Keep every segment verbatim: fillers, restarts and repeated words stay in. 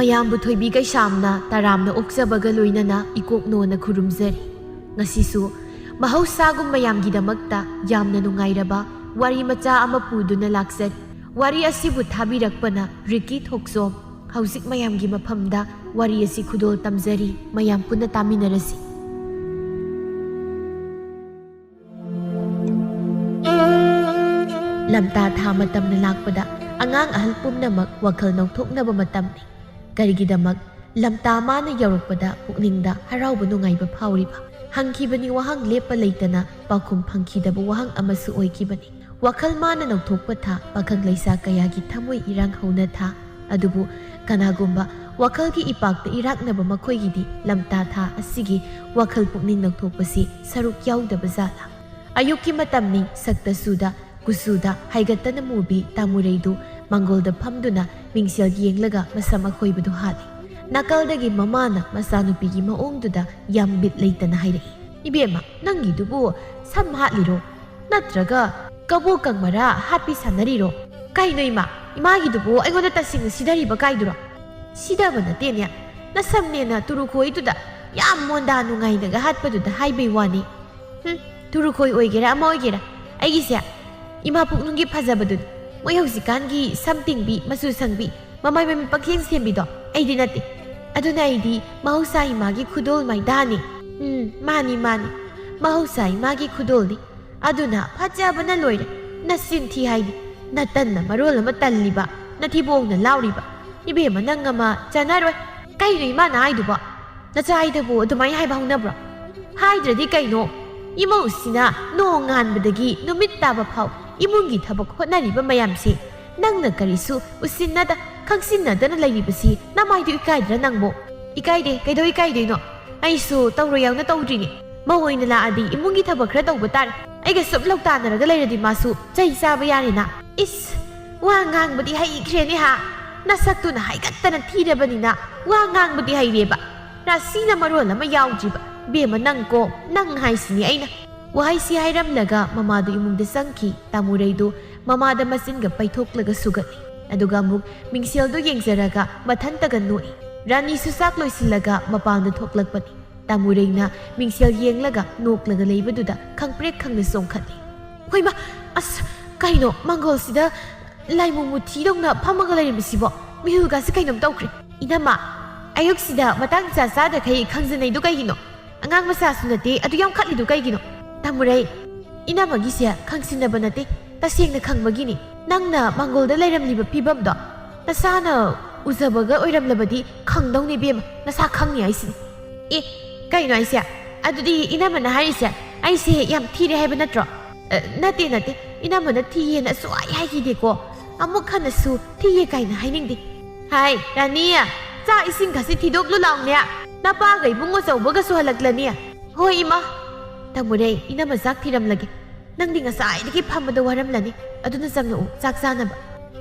ꯃꯌꯥꯝꯕꯨ ꯊꯣꯏꯕꯤ ꯀꯩꯁꯥꯝꯅ ꯇꯔꯥꯝꯅ ꯑꯣꯛꯆꯕꯒ ꯂꯣꯏꯅꯅ ꯏꯀꯣꯛ ꯅꯣꯟꯅ ꯈꯨꯔꯨꯝꯖꯔꯤ꯫ ꯉꯁꯤꯁꯨ ꯃꯍꯧꯁꯥꯒꯨꯝ ꯃꯌꯥꯝꯒꯤꯗꯃꯛꯇ ꯌꯥꯝꯅ ꯅꯨꯡꯉꯥꯏꯔꯕ ꯋꯥꯔꯤ ꯃꯆꯥ ꯑꯃ ꯄꯨꯗꯨꯅ ꯂꯥꯛꯆꯔꯤ꯫ ꯋꯥꯔꯤ ꯑꯁꯤꯕꯨ ꯊꯥꯕꯤꯔꯛꯄꯅ ꯔꯤꯀꯤ ꯊꯣꯛꯆꯣꯝ꯫ ꯍꯧꯖꯤꯛ ꯃꯌꯥꯝꯒꯤ ꯃꯐꯝꯗ ꯋꯥꯔꯤ ꯑꯁꯤ ꯈꯨꯗꯣꯜ ꯇꯝꯖꯔꯤ, ꯃꯌꯥꯝ ꯄꯨꯟꯅ ꯇꯥꯃꯤꯟꯅꯔꯁꯤ꯫ ꯂꯝꯇꯥ ꯊꯥ ꯃꯇꯝꯅ ꯂꯥꯛꯄꯗ ꯑꯉꯥꯡ ꯑꯍꯜ ꯄꯨꯝꯅꯃꯛ ꯋꯥꯈꯜ ꯅꯧꯊꯣꯛꯅꯕ ꯃꯇꯝꯅꯤ꯫ ꯀꯔꯤꯒꯤꯗꯃꯛ? ꯂꯝꯇꯥ ꯃꯥꯅ ꯌꯧꯔꯛꯄꯗ ꯄꯨꯛꯅꯤꯡꯗ ꯍꯔꯥꯎꯕ ꯅꯨꯡꯉꯥꯏꯕ ꯐꯥꯎꯔꯤꯕ꯫ ꯍꯪꯈꯤꯕꯅꯤ ꯋꯥꯍꯪ ꯂꯦꯞꯄ ꯂꯩꯇꯅ ꯄꯥꯎꯈꯨꯝ ꯐꯪꯈꯤꯗꯕ ꯋꯥꯍꯪ ꯑꯃꯁꯨ ꯑꯣꯏꯈꯤꯕꯅꯤ꯫ ꯋꯥꯈꯜ ꯃꯥꯅ ꯅꯧꯊꯣꯛꯄ ꯊꯥ, ꯄꯥꯈꯪ ꯂꯩꯁꯥ ꯀꯌꯥꯒꯤ ꯊꯃꯣꯏ ꯏꯔꯥꯡ ꯍꯧꯅ ꯊꯥ꯫ ꯑꯗꯨꯕꯨ ꯀꯅꯥꯒꯨꯝꯕ ꯋꯥꯈꯜꯒꯤ ꯏꯄꯥꯛꯇ ꯏꯔꯥꯛꯅꯕ ꯃꯈꯣꯏꯒꯤꯗꯤ ꯂꯝꯇꯥ ꯊꯥ ꯑꯁꯤꯒꯤ ꯋꯥꯈꯜ ꯄꯨꯛꯅꯤꯡ ꯅꯧꯊꯣꯛꯄꯁꯤ ꯁꯔꯨꯛ ꯌꯥꯎꯗꯕ ꯖꯥꯠꯂꯥ? ꯑꯌꯨꯛꯀꯤ ꯃꯇꯝꯅꯤ, ꯁꯛꯇ ꯁꯨꯗ, ꯀꯨꯆꯨꯗ ꯍꯥꯏꯒꯠꯇꯅ ꯃꯨꯕꯤ ꯇꯥꯃꯨꯔꯩꯗꯨ ꯃꯥꯡꯒꯣꯜꯗ ꯐꯝꯗꯨꯅ ꯃꯤꯡꯁꯦꯜ ꯌꯦꯡꯂꯒ ꯃꯁꯝ ꯑꯈꯣꯏꯕꯗꯨ ꯍꯥꯠꯂꯤ꯫ ꯅꯥꯀꯜꯗꯒꯤ ꯃꯃꯥꯅ ꯃꯆꯥꯅꯨꯄꯤꯒꯤ ꯃꯑꯣꯡꯗꯨꯗ ꯌꯥꯝ ꯕꯤꯠ ꯂꯩꯇꯅ ꯍꯥꯏꯔꯛꯏ, "ꯏꯕꯦꯝꯃ, ꯅꯪꯒꯤꯗꯨꯕꯨ ꯁꯝ ꯍꯥꯠꯂꯤꯔꯣ? ꯅꯠꯇ꯭ꯔꯒ ꯀꯕꯣꯛ ꯀꯪꯃꯔꯥ ꯍꯥꯠꯄꯤ ꯁꯥꯟꯅꯔꯤꯔꯣ? ꯀꯩꯅꯣ ꯏꯃꯥ, ꯏꯃꯥꯒꯤꯗꯨꯕꯨ ꯑꯩꯉꯣꯟꯗ ꯇꯁꯦꯡꯅ ꯁꯤꯙꯔꯤꯕ ꯀꯥꯏꯗꯨꯔꯣ?" "ꯁꯤꯗꯕ ꯅꯠꯇꯦꯅꯦ, ꯅꯁꯝꯅꯦꯅ ꯇꯨꯔꯨꯈꯣꯏꯗꯨꯗ ꯌꯥꯝ ꯃꯣꯟꯗꯥ ꯅꯨꯡꯉꯥꯏꯅꯒ ꯍꯥꯠꯄꯗꯨꯗ ꯍꯥꯏꯕꯩ ꯋꯥꯅꯤ꯫ ꯍꯨꯝ, ꯇꯨꯔꯨꯈꯣꯏ ꯑꯣꯏꯒꯦꯔꯥ ꯑꯃ ꯑꯣꯏꯒꯦꯔꯥ, ꯑꯩꯒꯤꯁꯦ ꯏꯃꯥ ꯄꯨꯛꯅꯨꯡꯒꯤ ꯐꯖꯕꯗꯨꯅꯤ꯫ ꯃꯣꯏ ꯍꯧꯖꯤꯛꯀꯥꯟꯒꯤ ꯁꯝ ꯇꯤꯡꯕꯤ, ꯃꯆꯨ ꯁꯪꯕꯤ, ꯃꯃꯥꯏ ꯃꯃꯤꯠ ꯄꯪꯁꯦꯝ ꯁꯦꯝꯕꯤꯗꯣ ꯑꯩꯗꯤ ꯅꯠꯇꯦ꯫ ꯑꯗꯨꯅ ꯑꯩꯗꯤ ꯃꯍꯧꯁꯥ ꯏꯃꯥꯒꯤ ꯈꯨꯗꯣꯜ ꯃꯥꯏꯗꯥꯅꯤ꯫ ꯎꯝ, ꯃꯥꯅꯤ, ꯃꯥꯅꯤ, ꯃꯍꯧꯁꯥ ꯏꯃꯥꯒꯤ ꯈꯨꯗꯣꯜꯅꯤ꯫ ꯑꯗꯨꯅ ꯐꯖꯕꯅ ꯂꯣꯏꯔꯦ꯫ ꯅꯆꯤꯟ ꯊꯤ ꯍꯥꯏꯅꯤ꯫ ꯅꯇꯟꯅ ꯃꯔꯣꯜ ꯑꯃ ꯇꯜꯂꯤꯕ, ꯅꯊꯤꯕꯣꯡꯅ ꯂꯥꯎꯔꯤꯕ꯫ ꯏꯕꯦꯝꯃ, ꯅꯪ ꯑꯃ ꯆꯥꯟꯅꯔꯣꯏ꯫ ꯀꯩꯅꯣ ꯏꯃꯥꯅ ꯍꯥꯏꯗꯨꯕꯣ? ꯅꯆꯥ ꯑꯩꯗꯕꯨ ꯑꯗꯨꯃꯥꯏꯅ ꯍꯥꯏꯕ ꯍꯧꯅꯕ꯭ꯔꯣ? ꯍꯥꯏꯗ꯭ꯔꯗꯤ ꯀꯩꯅꯣ? ꯏꯃꯧꯁꯤꯅ ꯅꯣꯡ ꯉꯥꯟꯕꯗꯒꯤ ꯅꯨꯃꯤꯠ ꯇꯥꯕ ꯐꯥꯎ ꯏꯃꯨꯡꯒꯤ ꯊꯕꯛ ꯍꯣꯠꯅꯔꯤꯕ ꯃꯌꯥꯝꯁꯦ ꯅꯪꯅ ꯀꯔꯤꯁꯨ ꯎꯁꯤꯟꯅꯗ ꯈꯪꯁꯤꯟꯅꯗꯅ ꯂꯩꯔꯤꯕꯁꯤ ꯅꯃꯥꯏꯗꯨ ꯏꯀꯥꯏꯗ꯭ꯔꯥ ꯅꯪꯕꯣ? ꯏꯀꯥꯏꯗꯦ, ꯀꯩꯗꯧ ꯏꯀꯥꯏꯗꯣꯏꯅꯣ? ꯑꯩꯁꯨ ꯇꯧꯔꯣꯏ ꯌꯥꯎꯅ ꯇꯧꯗ꯭ꯔꯤꯅꯦ꯫ ꯃꯧ ꯑꯣꯏꯅ ꯂꯥꯛꯑꯗꯤ ꯏꯃꯨꯡꯒꯤ ꯊꯕꯛ ꯈꯔ ꯇꯧꯕ ꯇꯥꯔꯦ꯫ ꯑꯩꯒ ꯁꯨꯝ ꯂꯧꯇꯥꯟꯅꯔꯒ ꯂꯩꯔꯗꯤ ꯃꯥꯁꯨ ꯆꯩ ꯆꯥꯕ ꯌꯥꯔꯦꯅ꯫ ꯏꯁ, ꯋꯥ ꯉꯥꯡꯕꯗꯤ ꯍꯩꯈ꯭ꯔꯦꯅꯦ ꯍꯥ? ꯅꯁꯛꯇꯨꯅ ꯍꯥꯏꯒꯠꯇꯅ ꯊꯤꯔꯕꯅꯤꯅ ꯋꯥ ꯉꯥꯡꯕꯗꯤ ꯍꯩꯔꯦꯕ꯫ ꯔꯥꯁꯤꯅ ꯃꯔꯣꯜ ꯑꯃ ꯌꯥꯎꯗ꯭ꯔꯤꯕ꯫ "ꯕꯦꯝꯃ, ꯅꯪ ꯀꯣ, ꯅꯪ ꯍꯥꯏꯁꯤꯅꯤ ꯑꯩꯅ"꯫ ꯋꯥꯍꯩꯁꯤ ꯍꯥꯏꯔꯝꯂꯒ ꯃꯃꯥꯗꯨ ꯏꯃꯨꯡꯗ ꯆꯪꯈꯤ꯫ ꯇꯥꯃꯨꯔꯩꯗꯨ ꯃꯃꯥꯗ ꯃꯆꯤꯟꯒ ꯄꯩꯊꯣꯛꯂꯒ ꯁꯨꯒꯠꯂꯤ꯫ ꯑꯗꯨꯒ ꯑꯃꯨꯛ ꯃꯤꯡꯁꯦꯜꯗꯨ ꯌꯦꯡꯖꯔꯒ ꯃꯊꯟꯇꯒ ꯅꯣꯛꯏ꯫ ꯔꯥꯅꯤꯁꯨ ꯆꯥꯛ ꯂꯣꯏꯁꯤꯜꯂꯒ ꯃꯄꯥꯟꯗ ꯊꯣꯛꯂꯛꯄꯅꯤ꯫ ꯇꯥꯃꯨꯔꯩꯅ ꯃꯤꯡꯁꯦꯜ ꯌꯦꯡꯂꯒ ꯅꯣꯛꯂꯒ ꯂꯩꯕꯗꯨꯗ ꯈꯪꯄ꯭ꯔꯦꯛ ꯈꯪꯅ ꯆꯣꯡꯈꯠꯂꯤ꯫ "ꯍꯣꯏꯃ, ꯑꯁ, ꯀꯩꯅꯣ ꯃꯥꯡꯒꯣꯜꯁꯤꯗ ꯂꯥꯏꯃꯨ ꯃꯨꯊꯤꯗꯧꯅ ꯐꯝꯃꯒ ꯂꯩꯔꯝꯃꯤꯁꯤꯕꯣ? ꯃꯤꯍꯨꯜꯒꯁꯤ ꯀꯩꯅꯣꯝ ꯇꯧꯈ꯭ꯔꯦ꯫ ꯏꯅꯝꯃ, ꯑꯌꯨꯛꯁꯤꯗ ꯃꯇꯥꯡ ꯏꯆꯥ ꯆꯥꯗꯈꯩ ꯈꯪꯖꯅꯩꯗꯨ ꯀꯩꯒꯤꯅꯣ? ꯑꯉꯥꯡ ꯃꯆꯥꯁꯨ ꯅꯠꯇꯦ, ꯑꯗꯨ ꯌꯥꯝ ꯈꯠꯂꯤꯗꯨ ꯀꯩꯒꯤꯅꯣ?" "ꯇꯥꯃꯨꯔꯩ, ꯏꯅꯝꯃꯒꯤꯁꯦ ꯈꯪꯁꯤꯟꯅꯕ ꯅꯠꯇꯦ, ꯇꯁꯦꯡꯅ ꯈꯪꯕꯒꯤꯅꯤ꯫ ꯅꯪꯅ ꯃꯥꯡꯒꯣꯜꯗ ꯂꯩꯔꯝꯂꯤꯕ ꯐꯤꯕꯝꯗꯣ ꯅꯁꯥꯅ ꯎꯖꯕꯒ ꯑꯣꯏꯔꯝꯂꯕꯗꯤ ꯈꯪꯗꯧꯅꯤ ꯏꯕꯦꯝꯃ, ꯅꯁꯥ ꯈꯪꯉꯤ ꯍꯥꯏꯁꯤꯅꯤ꯫" "ꯑꯦ, ꯀꯩꯅꯣ ꯍꯥꯏꯁꯦ? ꯑꯗꯨꯗꯤ ꯏꯅꯝꯃꯅ ꯍꯥꯏꯔꯤꯁꯦ ꯑꯩꯁꯦ ꯌꯥꯝ ꯊꯤꯔꯦ ꯍꯥꯏꯕ ꯅꯠꯇ꯭ꯔꯣ?" "ꯑ, ꯅꯠꯇꯦ, ꯅꯠꯇꯦ, ꯏꯅꯝꯃꯅ ꯊꯤꯌꯦꯅ ꯁꯨꯛꯍꯥꯏ ꯍꯥꯏꯈꯤꯗꯦꯀꯣ꯫ ꯑꯃꯨꯛ ꯍꯟꯅꯁꯨ ꯊꯤꯌꯦ ꯀꯥꯏꯅ ꯍꯥꯏꯅꯤꯡꯗꯦ꯫" "ꯍꯥꯏ, ꯔꯥꯅꯤ, ꯆꯥꯛ ꯏꯁꯤꯡꯒꯁꯤ ꯊꯤꯗꯣꯛꯂꯨ ꯂꯥꯎꯅꯦ꯫ ꯅꯄꯥꯒ ꯏꯕꯨꯡꯉꯣ ꯆꯧꯕꯒꯁꯨ ꯍꯜꯂꯛꯂꯅꯤ꯫" "ꯍꯣꯏ, ꯏꯃꯥ꯫" "ꯇꯥꯃꯨꯔꯩ, ꯏꯅꯝꯃ ꯆꯥꯛ ꯊꯤꯔꯝꯂꯒꯦ꯫ ꯅꯪꯗꯤ ꯉꯁꯥꯏꯗꯒꯤ ꯐꯝꯕꯗ ꯋꯥꯔꯝꯂꯅꯤ꯫ ꯑꯗꯨꯅ ꯆꯪꯂꯛꯎ, ꯆꯥꯛ ꯆꯥꯅꯕ꯫"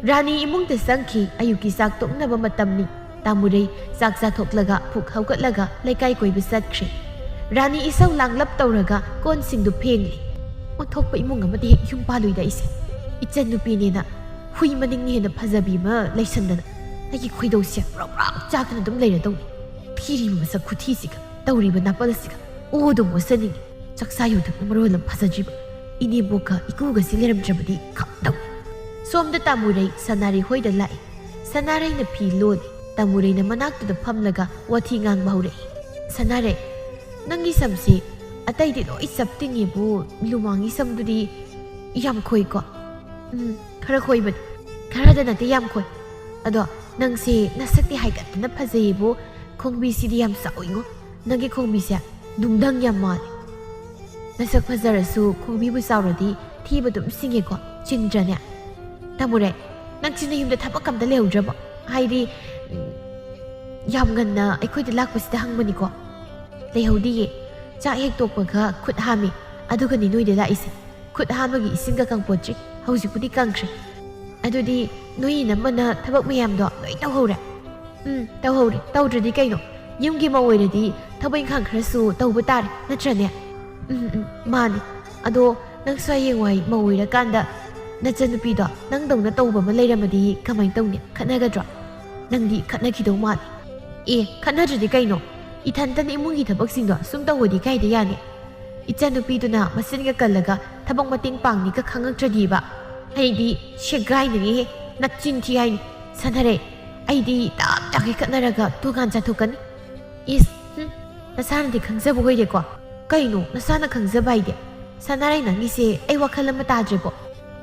ꯔꯥꯅꯤ ꯏꯃꯨꯡꯗ ꯆꯪꯈꯤ꯫ ꯑꯌꯨꯛꯀꯤ ꯆꯥꯛ ꯇꯣꯛꯅꯕ ꯃꯇꯝꯅꯤ꯫ ꯇꯥꯃꯨꯔꯩ ꯆꯥꯛ ꯆꯥꯊꯣꯛꯂꯒ ꯄꯨꯛ ꯍꯧꯒꯠꯂꯒ ꯂꯩꯀꯥꯏ ꯀꯣꯏꯕ ꯆꯠꯈ꯭ꯔꯦ꯫ ꯔꯥꯅꯤ ꯏꯁꯧ ꯂꯥꯡꯂꯞ ꯇꯧꯔꯒ ꯀꯣꯟꯁꯤꯡꯗꯨ ꯐꯦꯡꯂꯤ꯫ "ꯑꯣꯟꯊꯣꯛꯄ ꯏꯃꯨꯡ ꯑꯃꯗ ꯍꯦꯛ ꯌꯨꯝ ꯄꯥꯜꯂꯨꯏꯗ ꯑꯩꯁꯦ꯫ ꯏꯆꯟ ꯅꯨꯄꯤꯅꯦꯅ ꯍꯨꯏ ꯃꯅꯤꯡꯅ ꯍꯦꯟꯅ ꯐꯖꯕꯤ ꯑꯃ ꯂꯩꯁꯟꯗꯅ ꯑꯩꯒꯤ ꯈꯣꯏꯗꯧꯁꯦ ꯄ꯭ꯔꯣꯛ ꯄ꯭ꯔꯣꯛ ꯆꯥꯛꯇꯅ ꯑꯗꯨꯝ ꯂꯩꯔꯗꯧꯅꯤ꯫ ꯊꯤꯔꯤꯕ ꯃꯁꯛ ꯈꯨꯊꯤꯁꯤꯒ ꯇꯧꯔꯤꯕ ꯅꯥꯄꯜ ꯑꯁꯤꯒ ꯑꯣ ꯑꯗꯨꯝ ꯑꯣꯠꯆꯅꯤꯡꯉꯤ꯫ ꯆꯥꯛꯆꯥ ꯌꯨꯊꯛꯅ ꯃꯔꯣꯜ ꯑꯃ ꯐꯖꯗ꯭ꯔꯤꯕ꯫ ꯏꯅꯦꯝꯕꯣꯛꯀ ꯏꯀꯨꯒꯁꯤ ꯂꯩꯔꯝꯗ꯭ꯔꯕꯗꯤ ꯈꯝꯗꯧꯅꯤ꯫" ꯁꯣꯝꯗ ꯇꯥꯃꯨꯔꯩ ꯁꯅꯥꯔꯩ ꯍꯣꯏꯗ ꯂꯥꯛꯏ꯫ ꯁꯅꯥꯔꯩꯅ ꯐꯤ ꯂꯣꯜꯂꯤ꯫ ꯇꯥꯃꯨꯔꯩꯅ ꯃꯅꯥꯛꯇꯨꯗ ꯐꯝꯂꯒ ꯋꯥꯊꯤ ꯉꯥꯡꯕ ꯍꯧꯔꯛꯏ꯫ "ꯁꯅꯥꯔꯩ, ꯅꯪꯒꯤ ꯁꯝꯁꯤ ꯑꯇꯩꯗꯤ ꯂꯣꯏ ꯆꯞ ꯇꯤꯡꯉꯦꯕꯨ, ꯂꯨꯃꯥꯡꯒꯤ ꯁꯝꯗꯨꯗꯤ ꯌꯥꯝ ꯈꯣꯏꯀꯣ?" "ꯎꯝ, ꯈꯔ ꯈꯣꯏꯕꯅꯤ꯫" "ꯈꯔꯗ ꯅꯠꯇꯦ, ꯌꯥꯝ ꯈꯣꯏ꯫ ꯑꯗꯣ ꯅꯪꯁꯦ ꯅꯁꯛꯇꯤ ꯍꯥꯏꯒꯠꯇꯅ ꯐꯖꯩꯌꯦꯕꯨ, ꯈꯣꯡꯕꯤꯁꯤꯗꯤ ꯌꯥꯝ ꯆꯥꯎꯏꯉꯣ꯫ ꯅꯪꯒꯤ ꯈꯣꯡꯕꯤꯁꯦ ꯅꯨꯡꯗꯪ ꯌꯥꯝ ꯃꯥꯜꯂꯤ꯫" "ꯅꯁꯛ ꯐꯖꯔꯁꯨ ꯈꯣꯡꯕꯤꯕꯨ ꯆꯥꯎꯔꯗꯤ ꯊꯤꯕ ꯑꯗꯨꯝ ꯁꯤꯡꯉꯦꯀꯣ, ꯆꯤꯡꯗ꯭ꯔꯅꯦ?" "ꯇꯥꯃꯨꯔꯩ, ꯅꯪꯁꯤ ꯅꯌꯨꯝꯗ ꯊꯕꯛ ꯑꯝꯇ ꯂꯩꯍꯧꯗ꯭ꯔꯕꯣ? ꯍꯥꯏꯗꯤ, ꯎꯝ, ꯌꯥꯝ ꯉꯟꯅ ꯑꯩꯈꯣꯏꯗ ꯂꯥꯛꯄꯁꯤꯗ ꯍꯪꯕꯅꯤꯀꯣ꯫" "ꯂꯩꯍꯧꯗꯤꯌꯦ꯫ ꯆꯥꯛ ꯍꯦꯛ ꯇꯣꯛꯄꯒ ꯈꯨꯠ ꯍꯥꯝꯃꯤ, ꯑꯗꯨꯒꯅꯤ ꯅꯣꯏꯗ ꯂꯥꯛꯏꯁꯦ꯫ ꯈꯨꯠ ꯍꯥꯝꯕꯒꯤ ꯏꯁꯤꯡꯒ ꯀꯪꯄꯣꯠꯇ꯭ꯔꯤ, ꯍꯧꯖꯤꯛꯄꯨꯗꯤ ꯀꯪꯈ꯭ꯔꯦ꯫" "ꯑꯗꯨꯗꯤ ꯅꯣꯏ ꯏꯅꯝꯃꯅ ꯊꯕꯛ ꯃꯌꯥꯝꯗꯣ ꯂꯣꯏ ꯇꯧꯍꯧꯔꯦ?" "ꯎꯝ, ꯇꯧꯍꯧꯔꯦ꯫ ꯇꯧꯗ꯭ꯔꯗꯤ ꯀꯩꯅꯣ? ꯌꯨꯝꯒꯤ ꯃꯧ ꯑꯣꯏꯔꯗꯤ ꯊꯕꯛ ꯏꯪꯈꯥꯡ ꯈꯔꯁꯨ ꯇꯧꯕ ꯇꯥꯔꯦ, ꯅꯠꯇ꯭ꯔꯅꯦ? ꯎꯝ, ꯎꯝ, ꯃꯥꯅꯤ꯫ ꯑꯗꯣ ꯅꯪꯁꯨ ꯍꯌꯦꯡꯋꯥꯏ ꯃꯧ ꯑꯣꯏꯔꯀꯥꯟꯗ ꯅꯆꯟꯅꯨꯄꯤꯗꯣ ꯅꯪꯗꯧꯅ ꯇꯧꯕ ꯑꯃ ꯂꯩꯔꯝꯃꯗꯤ ꯀꯃꯥꯏꯅ ꯇꯧꯅꯤ? ꯈꯠꯅꯒꯗ꯭ꯔꯣ? ꯅꯪꯗꯤ ꯈꯠꯅꯈꯤꯗꯧ ꯃꯥꯜꯂꯤ꯫ ꯑꯦ, ꯈꯠꯅꯗ꯭ꯔꯗꯤ ꯀꯩꯅꯣ? ꯏꯊꯟꯇꯅ ꯏꯃꯨꯡꯒꯤ ꯊꯕꯛꯁꯤꯡꯗꯣ ꯁꯨꯝ ꯇꯧꯕꯗꯤ ꯀꯥꯏꯗ ꯌꯥꯅꯤ? ꯏꯆꯟꯅꯨꯄꯤꯗꯨꯅ ꯃꯆꯤꯟꯒ ꯀꯜꯂꯒ ꯊꯕꯛ ꯃꯇꯦꯡ ꯄꯥꯡꯅꯤꯒ ꯈꯪꯉꯛꯇ꯭ꯔꯗꯤꯕ꯫ ꯑꯩꯗꯤ ꯁꯦꯒꯥꯏꯅꯤꯍꯦ, ꯅꯆꯤꯟ ꯊꯤ ꯍꯥꯏꯅꯤ꯫ ꯁꯥꯟꯅꯔꯦ, ꯑꯩꯗꯤ ꯇꯞ ꯇꯥꯒꯩ ꯈꯠꯅꯔꯒ ꯇꯣꯉꯥꯟ ꯆꯥꯊꯣꯛꯀꯅꯤ꯫ ꯏꯁ, ꯍꯨꯝ, ꯅꯁꯥꯅꯗꯤ ꯈꯪꯖꯕ ꯑꯣꯏꯔꯦꯀꯣ꯫ ꯀꯩꯅꯣ ꯅꯁꯥꯅ ꯈꯪꯖꯕ ꯍꯥꯏꯗꯤ? ꯁꯥꯟꯅꯔꯩ, ꯅꯪꯒꯤꯁꯦ ꯑꯩ ꯋꯥꯈꯜ ꯑꯃ ꯇꯥꯗ꯭ꯔꯦꯕꯣ꯫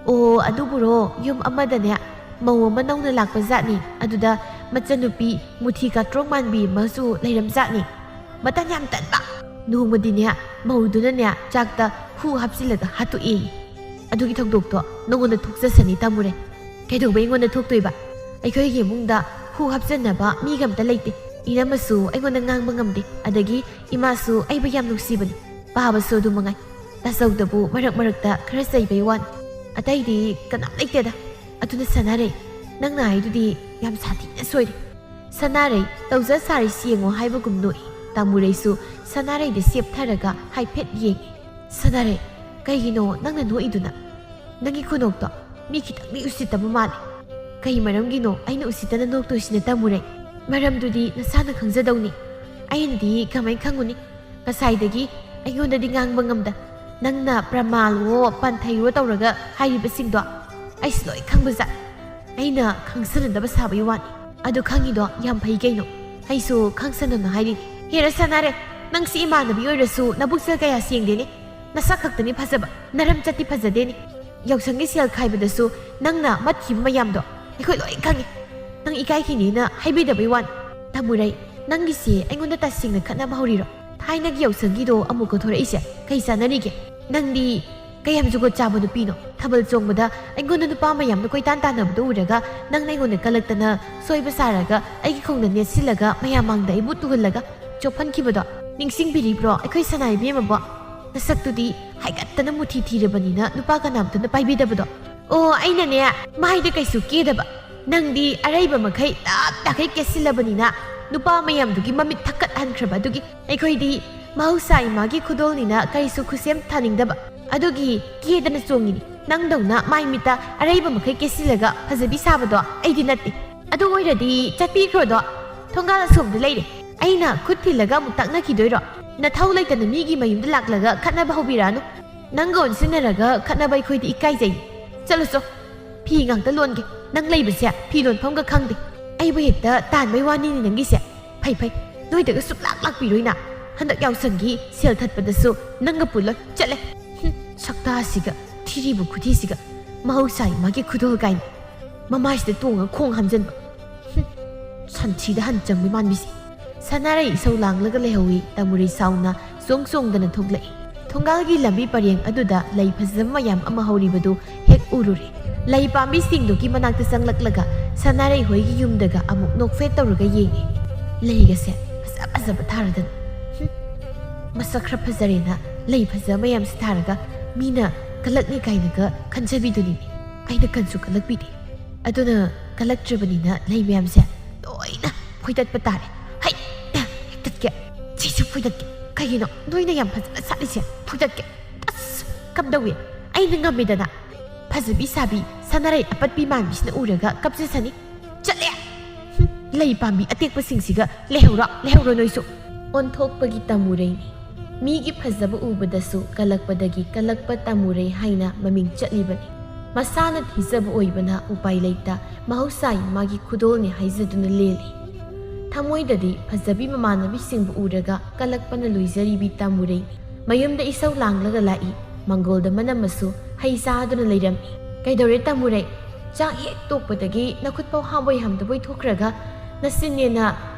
ꯑꯣ, ꯑꯗꯨꯕꯨꯔꯣ, ꯌꯨꯝ ꯑꯃꯗꯅꯦ ꯃꯧ ꯑꯃ ꯅꯧꯅ ꯂꯥꯛꯄ ꯖꯥꯠꯅꯤ꯫ ꯑꯗꯨꯗ ꯃꯆꯟꯅꯨꯄꯤ ꯃꯨꯊꯤ ꯀꯥꯇ꯭ꯔꯣꯛ ꯃꯥꯟꯕꯤ ꯑꯃꯁꯨ ꯂꯩꯔꯝ ꯖꯥꯠꯅꯤ꯫ ꯃꯇꯟ ꯌꯥꯝ ꯇꯟꯕ꯫ ꯅꯣꯡꯃꯗꯤꯅꯦ ꯃꯧꯗꯨꯅꯅꯦ ꯆꯥꯛꯇ ꯍꯨ ꯍꯥꯞꯆꯤꯜꯂꯒ ꯍꯥꯠꯇꯣꯛꯑꯦ꯫ ꯑꯗꯨꯒꯤ ꯊꯧꯗꯣꯛꯇꯣ ꯅꯉꯣꯟꯗ ꯊꯣꯛꯆꯁꯅꯤ ꯇꯥꯃꯨꯔꯦ꯫ ꯀꯩꯗꯧꯕꯩ ꯑꯩꯉꯣꯟꯗ ꯊꯣꯛꯇꯣꯏꯕ? ꯑꯩꯈꯣꯏꯒꯤ ꯏꯃꯨꯡꯗ ꯍꯨ ꯍꯥꯞꯆꯟꯅꯕ ꯃꯤꯒ ꯑꯝꯇ ꯂꯩꯇꯦ꯫ ꯏꯅꯝꯃꯁꯨ ꯑꯩꯉꯣꯟꯗ ꯉꯥꯡꯕ ꯉꯝꯗꯦ꯫ ꯑꯗꯒꯤ ꯏꯃꯥꯁꯨ ꯑꯩꯕꯨ ꯌꯥꯝ ꯅꯨꯡꯁꯤꯕꯅꯤ꯫ ꯄꯥꯕꯁꯨ ꯑꯗꯨ ꯃꯉꯥꯏ꯫ ꯇꯥꯆꯧꯗꯕꯨ ꯃꯔꯛ ꯃꯔꯛꯇ ꯈꯔ ꯆꯩꯕꯩ ꯋꯥꯅꯤ꯫ ꯑꯇꯩꯗꯤ ꯀꯅꯥꯝ ꯂꯩꯇꯦꯗ꯫ ꯑꯗꯨꯅ ꯁꯥꯟꯅꯔꯩ, ꯅꯪꯅ ꯍꯥꯏꯗꯨꯗꯤ ꯌꯥꯝ ꯁꯥꯊꯤꯅ ꯁꯣꯏꯔꯦ꯫ ꯁꯅꯥꯔꯩ, ꯇꯧꯖ ꯁꯥꯔꯤꯁꯤ ꯌꯦꯡꯉꯣ ꯍꯥꯏꯕꯒꯨꯝ ꯅꯣꯛꯏ꯫ ꯇꯥꯃꯨꯔꯩꯁꯨ ꯁꯅꯥꯔꯩꯗ ꯁꯦꯞꯊꯔꯒ ꯍꯥꯏꯐꯦꯠ ꯌꯦꯡꯉꯤ꯫ ꯁꯅꯥꯔꯩ, ꯀꯩꯒꯤꯅꯣ ꯅꯪꯅ ꯅꯣꯛꯏꯗꯨꯅ? ꯅꯪꯒꯤ ꯈꯨꯅꯣꯛꯇꯣ ꯃꯤ ꯈꯤꯇꯪꯗꯤ ꯎꯁꯤꯠꯇꯕ ꯃꯥꯜꯂꯦ꯫ ꯀꯩ ꯃꯔꯝꯒꯤꯅꯣ ꯑꯩꯅ ꯎꯁꯤꯠꯇꯅ ꯅꯣꯛꯇꯣꯏꯁꯤꯅ, ꯇꯥꯃꯨꯔꯩ? ꯃꯔꯝꯗꯨꯗꯤ ꯅꯁꯥꯅ ꯈꯪꯖꯗꯧꯅꯤ꯫ ꯑꯩꯅꯗꯤ ꯀꯃꯥꯏꯅ ꯈꯪꯉꯨꯅꯤ? ꯉꯁꯥꯏꯗꯒꯤ ꯑꯩꯉꯣꯟꯗꯗꯤ ꯉꯥꯡꯕ ꯉꯝꯗ, ꯅꯪꯅ ꯄ꯭ꯔꯃꯥꯟꯋꯣ ꯄꯥꯟꯊꯩꯋꯣ ꯇꯧꯔꯒ ꯍꯥꯏꯔꯤꯕꯁꯤꯡꯗꯣ ꯑꯩꯁꯨ ꯂꯣꯏ ꯈꯪꯕꯖꯥꯠ꯫ ꯑꯩꯅ ꯈꯪꯁꯟꯅꯗꯕ ꯁꯥꯕꯒꯤ ꯋꯥꯅꯤ꯫ ꯑꯗꯨ ꯈꯪꯉꯤꯗꯣ ꯌꯥꯝ ꯐꯩ ꯀꯩꯅꯣ꯫ ꯑꯩꯁꯨ ꯈꯪꯁꯟꯅꯅ ꯍꯥꯏꯔꯤꯅꯤ꯫ ꯍꯦꯔꯥ ꯁꯥꯟꯅꯔꯦ, ꯅꯪꯁꯤ ꯏꯃꯥꯟꯅꯕꯤ ꯑꯣꯏꯔꯁꯨ ꯅꯕꯨꯛꯆꯦꯜ ꯀꯌꯥ ꯁꯦꯡꯗꯦꯅꯦ꯫ ꯅꯁꯛ ꯈꯛꯇꯅꯤ ꯐꯖꯕ, ꯅꯔꯝ ꯆꯠꯇꯤ ꯐꯖꯗꯦꯅꯦ꯫ ꯌꯥꯎꯁꯪꯒꯤ ꯁꯦꯜ ꯈꯥꯏꯕꯗꯁꯨ ꯅꯪꯅ ꯃꯠꯈꯤꯕ ꯃꯌꯥꯝꯗꯣ ꯑꯩꯈꯣꯏ ꯂꯣꯏ ꯈꯪꯉꯤ꯫ ꯅꯪ ꯏꯀꯥꯏꯈꯤꯅꯤꯅ ꯍꯥꯏꯕꯤꯗꯕꯩ ꯋꯥꯅꯤ꯫ ꯇꯥꯃꯨꯔꯩ, ꯅꯪꯒꯤꯁꯦ ꯑꯩꯉꯣꯟꯗ ꯇꯁꯦꯡꯅ ꯈꯠꯅꯕ ꯍꯧꯔꯤꯔꯣ? ꯊꯥꯏꯅꯒꯤ ꯌꯥꯎꯁꯪꯒꯤꯗꯣ ꯑꯃꯨꯛ ꯀꯧꯊꯣꯔꯛꯏꯁꯦ ꯀꯩ ꯆꯥꯟꯅꯔꯤꯒꯦ? ꯅꯪꯗꯤ ꯀꯌꯥꯝ ꯖꯨꯒꯣꯠ ꯆꯥꯕ ꯅꯨꯄꯤꯅꯣ? ꯊꯥꯕꯜ ꯆꯣꯡꯕꯗ ꯑꯩꯉꯣꯟꯗ ꯅꯨꯄꯥ ꯃꯌꯥꯝꯅ ꯀꯣꯏꯇꯥꯟ ꯇꯥꯟꯅꯕꯗꯣ ꯎꯔꯒ ꯅꯪꯅ ꯑꯩꯉꯣꯟꯗ ꯀꯜꯂꯛꯇꯅ ꯁꯣꯏꯕ ꯁꯥꯔꯒ ꯑꯩꯒꯤ ꯈꯣꯡꯗ ꯅꯦꯠꯁꯤꯜꯂꯒ ꯃꯌꯥꯝ ꯃꯥꯡꯗ ꯑꯩꯕꯨ ꯇꯨꯍꯜꯂꯒ ꯆꯣꯞꯍꯟꯈꯤꯕꯗꯣ ꯅꯤꯡꯁꯤꯡꯕꯤꯔꯤꯕ꯭ꯔꯣ, ꯑꯩꯈꯣꯏ ꯁꯅꯥ ꯏꯕꯦꯝꯃꯕꯣ? ꯅꯁꯛꯇꯨꯗꯤ ꯍꯥꯏꯒꯠꯇꯅ ꯃꯨꯊꯤ ꯊꯤꯔꯕꯅꯤꯅ ꯅꯨꯄꯥ ꯀꯅꯥꯝꯇꯅ ꯄꯥꯏꯕꯤꯗꯕꯗꯣ꯫ ꯑꯣ, ꯑꯩꯅꯅꯦ ꯃꯥꯏꯗ ꯀꯩꯁꯨ ꯀꯦꯗꯕ, ꯅꯪꯗꯤ ꯑꯔꯩꯕ ꯃꯈꯩ ꯇꯞ ꯇꯥꯈꯩ ꯀꯦꯁꯤꯜꯂꯕꯅꯤꯅ ꯅꯨꯄꯥ ꯃꯌꯥꯝꯗꯨꯒꯤ ꯃꯃꯤꯠ ꯊꯛꯀꯠꯍꯟꯈ꯭ꯔꯕ ꯑꯗꯨꯒꯤ꯫ ꯑꯩꯈꯣꯏꯗꯤ ꯃꯍꯧꯁꯥ ꯏꯃꯥꯒꯤ ꯈꯨꯗꯣꯜꯅꯤꯅ ꯀꯔꯤꯁꯨ ꯈꯨꯠꯁꯦꯝ ꯊꯥꯅꯤꯡꯗꯕ꯫ ꯑꯗꯨꯒꯤ ꯀꯦꯗꯅ ꯆꯣꯡꯉꯤꯅꯤ꯫ ꯅꯪꯗꯧꯅ ꯃꯥꯏ ꯃꯤꯠꯇ ꯑꯔꯩꯕ ꯃꯈꯩ ꯀꯦꯁꯤꯜꯂꯒ ꯐꯖꯕꯤ ꯁꯥꯕꯗꯣ ꯑꯩꯗꯤ ꯅꯠꯇꯦ꯫ ꯑꯗꯨ ꯑꯣꯏꯔꯗꯤ ꯆꯠꯄꯤꯈ꯭ꯔꯣꯗꯣ꯫ ꯊꯣꯡꯒꯥꯜ ꯑꯁꯣꯝꯗ ꯂꯩꯔꯦ꯫ ꯑꯩꯅ ꯈꯨꯠ ꯊꯤꯜꯂꯒ ꯑꯃꯨꯛ ꯇꯛꯅꯈꯤꯗꯣꯏꯔꯣ? ꯅꯊꯧ ꯂꯩꯇꯅ ꯃꯤꯒꯤ ꯃꯌꯨꯝꯗ ꯂꯥꯛꯂꯒ ꯈꯠꯅꯕ ꯍꯧꯕꯤꯔꯛꯑꯅꯨ꯫ ꯅꯪꯒ ꯑꯣꯟꯁꯤꯟꯅꯔꯒ ꯈꯠꯅꯕ ꯑꯩꯈꯣꯏꯗꯤ ꯏꯀꯥꯏꯖꯩ꯫ ꯆꯠꯂꯨ ꯆꯣ꯫ ꯐꯤ ꯉꯥꯛꯇ ꯂꯣꯟꯒꯦ꯫ ꯅꯪ ꯂꯩꯕꯁꯦ ꯐꯤ ꯂꯣꯟꯐꯝꯒ ꯈꯪꯗꯦ꯫ ꯑꯩꯕꯨ ꯍꯦꯛꯇ ꯇꯥꯟꯕꯩ ꯋꯥꯅꯤꯅꯦ ꯅꯪꯒꯤꯁꯦ꯫ ꯐꯩ ꯐꯩ꯫ ꯅꯣꯏꯗꯒ ꯁꯨꯛꯂꯥꯛ ꯂꯥꯛꯄꯤꯔꯣꯏꯅ꯫ ꯍꯟꯗꯛ ꯌꯥꯎꯁꯪꯒꯤ ꯁꯦꯜ ꯊꯠꯄꯗꯁꯨ ꯅꯪꯒ ꯄꯨꯜꯂꯣꯏ꯫ ꯆꯠꯂꯦ꯫ ꯍꯨꯝ, ꯁꯛꯇꯥꯁꯤꯒ ꯊꯤꯔꯤꯕ ꯈꯨꯊꯤꯁꯤꯒ꯫ ꯃꯍꯧꯁꯥ ꯏꯃꯥꯒꯤ ꯈꯨꯗꯣꯜ ꯀꯥꯏꯅ꯫ ꯃꯃꯥꯏꯁꯤꯗ ꯇꯣꯡꯉ ꯈꯣꯡ ꯍꯥꯝꯖꯟꯕ꯫ ꯍꯨꯝ, ꯁꯟꯊꯤꯗ ꯍꯟ ꯆꯪꯕ ꯃꯥꯟꯕꯤꯁꯦ꯫ ꯁꯅꯥꯔꯩ ꯏꯁꯧ ꯂꯥꯡꯂꯒ ꯂꯩꯍꯧꯏ꯫ ꯇꯥꯃꯨꯔꯩ ꯁꯥꯎꯅ ꯆꯣꯡ ꯆꯣꯡꯗꯅ ꯊꯣꯛꯂꯛꯏ꯫ ꯊꯣꯡꯒꯥꯜꯒꯤ ꯂꯝꯕꯤ ꯄꯔꯦꯡ ꯑꯗꯨꯗ ꯂꯩ ꯐꯖꯕ ꯃꯌꯥꯝ ꯑꯃ ꯍꯧꯔꯤꯕꯗꯨ ꯍꯦꯛ ꯎꯔꯨꯔꯦ꯫ ꯂꯩ ꯄꯥꯝꯕꯤꯁꯤꯡꯗꯨꯒꯤ ꯃꯅꯥꯛꯇ ꯆꯪꯂꯛꯂꯒ ꯁꯅꯥꯔꯩ ꯍꯣꯏꯒꯤ ꯌꯨꯝꯗꯒ ꯑꯃꯨꯛ ꯅꯣꯛꯐꯦꯠ ꯇꯧꯔꯒ ꯌꯦꯡꯉꯦ꯫ ꯂꯩꯒꯁꯦ ꯐꯖ ꯐꯖꯕ ꯊꯥꯔꯗꯅ꯫ ꯍꯨꯝ, ꯃꯁꯛ ꯈꯔ ꯐꯖꯔꯦꯅ ꯂꯩ ꯐꯖꯕ ꯃꯌꯥꯝꯁꯦ ꯊꯥꯔꯒ ꯃꯤꯅ ꯀꯂꯛꯅꯤ ꯀꯥꯏꯅꯒ ꯈꯟꯖꯕꯤꯗꯨꯅꯤꯅꯦ꯫ ꯑꯩꯅ ꯀꯟꯁꯨ ꯀꯜꯂꯛꯄꯤꯗꯦ꯫ ꯑꯗꯨꯅ ꯀꯜꯂꯛꯇ꯭ꯔꯕꯅꯤꯅ ꯂꯩ ꯃꯌꯥꯝꯁꯦ ꯂꯣꯏꯅ ꯐꯣꯏꯗꯠꯄ ꯇꯥꯔꯦ꯫ ꯍꯩ! ꯍꯦꯛꯇꯠꯀꯦ꯫ ꯁꯤꯁꯨ ꯐꯣꯏꯗꯠꯀꯦ꯫ ꯀꯩꯒꯤꯅꯣ ꯅꯣꯏꯅ ꯌꯥꯝ ꯐꯖꯅ ꯁꯥꯠꯂꯤꯁꯦ? ꯐꯣꯏꯗꯠꯀꯦ꯫ ꯑꯁ! ꯀꯝꯗꯧꯏ? ꯑꯩꯅ ꯉꯝꯃꯦꯗꯅ꯫ ꯐꯖꯕꯤ ꯁꯥꯕꯤ ꯁꯅꯥꯔꯩ ꯑꯄꯠꯄꯤ ꯃꯥꯟꯕꯤꯁꯤꯅ ꯎꯔꯒ ꯀꯞꯆꯁꯅꯤ꯫ ꯆꯠꯂꯦ! ꯍꯨꯝ, ꯂꯩ ꯄꯥꯝꯕꯤ ꯑꯇꯦꯛꯄꯁꯤꯡꯁꯤꯒ ꯂꯩꯍꯧꯔꯣ, ꯂꯩꯍꯧꯔꯣ ꯅꯣꯏꯁꯨ꯫ ꯑꯣꯟꯊꯣꯛꯄꯒꯤ ꯇꯥꯃꯨꯔꯩꯅꯤ꯫ ꯃꯤꯒꯤ ꯐꯖꯕ ꯎꯕꯗꯁꯨ ꯀꯜꯂꯛꯄꯗꯒꯤ ꯀꯜꯂꯛꯄ ꯇꯥꯃꯨꯔꯩ ꯍꯥꯏꯅ ꯃꯃꯤꯡ ꯆꯠꯂꯤꯕꯅꯤ꯫ ꯃꯁꯥꯅ ꯊꯤꯖꯕ ꯑꯣꯏꯕꯅ ꯎꯄꯥꯏ ꯂꯩꯇ ꯃꯍꯧꯁꯥ ꯏꯃꯥꯒꯤ ꯈꯨꯗꯣꯜꯅꯤ ꯍꯥꯏꯖꯗꯨꯅ ꯂꯦꯜꯂꯤ꯫ ꯊꯃꯣꯏꯗꯗꯤ ꯐꯖꯕꯤ ꯃꯃꯥꯟꯅꯕꯤꯁꯤꯡꯕꯨ ꯎꯔꯒ ꯀꯜꯂꯛꯄꯅ ꯂꯣꯏꯖꯔꯤꯕꯤ ꯇꯥꯃꯨꯔꯩ꯫ ꯃꯌꯨꯝꯗ ꯏꯁꯧ ꯂꯥꯡꯂꯒ ꯂꯥꯛꯏ꯫ ꯃꯪꯒꯣꯜꯗ ꯃꯅꯝꯃꯁꯨ ꯍꯩ ꯆꯥꯗꯨꯅ ꯂꯩꯔꯝꯃꯤ꯫ ꯀꯩꯗꯧꯔꯦ ꯇꯥꯃꯨꯔꯩ? ꯆꯥꯛ ꯍꯦꯛ ꯇꯣꯛꯄꯗꯒꯤ ꯅꯈꯨꯠ ꯐꯥꯎ ꯍꯥꯝꯕꯣꯏ ꯍꯥꯝꯗꯕꯣꯏ ꯊꯣꯛꯈ꯭ꯔꯒ ꯅꯆꯤꯟꯅꯦꯅ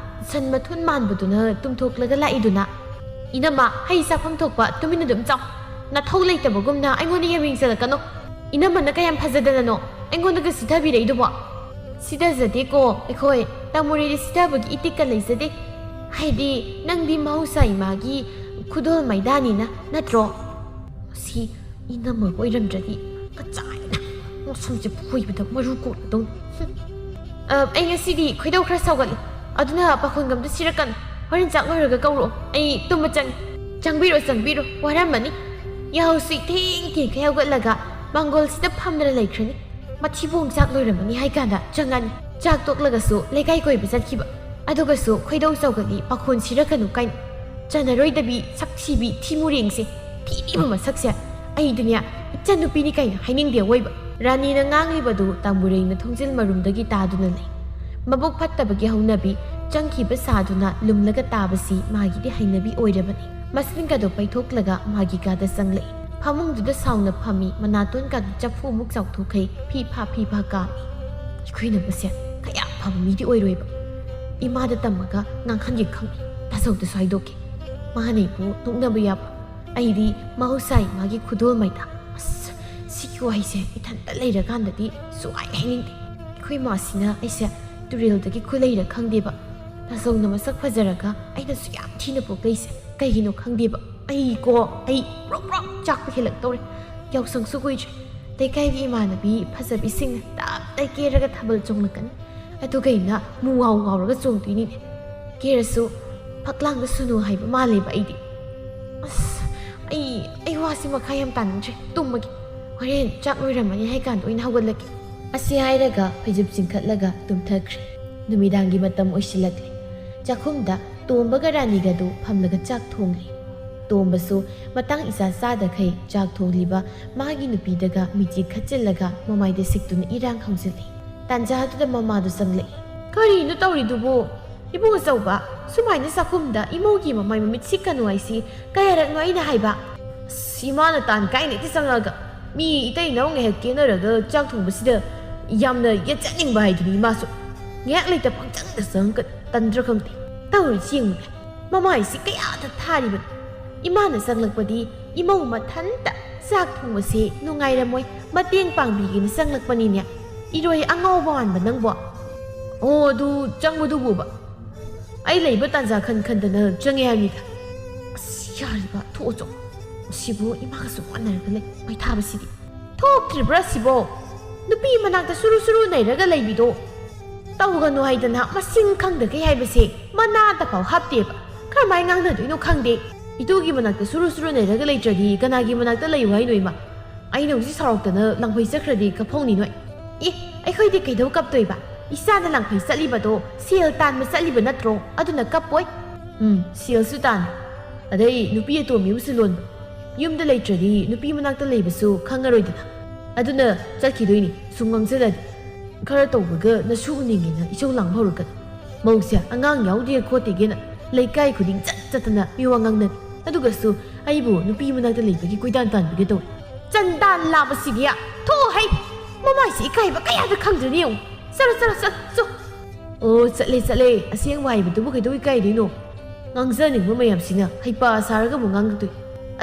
ꯁꯟ ꯃꯊꯨꯟ ꯃꯥꯟꯕꯗꯨꯅ ꯇꯨꯝꯊꯣꯛꯂꯒ ꯂꯥꯛꯏꯗꯨꯅ? ꯏꯅꯝꯃ, ꯍꯩ ꯆꯥꯐꯝ ꯊꯣꯛꯄ ꯇꯨꯃꯤꯟꯅ ꯑꯗꯨꯝ ꯆꯥꯎ꯫ ꯅꯊꯧ ꯂꯩꯇꯕꯒꯨꯝꯅ ꯑꯩꯉꯣꯟꯗ ꯌꯥꯝ ꯌꯦꯡꯁꯤꯜꯂꯛꯀꯅꯨ꯫ ꯏꯅꯝꯃꯅ ꯀꯌꯥꯝ ꯐꯖꯗꯅꯅꯣ ꯑꯩꯉꯣꯟꯗꯒ ꯁꯤꯊꯕꯤꯔꯛꯏꯗꯨꯕꯣ? ꯁꯤꯊꯖꯗꯦꯀꯣ ꯑꯩꯈꯣꯏ꯫ ꯇꯥꯃꯨꯔꯩꯗꯤ ꯁꯤꯊꯕꯒꯤ ꯏꯇꯤꯛꯀ ꯂꯩꯖꯗꯦ꯫ ꯍꯥꯏꯗꯤ ꯅꯪꯗꯤ ꯃꯍꯧꯁꯥ ꯏꯃꯥꯒꯤ ꯈꯨꯗꯣꯜ ꯃꯩꯗꯥꯅꯤꯅ, ꯅꯠꯇ꯭ꯔꯣ? ꯁꯤ ꯏꯅꯝꯃ ꯑꯣꯏꯔꯝꯗ꯭ꯔꯗꯤ ꯉꯁꯥꯏꯅ ꯃꯁꯝꯁꯦ ꯐꯣꯏꯕꯗ ꯃꯔꯨ ꯀꯣꯛꯂꯗꯧꯅꯤ꯫ ꯍꯨꯝ꯫ ꯑ, ꯑꯩ ꯉꯁꯤꯗꯤ ꯈꯣꯏꯗꯧ ꯈꯔ ꯁꯥꯎꯒꯠꯂꯤ꯫ ꯑꯗꯨꯅ ꯄꯥꯈꯣꯟꯒ ꯑꯝꯇ ꯁꯤꯔꯛꯀꯅꯨ꯫ ꯍꯣꯔꯦꯟ ꯆꯥꯛ ꯂꯣꯏꯔꯒ ꯀꯧꯔꯛꯑꯣ꯫ ꯑꯩ ꯇꯨꯝꯕ ꯆꯪꯉꯦ꯫ ꯆꯪꯕꯤꯔꯣ, ꯆꯪꯕꯤꯔꯣ꯫ ꯋꯥꯔꯝꯃꯅꯤ꯫ ꯌꯥꯍꯧꯁꯨ ꯏꯊꯦꯡ ꯊꯦꯡꯈꯩ ꯍꯧꯒꯠꯂꯒ ꯃꯥꯡꯒꯣꯜꯁꯤꯗ ꯐꯝꯗꯅ ꯂꯩꯈ꯭ꯔꯅꯤ꯫ ꯃꯊꯤꯕꯣꯡ ꯆꯥꯛ ꯂꯣꯏꯔꯝꯃꯅꯤ ꯍꯥꯏ ꯀꯥꯟꯗ ꯆꯪꯉꯅꯤ꯫ ꯆꯥꯛ ꯇꯣꯛꯂꯒꯁꯨ ꯂꯩꯀꯥꯏ ꯀꯣꯏꯕ ꯆꯠꯈꯤꯕ꯫ ꯑꯗꯨꯒꯁꯨ ꯈꯣꯏꯗꯧ ꯁꯥꯎꯒꯠꯂꯤ, ꯄꯥꯈꯣꯟ ꯁꯤꯔꯛꯀꯅꯨ ꯀꯥꯏꯅ꯫ ꯆꯟꯅꯔꯣꯏꯗꯕꯤ, ꯁꯛꯊꯤꯕꯤ, ꯊꯤꯃꯨꯔꯦꯡꯁꯦ, ꯊꯤꯔꯤꯕ ꯃꯁꯛꯁꯦ꯫ ꯑꯩꯗꯤꯅꯦ, ꯏꯆꯟꯅꯨꯄꯤꯅꯤ ꯀꯥꯏꯅ ꯍꯥꯏꯅꯤꯡꯗꯦ ꯑꯋꯣꯏꯕ꯫ ꯔꯥꯅꯤꯅ ꯉꯥꯡꯂꯤꯕꯗꯨ ꯇꯥꯝꯕꯨꯔꯦꯡꯅ ꯊꯣꯡꯖꯤꯜ ꯃꯔꯨꯝꯗꯒꯤ ꯇꯥꯗꯨꯅ ꯂꯩ꯫ ꯃꯕꯨꯛ ꯐꯠꯇꯕꯒꯤ ꯍꯧꯅꯕꯤ ꯆꯪꯈꯤꯕ ꯁꯥꯗꯨꯅ ꯂꯨꯝꯂꯒ ꯇꯥꯕꯁꯤ ꯃꯥꯒꯤꯗꯤ ꯍꯩꯅꯕꯤ ꯑꯣꯏꯔꯕꯅꯤ꯫ ꯃꯁꯤꯡꯒꯗꯨ ꯄꯩꯊꯣꯛꯂꯒ ꯃꯥꯒꯤ ꯀꯥꯗ ꯆꯪꯂꯛꯏ꯫ ꯐꯃꯨꯡꯗꯨꯗ ꯁꯥꯎꯅ ꯐꯝꯃꯤ, ꯃꯅꯥꯇꯣꯟꯒꯗꯨ ꯆꯐꯨꯃꯨꯛ ꯆꯥꯎꯊꯣꯛꯈꯩ ꯐꯤ ꯐꯥ ꯐꯤ ꯐꯥ ꯀꯥꯝꯃꯤ꯫ ꯑꯩꯈꯣꯏꯅ ꯃꯁꯦ ꯀꯌꯥ ꯐꯕ ꯃꯤꯗꯤ ꯑꯣꯏꯔꯣꯏꯕ꯫ ꯏꯃꯥꯗ ꯇꯝꯃꯒ ꯉꯥꯡꯍꯟꯒꯦ ꯈꯪꯉꯤ꯫ ꯇꯥꯆꯧꯗꯁꯨ ꯍꯥꯏꯗꯣꯛꯀꯦ꯫ ꯃꯥꯅ ꯑꯩꯕꯨ ꯅꯣꯛꯅꯕ ꯌꯥꯕ꯫ ꯑꯩꯗꯤ ꯃꯍꯧꯁꯥ ꯏꯃꯥꯒꯤ ꯈꯨꯗꯣꯜ ꯃꯩꯗ꯫ ꯑꯁ, ꯁꯤꯒꯤ ꯋꯥꯍꯩꯁꯦ ꯏꯊꯟꯇ ꯂꯩꯔꯀꯥꯟꯗꯗꯤ ꯁꯨꯡꯍꯥꯏ ꯍꯥꯏꯅꯤꯡꯗꯦ꯫ ꯑꯩꯈꯣꯏ ꯃꯥꯁꯤꯅ ꯑꯩꯁꯦ ꯇꯨꯔꯦꯜꯗꯒꯤ ꯈꯨꯂꯩꯔ ꯈꯪꯗꯦꯕ꯫ ꯇꯥꯆꯧꯅ ꯃꯁꯛ ꯐꯖꯔꯒ ꯑꯩꯅꯁꯨ ꯌꯥꯝ ꯊꯤꯅ ꯄꯣꯛꯂꯛꯏꯁꯦ ꯀꯩꯒꯤꯅꯣ ꯈꯪꯗꯦꯕ꯫ ꯑꯩꯀꯣ, ꯑꯩ ꯄ꯭ꯔꯣꯛ ꯄ꯭ꯔꯣꯛ ꯆꯥꯛꯄ ꯍꯦꯜꯂꯛꯇꯧꯔꯦ꯫ ꯌꯥꯎꯁꯪꯁꯨ ꯀꯨꯏꯗ꯭ꯔꯦ꯫ ꯂꯩꯀꯥꯏꯒꯤ ꯏꯃꯥꯟꯅꯕꯤ ꯐꯖꯕꯤꯁꯤꯡꯅ ꯇꯞ ꯇꯥꯏ ꯀꯦꯔꯒ ꯊꯥꯕꯜ ꯆꯣꯡꯂꯛꯀꯅꯤ꯫ ꯑꯗꯨꯒ ꯑꯩꯅ ꯃꯨ ꯉꯥꯎ ꯉꯥꯎꯔꯒ ꯆꯣꯡꯗꯣꯏꯅꯤꯅꯦ꯫ ꯀꯦꯔꯁꯨ ꯐꯛꯂꯥꯡꯗ ꯁꯨꯅꯨ ꯍꯥꯏꯕ ꯃꯥꯜꯂꯦꯕ ꯑꯩꯗꯤ꯫ ꯑꯁ, ꯑꯩ, ꯑꯩ ꯋꯥꯁꯤ ꯃꯈꯥ ꯌꯥꯝ ꯇꯥꯅꯤꯡꯗ꯭ꯔꯦ꯫ ꯇꯨꯝꯃꯒꯦ꯫ ꯍꯣꯔꯦꯟ ꯆꯥꯛ ꯂꯣꯏꯔꯝꯃꯅꯤ ꯍꯥꯏ ꯀꯥꯟꯗ ꯑꯣꯏꯅ ꯍꯧꯒꯠꯂꯒꯦ꯫ ꯑꯁꯤ ꯍꯥꯏꯔꯒ ꯐꯩꯖꯨꯞ ꯆꯤꯡꯈꯠꯂꯒ ꯇꯨꯝꯊꯈ꯭ꯔꯦ꯫ ꯅꯨꯃꯤꯗꯥꯡꯒꯤ ꯃꯇꯝ ꯑꯣꯏꯁꯤꯜꯂꯛꯂꯦ꯫ ꯆꯥꯛꯈꯨꯝꯗ ꯇꯣꯝꯕꯒ ꯔꯥꯅꯤꯒꯗꯨ ꯐꯝꯂꯒ ꯆꯥꯛ ꯊꯣꯡꯂꯤ꯫ ꯇꯣꯝꯕꯁꯨ ꯃꯇꯥꯡ ꯏꯆꯥ ꯆꯥꯗꯈꯩ ꯆꯥꯛ ꯊꯣꯡꯂꯤꯕ ꯃꯥꯒꯤ ꯅꯨꯄꯤꯗꯒ ꯃꯤꯆꯤ ꯈꯠꯆꯤꯜꯂꯒ ꯃꯃꯥꯏꯗ ꯁꯤꯛꯇꯨꯅ ꯏꯔꯥꯡ ꯍꯧꯖꯤꯜꯂꯤ꯫ ꯇꯥꯟꯖꯥꯗꯨꯗ ꯃꯃꯥꯗꯨ ꯆꯪꯂꯛꯏ꯫ "ꯀꯔꯤꯅꯣ ꯇꯧꯔꯤꯗꯨꯕꯨ? ꯏꯕꯨꯡ ꯑꯆꯧꯕ, ꯁꯨꯃꯥꯏꯅ ꯆꯥꯛꯈꯨꯝꯗ ꯏꯃꯧꯒꯤ ꯃꯃꯥꯏ ꯃꯃꯤꯠ ꯁꯤꯛꯀꯅꯨ ꯍꯥꯏꯁꯤ ꯀꯌꯥꯔꯛꯅꯣ ꯑꯩꯅ ꯍꯥꯏꯕ?" "ꯑꯁ, ꯏꯃꯥꯅ ꯇꯥꯟ ꯀꯥꯏꯅ ꯍꯦꯛꯇ ꯆꯪꯉꯛꯑꯒ ꯃꯤ ꯏꯇꯩ ꯏꯅꯥꯎ ꯉꯥꯏꯍꯥꯛ ꯀꯦꯅꯔꯒ ꯆꯥꯛ ꯊꯣꯡꯕꯁꯤꯗ ꯌꯥꯝꯅ ꯌꯦꯠꯆꯅꯤꯡꯕ ꯍꯥꯏꯗꯨꯅꯤ ꯏꯃꯥꯁꯨ꯫ ꯉꯥꯏꯍꯥꯛ ꯂꯩꯇ ꯄꯪꯆꯪꯗ ꯆꯪꯉꯛꯀ ꯇꯟꯗ꯭ꯔꯥ ꯈꯪꯗꯦ꯫ ꯇꯧꯔꯤꯁꯤ ꯌꯦꯡꯉꯨꯅꯦ, ꯃꯃꯥꯏꯁꯤ ꯀꯌꯥꯗ ꯊꯥꯔꯤꯕꯅꯤ꯫ ꯏꯃꯥꯅ ꯆꯪꯂꯛꯄꯗꯤ ꯏꯃꯧ ꯃꯊꯟꯇ ꯆꯥꯛ ꯊꯣꯡꯕꯁꯦ ꯅꯨꯡꯉꯥꯏꯔꯝꯃꯣꯏ, ꯃꯇꯦꯡ ꯄꯥꯡꯕꯤꯒꯦꯅ ꯆꯪꯂꯛꯄꯅꯤꯅꯦ꯫ ꯏꯔꯣꯏ ꯑꯉꯥꯎꯕ ꯃꯥꯟꯕ ꯅꯪꯕꯣ!" "ꯑꯣ, ꯑꯗꯨ ꯆꯪꯕꯗꯨꯕꯨꯕ? ꯑꯩ ꯂꯩꯕ ꯇꯥꯟꯖꯥ ꯈꯟ ꯈꯟꯗꯅ ꯆꯪꯉꯦ ꯍꯥꯏꯕꯅꯤꯗ꯫ ꯑꯁ, ꯌꯥꯔꯤꯕ, ꯊꯣꯛꯑꯣ ꯆꯣ꯫ ꯁꯤꯕꯨ ꯏꯃꯥꯒꯁꯨ ꯃꯥꯟꯅꯔꯒ ꯂꯩ, ꯃꯩ ꯊꯥꯕꯁꯤꯗꯤ꯫ ꯊꯣꯛꯇ꯭ꯔꯤꯕ꯭ꯔꯥ ꯁꯤꯕꯣ? ꯅꯨꯄꯤ ꯃꯅꯥꯛꯇ ꯁꯨꯔꯨ ꯁꯨꯔꯨ ꯅꯩꯔꯒ ꯂꯩꯕꯤꯗꯣ꯫ ꯇꯧꯒꯅꯨ ꯍꯥꯏꯗꯅ ꯃꯁꯤꯡ ꯈꯪꯗꯈꯩ ꯍꯥꯏꯕꯁꯦ ꯃꯅꯥꯗ ꯐꯥꯎ ꯍꯥꯞꯇꯦꯕ꯫ ꯀꯔꯝꯍꯥꯏꯅ ꯉꯥꯡꯅꯗꯣꯏꯅꯣ ꯈꯪꯗꯦ꯫ ꯏꯇꯨꯒꯤ ꯃꯅꯥꯛꯇ ꯁꯨꯔꯨ ꯁꯨꯔꯨ ꯅꯩꯔꯒ ꯂꯩꯇ꯭ꯔꯗꯤ ꯀꯅꯥꯒꯤ ꯃꯅꯥꯛꯇ ꯂꯩꯌꯨ ꯍꯥꯏꯅꯣ ꯏꯃꯥ? ꯑꯩꯅ ꯍꯧꯖꯤꯛ ꯁꯥꯎꯔꯛꯇꯅ ꯂꯪꯐꯩ ꯆꯠꯈ꯭ꯔꯗꯤ ꯀꯞꯐꯧꯅꯤ ꯅꯣꯏ꯫ ꯑꯦ, ꯑꯩꯈꯣꯏꯗꯤ ꯀꯩꯗꯧ ꯀꯞꯇꯣꯏꯕ? ꯏꯆꯥꯅ ꯂꯪꯐꯩ ꯆꯠꯂꯤꯕꯗꯣ ꯁꯦꯜ ꯇꯥꯟꯕ ꯆꯠꯂꯤꯕ ꯅꯠꯇ꯭ꯔꯣ? ꯑꯗꯨꯅ ꯀꯞꯄꯣꯏ꯫ ꯎꯝ, ꯁꯦꯜꯁꯨ ꯇꯥꯟ꯫ ꯑꯗꯩ ꯅꯨꯄꯤ ꯑꯇꯣꯝꯕꯤ ꯑꯃꯁꯨ ꯂꯣꯟꯕ꯫ ꯌꯨꯝꯗ ꯂꯩꯇ꯭ꯔꯗꯤ ꯅꯨꯄꯤ ꯃꯅꯥꯛꯇ ꯂꯩꯕꯁꯨ ꯈꯪꯉꯔꯣꯏꯗꯅ꯫ ꯑꯗꯨꯅ ꯆꯠꯈꯤꯗꯣꯏꯅꯤ ꯁꯨꯝ ꯉꯥꯡꯁꯤꯜꯂꯗꯤ꯫ ꯈꯔ ꯇꯧꯕꯒ ꯅꯁꯨ ꯎꯅꯤꯡꯉꯦꯅ ꯏꯁꯧ ꯂꯥꯡꯕ ꯍꯧꯔꯛꯀꯅꯤ꯫ ꯃꯧꯁꯦ ꯑꯉꯥꯡ ꯌꯥꯎꯗꯦ ꯈꯣꯠꯇꯦꯒꯦꯅ ꯂꯩꯀꯥꯏ ꯈꯨꯗꯤꯡ ꯆꯠ ꯆꯠꯇꯅ ꯃꯤꯋꯥ ꯉꯥꯡꯅꯅꯤ꯫ ꯑꯗꯨꯒꯁꯨ ꯑꯩꯕꯨ ꯅꯨꯄꯤ ꯃꯅꯥꯛꯇ ꯂꯩꯕꯒꯤ ꯀꯣꯏꯇꯥꯟ ꯇꯥꯟꯕꯤꯒꯦ ꯇꯧꯏ꯫ ꯆꯟꯗꯥꯟ ꯂꯥꯕꯁꯤꯗꯤ! ꯊꯣꯛꯑꯣ ꯍꯩ! ꯃꯃꯥꯏꯁꯦ ꯏꯀꯥꯏꯕ ꯀꯌꯥꯗ ꯈꯪꯗ꯭ꯔꯤꯅꯤ ꯌꯦꯡꯉꯨ꯫ ꯆꯠꯂꯣ, ꯆꯠꯂꯣ, ꯆꯠꯂꯣ, ꯆꯣ꯫ ꯑꯣ, ꯆꯠꯂꯦ, ꯆꯠꯂꯦ꯫ ꯑꯁꯦꯡꯕ ꯍꯥꯏꯕꯗꯨꯕꯨ ꯀꯩꯗꯧ ꯏꯀꯥꯏꯗꯣꯏꯅꯣ? ꯉꯥꯡꯖꯅꯤꯡꯕ ꯃꯌꯥꯝꯁꯤꯅ ꯍꯩꯄꯥ ꯁꯥꯔꯒ ꯑꯃꯨꯛ ꯉꯥꯡꯂꯛꯇꯣꯏ꯫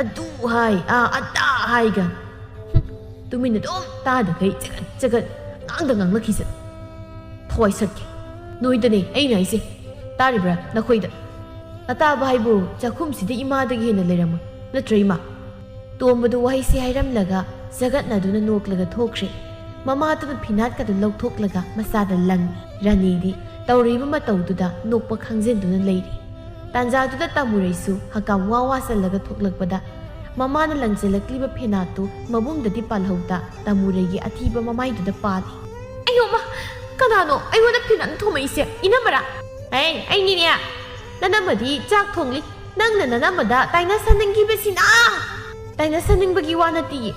ꯑꯗꯨ ꯍꯥꯏ, ꯑꯥ, ꯑꯗꯥ ꯍꯥꯏꯒ꯫ ꯍꯨꯝ, ꯇꯨꯃꯤꯟꯅ ꯑꯗꯨꯝ ꯇꯥꯗꯈꯩ ꯆꯒꯠ ꯆꯒꯠ ꯉꯥꯡꯗ ꯉꯥꯡꯂꯛꯈꯤꯁꯅꯨ꯫ ꯊꯋꯥꯏ ꯁꯠꯀꯦ꯫ ꯅꯣꯏꯗꯅꯦ ꯑꯩꯅ ꯍꯥꯏꯁꯦ꯫ ꯇꯥꯔꯤꯕ꯭ꯔꯥ ꯅꯈꯣꯏꯗ? ꯑꯇꯥꯕ ꯍꯥꯏꯕꯨ ꯆꯥꯛꯈꯨꯝꯁꯤꯗ ꯏꯃꯥꯗꯒꯤ ꯍꯦꯟꯅ ꯂꯩꯔꯝꯃꯣꯏ꯫ ꯅꯠꯇ꯭ꯔꯣ ꯏꯃꯥ? ꯇꯣꯝꯕꯗꯨ ꯋꯥꯍꯩꯁꯤ ꯍꯥꯏꯔꯝꯂꯒ ꯖꯒꯠꯅꯗꯨꯅ ꯅꯣꯛꯂꯒ ꯊꯣꯛꯈ꯭ꯔꯦ꯫ ꯃꯃꯥꯗꯨꯅ ꯐꯤꯅꯥꯠꯀꯗꯨ ꯂꯧꯊꯣꯛꯂꯒ ꯃꯆꯥꯗ ꯂꯪꯉꯤ꯫ ꯔꯥꯅꯤꯗꯤ ꯇꯧꯔꯤꯕ ꯃꯇꯧꯗꯨꯗ ꯅꯣꯛꯄ ꯈꯪꯖꯤꯟꯗꯨꯅ ꯂꯩꯔꯤ꯫ ꯇꯥꯟꯖꯥꯗꯨꯗ ꯇꯥꯃꯨꯔꯩꯁꯨ ꯍꯀꯥꯝ ꯋꯥ ꯋꯥ ꯆꯜꯂꯒ ꯊꯣꯛꯂꯛꯄꯗ ꯃꯃꯥꯅ ꯂꯪꯁꯤꯜꯂꯛꯂꯤꯕ ꯐꯤꯅꯥꯠꯇꯨ ꯃꯕꯨꯡꯗꯗꯤ ꯄꯥꯜꯍꯧꯗ ꯇꯥꯃꯨꯔꯩꯒꯤ ꯑꯊꯤꯕ ꯃꯃꯥꯏꯗꯨꯗ ꯄꯥꯜꯂꯤ꯫ ꯑꯌꯣꯃ! ꯀꯅꯥꯅꯣ ꯑꯩꯉꯣꯟꯗ ꯐꯤꯅꯥꯠ ꯊꯣꯝꯃꯛꯏꯁꯦ? ꯏꯅꯝꯃꯔꯥ? ꯑꯩ, ꯑꯩꯅꯤꯅꯦ꯫ ꯅꯅꯝꯃꯗꯤ ꯆꯥꯛ ꯊꯣꯡꯂꯤ꯫ ꯅꯪꯅ ꯅꯅꯝꯃꯗ ꯇꯥꯏꯅꯁꯟꯅꯤꯡꯈꯤꯕꯁꯤꯅ! ꯇꯥꯏꯅꯁꯟꯅꯤꯡꯕꯒꯤ ꯋꯥ ꯅꯠꯇꯤꯌꯦ꯫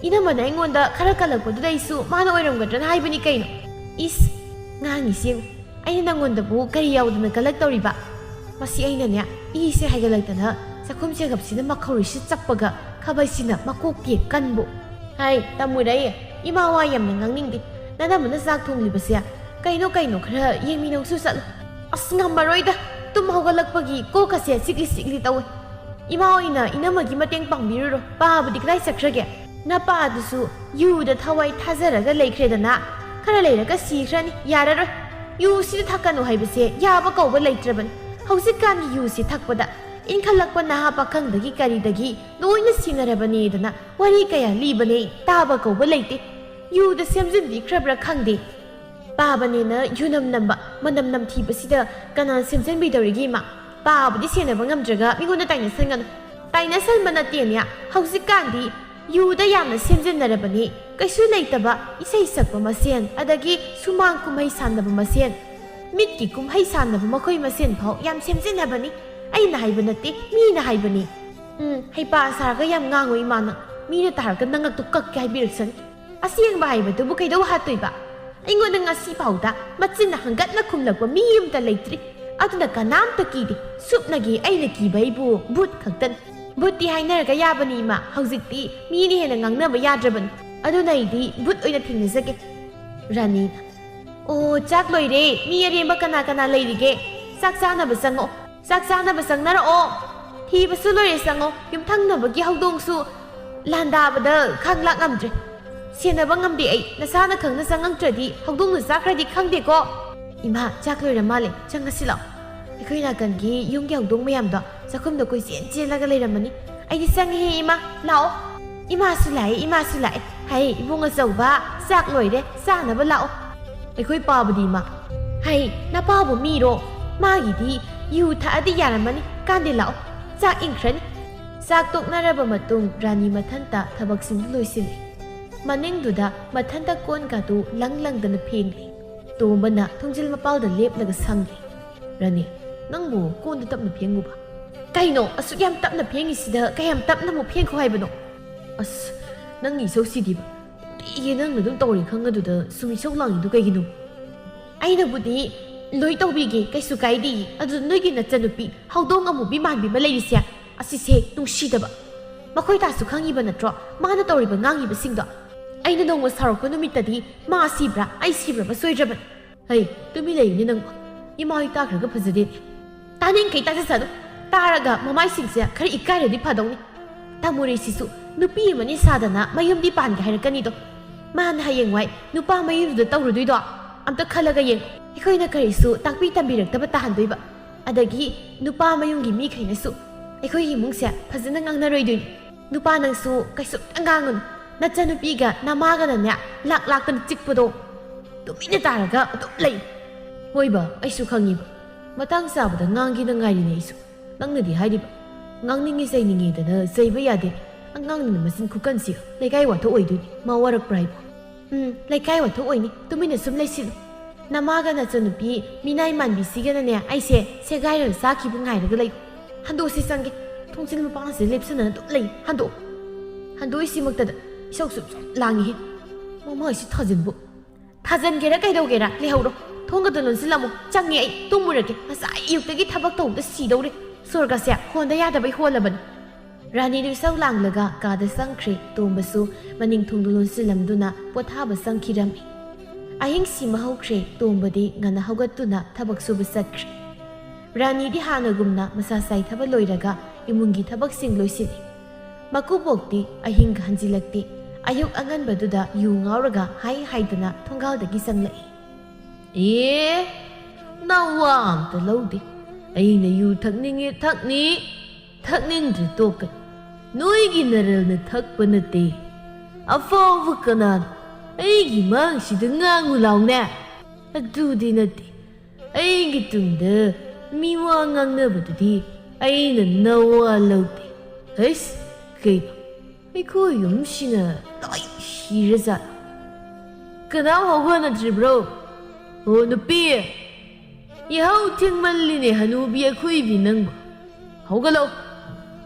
ꯏꯅꯝꯃꯅ ꯑꯩꯉꯣꯟꯗ ꯈꯔ ꯀꯜꯂꯛꯄꯗꯨꯗ ꯑꯩꯁꯨ ꯃꯥꯅ ꯑꯣꯏꯔꯝꯒꯗ꯭ꯔꯅ ꯍꯥꯏꯕꯅꯤ ꯀꯩꯅꯣ꯫ ꯏꯁ, ꯉꯥꯡꯉꯤꯁꯤ ꯌꯦꯡꯉꯨ꯫ ꯑꯩꯅ ꯅꯪꯉꯣꯟꯗꯕꯨ ꯀꯔꯤ ꯌꯥꯎꯗꯅ ꯀꯜꯂꯛꯇꯧꯔꯤꯕ? ꯃꯁꯤ ꯑꯩꯅꯅꯦ, ꯏꯁꯦ ꯍꯥꯏꯒꯠꯂꯛꯇꯅ ꯆꯥꯛꯈꯨꯝ ꯆꯦꯒꯞꯁꯤꯅ ꯃꯈꯧꯔꯤꯁꯤ ꯆꯞꯄꯒ ꯈꯥꯕꯩꯁꯤꯅ ꯃꯀꯣꯛ ꯇꯦꯛ ꯀꯟꯕꯨ꯫ ꯍꯥꯏ, ꯇꯥꯃꯨꯔꯩ, ꯏꯃꯥ ꯋꯥ ꯌꯥꯝꯅ ꯉꯥꯡꯅꯤꯡꯗꯦ꯫ ꯅꯅꯝꯃꯅ ꯆꯥꯛ ꯊꯣꯡꯂꯤꯕꯁꯦ ꯀꯩꯅꯣ ꯀꯩꯅꯣ ꯈꯔ ꯌꯦꯡꯃꯤꯟꯅꯧꯁꯨ ꯆꯠꯂꯨ꯫ ꯑꯁ, ꯉꯝꯃꯔꯣꯏꯗ꯫ ꯇꯨꯝ ꯍꯧꯒꯠꯂꯛꯄꯒꯤ ꯀꯣꯛꯀꯁꯦ ꯆꯤꯛꯂꯤ ꯆꯤꯛꯂꯤ ꯇꯧꯋꯦ꯫ ꯏꯃꯥ ꯑꯣꯏꯅ ꯏꯅꯝꯃꯒꯤ ꯃꯇꯦꯡ ꯄꯥꯡꯕꯤꯔꯨꯔꯣ꯫ ꯄꯥꯕꯗꯤ ꯀꯗꯥꯏ ꯆꯠꯈ꯭ꯔꯒꯦ? ꯅꯄꯥꯗꯨꯁꯨ ꯌꯨꯗ ꯊꯋꯥꯏ ꯊꯥꯖꯔꯒ ꯂꯩꯈ꯭ꯔꯦꯗꯅ꯫ ꯈꯔ ꯂꯩꯔꯒ ꯁꯤꯈ꯭ꯔꯅꯤ꯫ ꯌꯥꯔꯔꯣꯏ꯫ ꯌꯨꯁꯤꯗ ꯊꯛꯀꯅꯨ ꯍꯥꯏꯕꯁꯦ ꯌꯥꯕ ꯀꯧꯕ ꯂꯩꯇ꯭ꯔꯕꯅꯤ꯫ ꯍꯧꯖꯤꯛꯀꯥꯟꯒꯤ ꯌꯨꯁꯤ ꯊꯛꯄꯗ ꯏꯟꯈꯠꯂꯛꯄ ꯅꯍꯥ ꯄꯥꯈꯪꯗꯒꯤ ꯀꯔꯤꯗꯒꯤ ꯂꯣꯏꯅ ꯁꯤꯟꯅꯔꯕꯅꯦꯗꯅ ꯋꯥꯔꯤ ꯀꯌꯥ ꯂꯤꯕꯅꯦ, ꯇꯥꯕ ꯀꯧꯕ ꯂꯩꯇꯦ꯫ ꯌꯨꯗ ꯁꯦꯝꯖꯤꯟꯕꯤꯈ꯭ꯔꯕ꯭ꯔꯥ ꯈꯪꯗꯦ꯫ ꯄꯥꯕꯅꯦꯅ ꯌꯨꯅꯝ ꯅꯝꯕ, ꯃꯅꯝ ꯅꯝꯊꯤꯕꯁꯤꯗ ꯀꯅꯥ ꯁꯦꯝꯖꯤꯟꯕꯤꯗꯧꯔꯤꯒꯦ ꯏꯃꯥ? ꯄꯥꯕꯗꯤ ꯁꯦꯟꯅꯕ ꯉꯝꯗ꯭ꯔꯒ ꯃꯤꯉꯣꯟꯗ ꯇꯥꯏꯅꯁꯟꯒꯅꯨ꯫ ꯇꯥꯏꯅꯁꯟꯕ ꯅꯠꯇꯦꯅꯦ, ꯍꯧꯖꯤꯛꯀꯥꯟꯗꯤ ꯌꯨꯗ ꯌꯥꯝꯅ ꯁꯦꯝꯖꯤꯟꯅꯔꯕꯅꯤ꯫ ꯀꯩꯁꯨ ꯂꯩꯇꯕ ꯏꯁꯩ ꯁꯛꯄ ꯃꯁꯦꯟ, ꯑꯗꯒꯤ ꯁꯨꯃꯥꯡ ꯀꯨꯝꯍꯩ ꯁꯥꯟꯅꯕ ꯃꯁꯦꯟ, ꯃꯤꯠꯀꯤ ꯀꯨꯝꯍꯩ ꯁꯥꯟꯅꯕ ꯃꯈꯣꯏ ꯃꯁꯦꯟ ꯐꯥꯎ ꯌꯥꯝ ꯁꯦꯝꯖꯤꯟꯅꯕꯅꯤ꯫ ꯑꯩꯅ ꯍꯥꯏꯕ ꯅꯠꯇꯦ, ꯃꯤꯅ ꯍꯥꯏꯕꯅꯤ꯫ ꯎꯝ, ꯍꯩꯄꯥ ꯁꯥꯔꯒ ꯌꯥꯝ ꯉꯥꯡꯉꯣ ꯏꯃꯥꯅ꯫ ꯃꯤꯅ ꯇꯥꯔꯒ ꯅꯉꯛꯇꯣ ꯀꯛꯀꯦ ꯍꯥꯏꯕꯤꯔꯛꯁꯅꯤ꯫ ꯑꯁꯦꯡꯕ ꯍꯥꯏꯕꯗꯨꯕꯨ ꯀꯩꯗꯧ ꯍꯥꯠꯇꯣꯏꯕ? ꯑꯩꯉꯣꯟꯗ ꯉꯁꯤ ꯐꯥꯎꯗ ꯃꯆꯤꯟ ꯍꯪꯒꯠꯅ ꯈꯨꯝꯂꯛꯄ ꯃꯤ ꯑꯃꯇ ꯂꯩꯇ꯭ꯔꯤ꯫ ꯑꯗꯨꯅ ꯀꯅꯥꯝꯇ ꯀꯤꯗꯦ꯫ ꯁꯨꯞꯅꯒꯤ ꯑꯩꯅ ꯀꯤꯕ ꯑꯩꯕꯨ ꯚꯨꯠ ꯈꯛꯇꯅꯤ꯫ ꯚꯨꯠꯇꯤ ꯍꯥꯏꯅꯔꯒ ꯌꯥꯕꯅꯤ ꯏꯃꯥ, ꯍꯧꯖꯤꯛꯇꯤ ꯃꯤꯅ ꯍꯦꯟꯅ ꯉꯥꯡꯅꯕ ꯌꯥꯗ꯭ꯔꯕꯅꯤ꯫ ꯑꯗꯨꯅ ꯑꯩꯗꯤ ꯚꯨꯠ ꯑꯣꯏꯅ ꯊꯦꯡꯅꯖꯒꯦ꯫ ꯔꯥꯅꯤꯅ, ꯑꯣ, ꯆꯥꯛ ꯂꯣꯏꯔꯦ꯫ ꯃꯤ ꯑꯔꯦꯝꯕ ꯀꯅꯥ ꯀꯅꯥ ꯂꯩꯔꯤꯒꯦ? ꯆꯥꯛ ꯆꯥꯅꯕ ꯆꯪꯉꯛꯑꯣ꯫ ꯆꯥꯛ ꯆꯥꯅꯕ ꯆꯪꯅꯔꯛꯑꯣ꯫ ꯊꯤꯕꯁꯨ ꯂꯣꯏꯔꯦ, ꯆꯪꯉꯣ꯫ ꯌꯨꯝꯊꯪꯅꯕꯒꯤ ꯍꯧꯗꯣꯡꯁꯨ ꯂꯥꯟꯗꯥꯕꯗ ꯈꯥꯡ ꯂꯥꯛ ꯉꯝꯗ꯭ꯔꯦ꯫ ꯁꯦꯟꯅꯕ ꯉꯝꯗꯦ ꯑꯩ꯫ ꯅꯁꯥꯅ ꯈꯪꯅ ꯆꯪꯉꯛꯇ꯭ꯔꯗꯤ ꯍꯧꯗꯣꯡꯅ ꯆꯥꯈ꯭ꯔꯗꯤ ꯈꯪꯗꯦꯀꯣ꯫ ꯏꯃꯥ, ꯆꯥꯛ ꯂꯣꯏꯔ ꯃꯥꯜꯂꯦ꯫ ꯆꯪꯉꯁꯤ ꯂꯥꯛꯑꯣ꯫ ꯑꯩꯈꯣꯏ ꯅꯥꯀꯟꯒꯤ ꯌꯨꯝꯒꯤ ꯍꯧꯗꯣꯡ ꯃꯌꯥꯝꯗꯣ ꯆꯥꯛꯈꯨꯝꯗ ꯀꯣꯏꯆꯦꯟ ꯆꯦꯜꯂꯒ ꯂꯩꯔꯝꯃꯅꯤ꯫ ꯑꯩꯗꯤ ꯆꯪꯉꯦꯍꯦ ꯏꯃꯥ, ꯂꯥꯛꯑꯣ꯫ ꯏꯃꯥꯁꯨ ꯂꯥꯛꯑꯦ, ꯏꯃꯥꯁꯨ ꯂꯥꯛꯑꯦ꯫ ꯍꯩ, ꯏꯕꯨꯡ ꯑꯆꯧꯕ, ꯆꯥꯛ ꯂꯣꯏꯔꯦ, ꯆꯥꯅꯕ ꯂꯥꯛꯑꯣ꯫ ꯑꯩꯈꯣꯏ ꯄꯥꯕꯗꯤ ꯏꯃꯥ? ꯍꯩ, ꯅꯄꯥꯕꯨ ꯃꯤꯔꯣ? ꯃꯥꯒꯤꯗꯤ ꯌꯨ ꯊꯛꯑꯗꯤ ꯌꯥꯔꯝꯃꯅꯤ꯫ ꯀꯥꯟꯗꯦ, ꯂꯥꯛꯑꯣ, ꯆꯥꯛ ꯏꯪꯈ꯭ꯔꯅꯤ꯫ ꯆꯥꯛ ꯇꯣꯛꯅꯔꯕ ꯃꯇꯨꯡ ꯔꯥꯅꯤ ꯃꯊꯟꯇ ꯊꯕꯛꯁꯤꯡꯗꯨ ꯂꯣꯏꯁꯤꯜꯂꯤ꯫ ꯃꯅꯤꯡꯗꯨꯗ ꯃꯊꯟꯇ ꯀꯣꯟꯒꯗꯨ ꯂꯪ ꯂꯪꯗꯅ ꯐꯦꯡꯂꯤ꯫ ꯇꯣꯝꯕꯅ ꯊꯣꯡꯖꯤꯜ ꯃꯄꯥꯜꯗ ꯂꯦꯞꯂꯒ ꯁꯪꯂꯤ꯫ ꯔꯥꯅꯤ, ꯅꯪꯕꯨ ꯀꯣꯟꯗꯨ ꯇꯞꯅ ꯐꯦꯡꯉꯨꯕ꯫ ꯀꯩꯅꯣ ꯑꯁꯨꯛ ꯌꯥꯝ ꯇꯞꯅ ꯐꯦꯡꯉꯤꯁꯤꯗ? ꯀꯌꯥꯝ ꯇꯞꯅ ꯑꯃꯨꯛ ꯐꯦꯡꯈꯣ ꯍꯥꯏꯕꯅꯣ? ꯑꯁ, ꯅꯪꯒꯤ ꯏꯁꯧꯁꯤꯗꯤꯕ꯫ ꯅꯨꯡꯇꯤꯒꯤ ꯅꯪꯅ ꯑꯗꯨꯝ ꯇꯧꯔꯤ ꯈꯪꯉꯗꯨꯗ ꯁꯨꯝ ꯏꯁꯧ ꯂꯥꯡꯉꯤꯗꯨ ꯀꯩꯒꯤꯅꯣ? ꯑꯩꯅꯕꯨꯗꯤ ꯂꯣꯏ ꯇꯧꯕꯤꯒꯦ, ꯀꯩꯁꯨ ꯀꯥꯏꯗꯦ꯫ ꯑꯗꯨ ꯅꯣꯏꯒꯤ ꯅꯆꯟꯅꯨꯄꯤ ꯍꯧꯗꯣꯡ ꯑꯃꯨꯕꯤ ꯃꯥꯟꯕꯤ ꯑꯃ ꯂꯩꯔꯤꯁꯦ, ꯑꯁꯤꯁꯦ ꯅꯨꯡꯁꯤꯗꯕ꯫ ꯃꯈꯣꯏ ꯇꯥꯁꯨ ꯈꯪꯉꯤꯕ ꯅꯠꯇ꯭ꯔꯣ ꯃꯥꯅ ꯇꯧꯔꯤꯕ ꯉꯥꯡꯉꯤꯕꯁꯤꯡꯗꯣ? ꯑꯩꯅ ꯅꯣꯡꯃ ꯁꯥꯎꯔꯛꯄ ꯅꯨꯃꯤꯠꯇꯗꯤ ꯃꯥ ꯁꯤꯕ꯭ꯔꯥ ꯑꯩ ꯁꯤꯕ꯭ꯔꯥ ꯑꯃ ꯁꯣꯏꯗ꯭ꯔꯕꯅꯤ꯫ ꯍꯩ, ꯇꯨꯃꯤꯟ ꯂꯩꯌꯨꯅꯦ ꯅꯪ꯫ ꯏꯃꯥ ꯍꯣꯏ ꯇꯥꯈ꯭ꯔꯒ ꯐꯖꯗꯦꯅꯦ꯫ ꯇꯥꯅꯤꯡꯈꯩ ꯇꯥꯖꯁꯅꯨ꯫ ꯇꯥꯔꯒ ꯃꯃꯥꯏꯁꯤꯡꯁꯦ ꯈꯔ ꯏꯀꯥꯏꯔꯗꯤ ꯐꯗꯧꯅꯤ꯫ ꯇꯥꯃꯣꯔꯩꯁꯤꯁꯨ ꯅꯨꯄꯤ ꯑꯃꯅꯤ ꯁꯥꯗꯅ ꯃꯌꯨꯝꯗꯤ ꯄꯥꯟꯒꯦ ꯍꯥꯏꯔꯛꯀꯅꯤꯗꯣ꯫ ꯃꯥꯅ ꯍꯌꯦꯡꯋꯥꯏ ꯅꯨꯄꯥ ꯃꯌꯨꯝꯗꯨꯗ ꯇꯧꯔꯨꯗꯣꯏꯗꯣ ꯑꯝꯇ ꯈꯜꯂꯒ ꯌꯦꯡꯉꯨ꯫ ꯑꯩꯈꯣꯏꯅ ꯀꯔꯤꯁꯨ ꯇꯥꯛꯄꯤ ꯇꯝꯕꯤꯔꯛꯇꯕ ꯇꯥꯍꯟꯗꯣꯏꯕ꯫ ꯑꯗꯒꯤ ꯅꯨꯄꯥ ꯃꯌꯨꯝꯒꯤ ꯃꯤꯈꯩꯅꯁꯨ ꯑꯩꯈꯣꯏꯒꯤ ꯏꯃꯨꯡꯁꯦ ꯐꯖꯅ ꯉꯥꯡꯅꯔꯣꯏꯗꯣꯏꯅꯤ꯫ ꯅꯨꯄꯥ ꯅꯪꯁꯨ ꯀꯩꯁꯨ ꯉꯥꯡꯒꯅꯨ꯫ ꯅꯆꯟꯅꯨꯄꯤꯒ ꯅꯃꯥꯒꯅꯅꯦ ꯂꯥꯛ ꯂꯥꯛꯇꯅ ꯆꯤꯛꯄꯗꯣ꯫ ꯇꯨꯃꯤꯟꯅ ꯇꯥꯔꯒ ꯑꯗꯨꯝ ꯂꯩ꯫ ꯍꯣꯏꯕ, ꯑꯩꯁꯨ ꯈꯪꯉꯤꯕ꯫ ꯃꯇꯥꯡ ꯆꯥꯕꯗ ꯉꯥꯡꯒꯦꯅ ꯉꯥꯏꯔꯤꯅꯦ ꯑꯩꯁꯨ꯫ ꯅꯪꯅꯗꯤ ꯍꯥꯏꯔꯤꯕ, ꯉꯥꯡꯅꯤꯡꯉꯤ ꯆꯩꯅꯤꯡꯉꯤꯗꯅ ꯆꯩꯕ ꯌꯥꯗꯦ, ꯑꯉꯥꯡꯅꯤꯅ ꯃꯆꯤꯟ ꯈꯨꯀꯟꯁꯤꯒ꯫ ꯂꯩꯀꯥꯏ ꯋꯥꯊꯣꯛ ꯑꯣꯏꯗꯣꯏꯅꯤ ꯃꯥ ꯋꯥꯔꯛꯄ꯭ꯔꯥ ꯍꯥꯏꯕꯨ꯫ ꯎꯝ, ꯂꯩꯀꯥꯏ ꯋꯥꯊꯣꯛ ꯑꯣꯏꯅꯤ, ꯇꯨꯃꯤꯟꯅ ꯁꯨꯝ ꯂꯩꯁꯤꯜꯂꯨ꯫ ꯅꯃꯥꯒ ꯅꯆꯟꯅꯨꯄꯤ ꯃꯤꯅꯥꯏ ꯃꯥꯟꯕꯤꯁꯤꯒꯅꯅꯦ ꯑꯩꯁꯦ ꯁꯦꯒꯥꯏꯔꯒ ꯆꯥꯈꯤꯕ ꯉꯥꯏꯔꯒ ꯂꯩ꯫ ꯍꯟꯗꯣꯛꯁꯤ ꯆꯪꯒꯦ꯫ ꯊꯣꯡꯖꯤꯟ ꯃꯄꯥꯟꯁꯤꯗ ꯂꯦꯞꯁꯟꯅꯅ ꯑꯗꯨꯝ ꯂꯩ꯫ ꯍꯟꯗꯣꯛ꯫ ꯍꯟꯗꯣꯛꯏꯁꯤꯃꯛꯇꯗ ꯏꯁꯧ ꯁꯨꯝ ꯁꯨꯝ ꯂꯥꯡꯉꯤꯍꯦ꯫ ꯃꯃꯥꯏꯁꯤ ꯊꯥꯖꯤꯟꯕꯨ꯫ ꯊꯥꯖꯤꯟꯒꯦꯔꯥ ꯀꯩꯗꯧꯒꯦꯔꯥ ꯂꯩꯍꯧꯔꯣ꯫ ꯊꯣꯡꯒꯗꯣ ꯂꯣꯟꯁꯤꯜꯂꯝꯃꯨ꯫ ꯆꯪꯉꯦ ꯑꯩ꯫ ꯇꯨꯝꯃꯨꯔꯒꯦ꯫ ꯉꯁꯥꯏ ꯑꯌꯨꯛꯇꯒꯤ ꯊꯕꯛ ꯇꯧꯕꯗ ꯁꯤꯗꯧꯔꯦ꯫ ꯁꯣꯔꯒꯁꯦ ꯍꯣꯟꯗ ꯌꯥꯗꯕꯩ ꯍꯣꯜꯂꯕꯅꯤ꯫ ꯔꯥꯅꯤꯗꯨ ꯏꯁꯧ ꯂꯥꯡꯂꯒ ꯀꯥꯗ ꯆꯪꯈ꯭ꯔꯦ꯫ ꯇꯣꯝꯕꯁꯨ ꯃꯅꯤꯡ ꯊꯣꯡꯗꯨ ꯂꯣꯟꯁꯤꯜꯂꯝꯗꯨꯅ ꯄꯣꯊꯥꯕ ꯆꯪꯈꯤꯔꯝꯃꯤ꯫ ꯑꯍꯤꯡ ꯁꯤꯃ ꯍꯧꯈ꯭ꯔꯦ꯫ ꯇꯣꯝꯕꯗꯤ ꯉꯟꯅ ꯍꯧꯒꯠꯇꯨꯅ ꯊꯕꯛ ꯁꯨꯕ ꯆꯠꯈ꯭ꯔꯦ꯫ ꯔꯥꯅꯤꯗꯤ ꯍꯥꯟꯅꯒꯨꯝꯅ ꯃꯁꯥ ꯆꯥꯏꯊꯕ ꯂꯣꯏꯔꯒ ꯏꯃꯨꯡꯒꯤ ꯊꯕꯛꯁꯤꯡ ꯂꯣꯏꯁꯤꯜꯂꯤ꯫ ꯃꯀꯨꯕꯣꯛꯇꯤ ꯑꯍꯤꯡꯒ ꯍꯟꯖꯤꯜꯂꯛꯇꯦ꯫ ꯑꯌꯨꯛ ꯑꯉꯟꯕꯗꯨꯗ ꯌꯨ ꯉꯥꯎꯔꯒ ꯍꯥꯏ ꯍꯥꯏꯗꯅ ꯊꯣꯡꯒꯥꯜꯗꯒꯤ ꯆꯪꯂꯛꯏ꯫ ꯑꯦ, ꯅꯋꯥ ꯑꯝꯇ ꯂꯧꯗꯦ꯫ ꯑꯩꯅ ꯌꯨ ꯊꯛꯅꯤꯡꯉꯦ ꯊꯛꯅꯤ, ꯊꯛꯅꯤꯡꯗ꯭ꯔꯦ ꯇꯣꯛꯀꯅꯤ꯫ ꯅꯣꯏꯒꯤ ꯅꯔꯜꯅ ꯊꯛꯄ ꯅꯠꯇꯦ꯫ ꯑꯐꯥꯎꯕ ꯀꯅꯥꯅꯣ ꯑꯩꯒꯤ ꯃꯥꯡꯁꯤꯗ ꯉꯥꯡꯉꯨ ꯂꯥꯎꯅꯦ? ꯑꯗꯨꯗꯤ ꯅꯠꯇꯦ꯫ ꯑꯩꯒꯤ ꯇꯨꯡꯗ ꯃꯤ ꯋꯥ ꯉꯥꯡꯅꯕꯗꯨꯗꯤ ꯑꯩꯅ ꯅꯋꯥ ꯂꯧꯗꯦ꯫ ꯍꯩꯁ, ꯀꯩꯅꯣ? ꯑꯩꯈꯣꯏ ꯌꯨꯝꯁꯤꯅ ꯂꯣꯏ ꯁꯤꯔꯖꯥꯠꯂꯣ? ꯀꯅꯥꯝ ꯍꯧꯒꯠꯅꯗ꯭ꯔꯤꯕ꯭ꯔꯣ? ꯑꯣ, ꯅꯨꯄꯤ! ꯌꯥꯍꯧ ꯊꯦꯡꯃꯜꯂꯤꯅꯦ, ꯍꯅꯨꯕꯤ ꯑꯈꯣꯏꯕꯤ ꯅꯪꯕꯨ꯫ ꯍꯧꯒꯠꯂꯣ꯫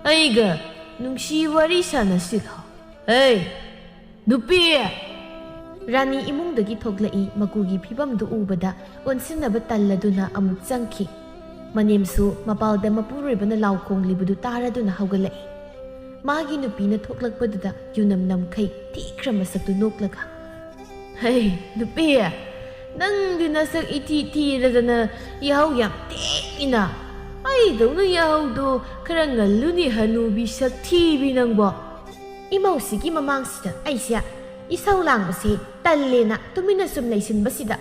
ꯑꯩꯒ ꯅꯨꯡꯁꯤ ꯋꯥꯔꯤ ꯁꯥꯟꯅꯁꯤ ꯂꯥꯎ꯫ ꯍꯩ, ꯅꯨꯄꯤ! ꯔꯥꯅꯤ ꯏꯃꯨꯡꯗꯒꯤ ꯊꯣꯛꯂꯛꯏ꯫ ꯃꯀꯨꯒꯤ ꯐꯤꯕꯝꯗꯨ ꯎꯕꯗ ꯑꯣꯟꯁꯤꯟꯅꯕ ꯇꯜꯂꯗꯨꯅ ꯑꯃꯨꯛ ꯆꯪꯈꯤ꯫ ꯃꯅꯦꯝꯁꯨ ꯃꯄꯥꯜꯗ ꯃꯄꯨꯔꯣꯏꯕꯅ ꯂꯥꯎ ꯈꯣꯡꯂꯤꯕꯗꯨ ꯇꯥꯔꯗꯨꯅ ꯍꯧꯒꯠꯂꯛꯏ꯫ ꯃꯥꯒꯤ ꯅꯨꯄꯤꯅ ꯊꯣꯛꯂꯛꯄꯗꯨꯗ ꯌꯨꯅꯝ ꯅꯝꯈꯩ ꯊꯤꯈ꯭ꯔ ꯃꯁꯛꯇꯨ ꯅꯣꯛꯂꯒ, "ꯍꯩ, ꯅꯨꯄꯤ, ꯅꯪꯗꯤ ꯅꯁꯛ ꯏꯊꯤ ꯊꯤꯔꯗꯅ ꯌꯥꯍꯧ ꯌꯥꯝ ꯊꯦꯡꯉꯤꯅ꯫ ꯑꯩꯗꯧꯅ ꯌꯥꯍꯧꯗꯣ ꯈꯔ ꯉꯜꯂꯨꯅꯦ, ꯍꯅꯨꯕꯤ ꯁꯛ ꯊꯤꯕꯤ ꯅꯪꯕꯣ!" ꯏꯃꯧꯁꯤꯒꯤ ꯃꯃꯥꯡꯁꯤꯗ ꯑꯩꯁꯦ ꯏꯁꯧ ꯂꯥꯡꯕꯁꯦ ꯇꯜꯂꯦꯅ ꯇꯨꯃꯤꯟꯅ ꯁꯨꯝ ꯂꯩꯁꯤꯟꯕꯁꯤꯗ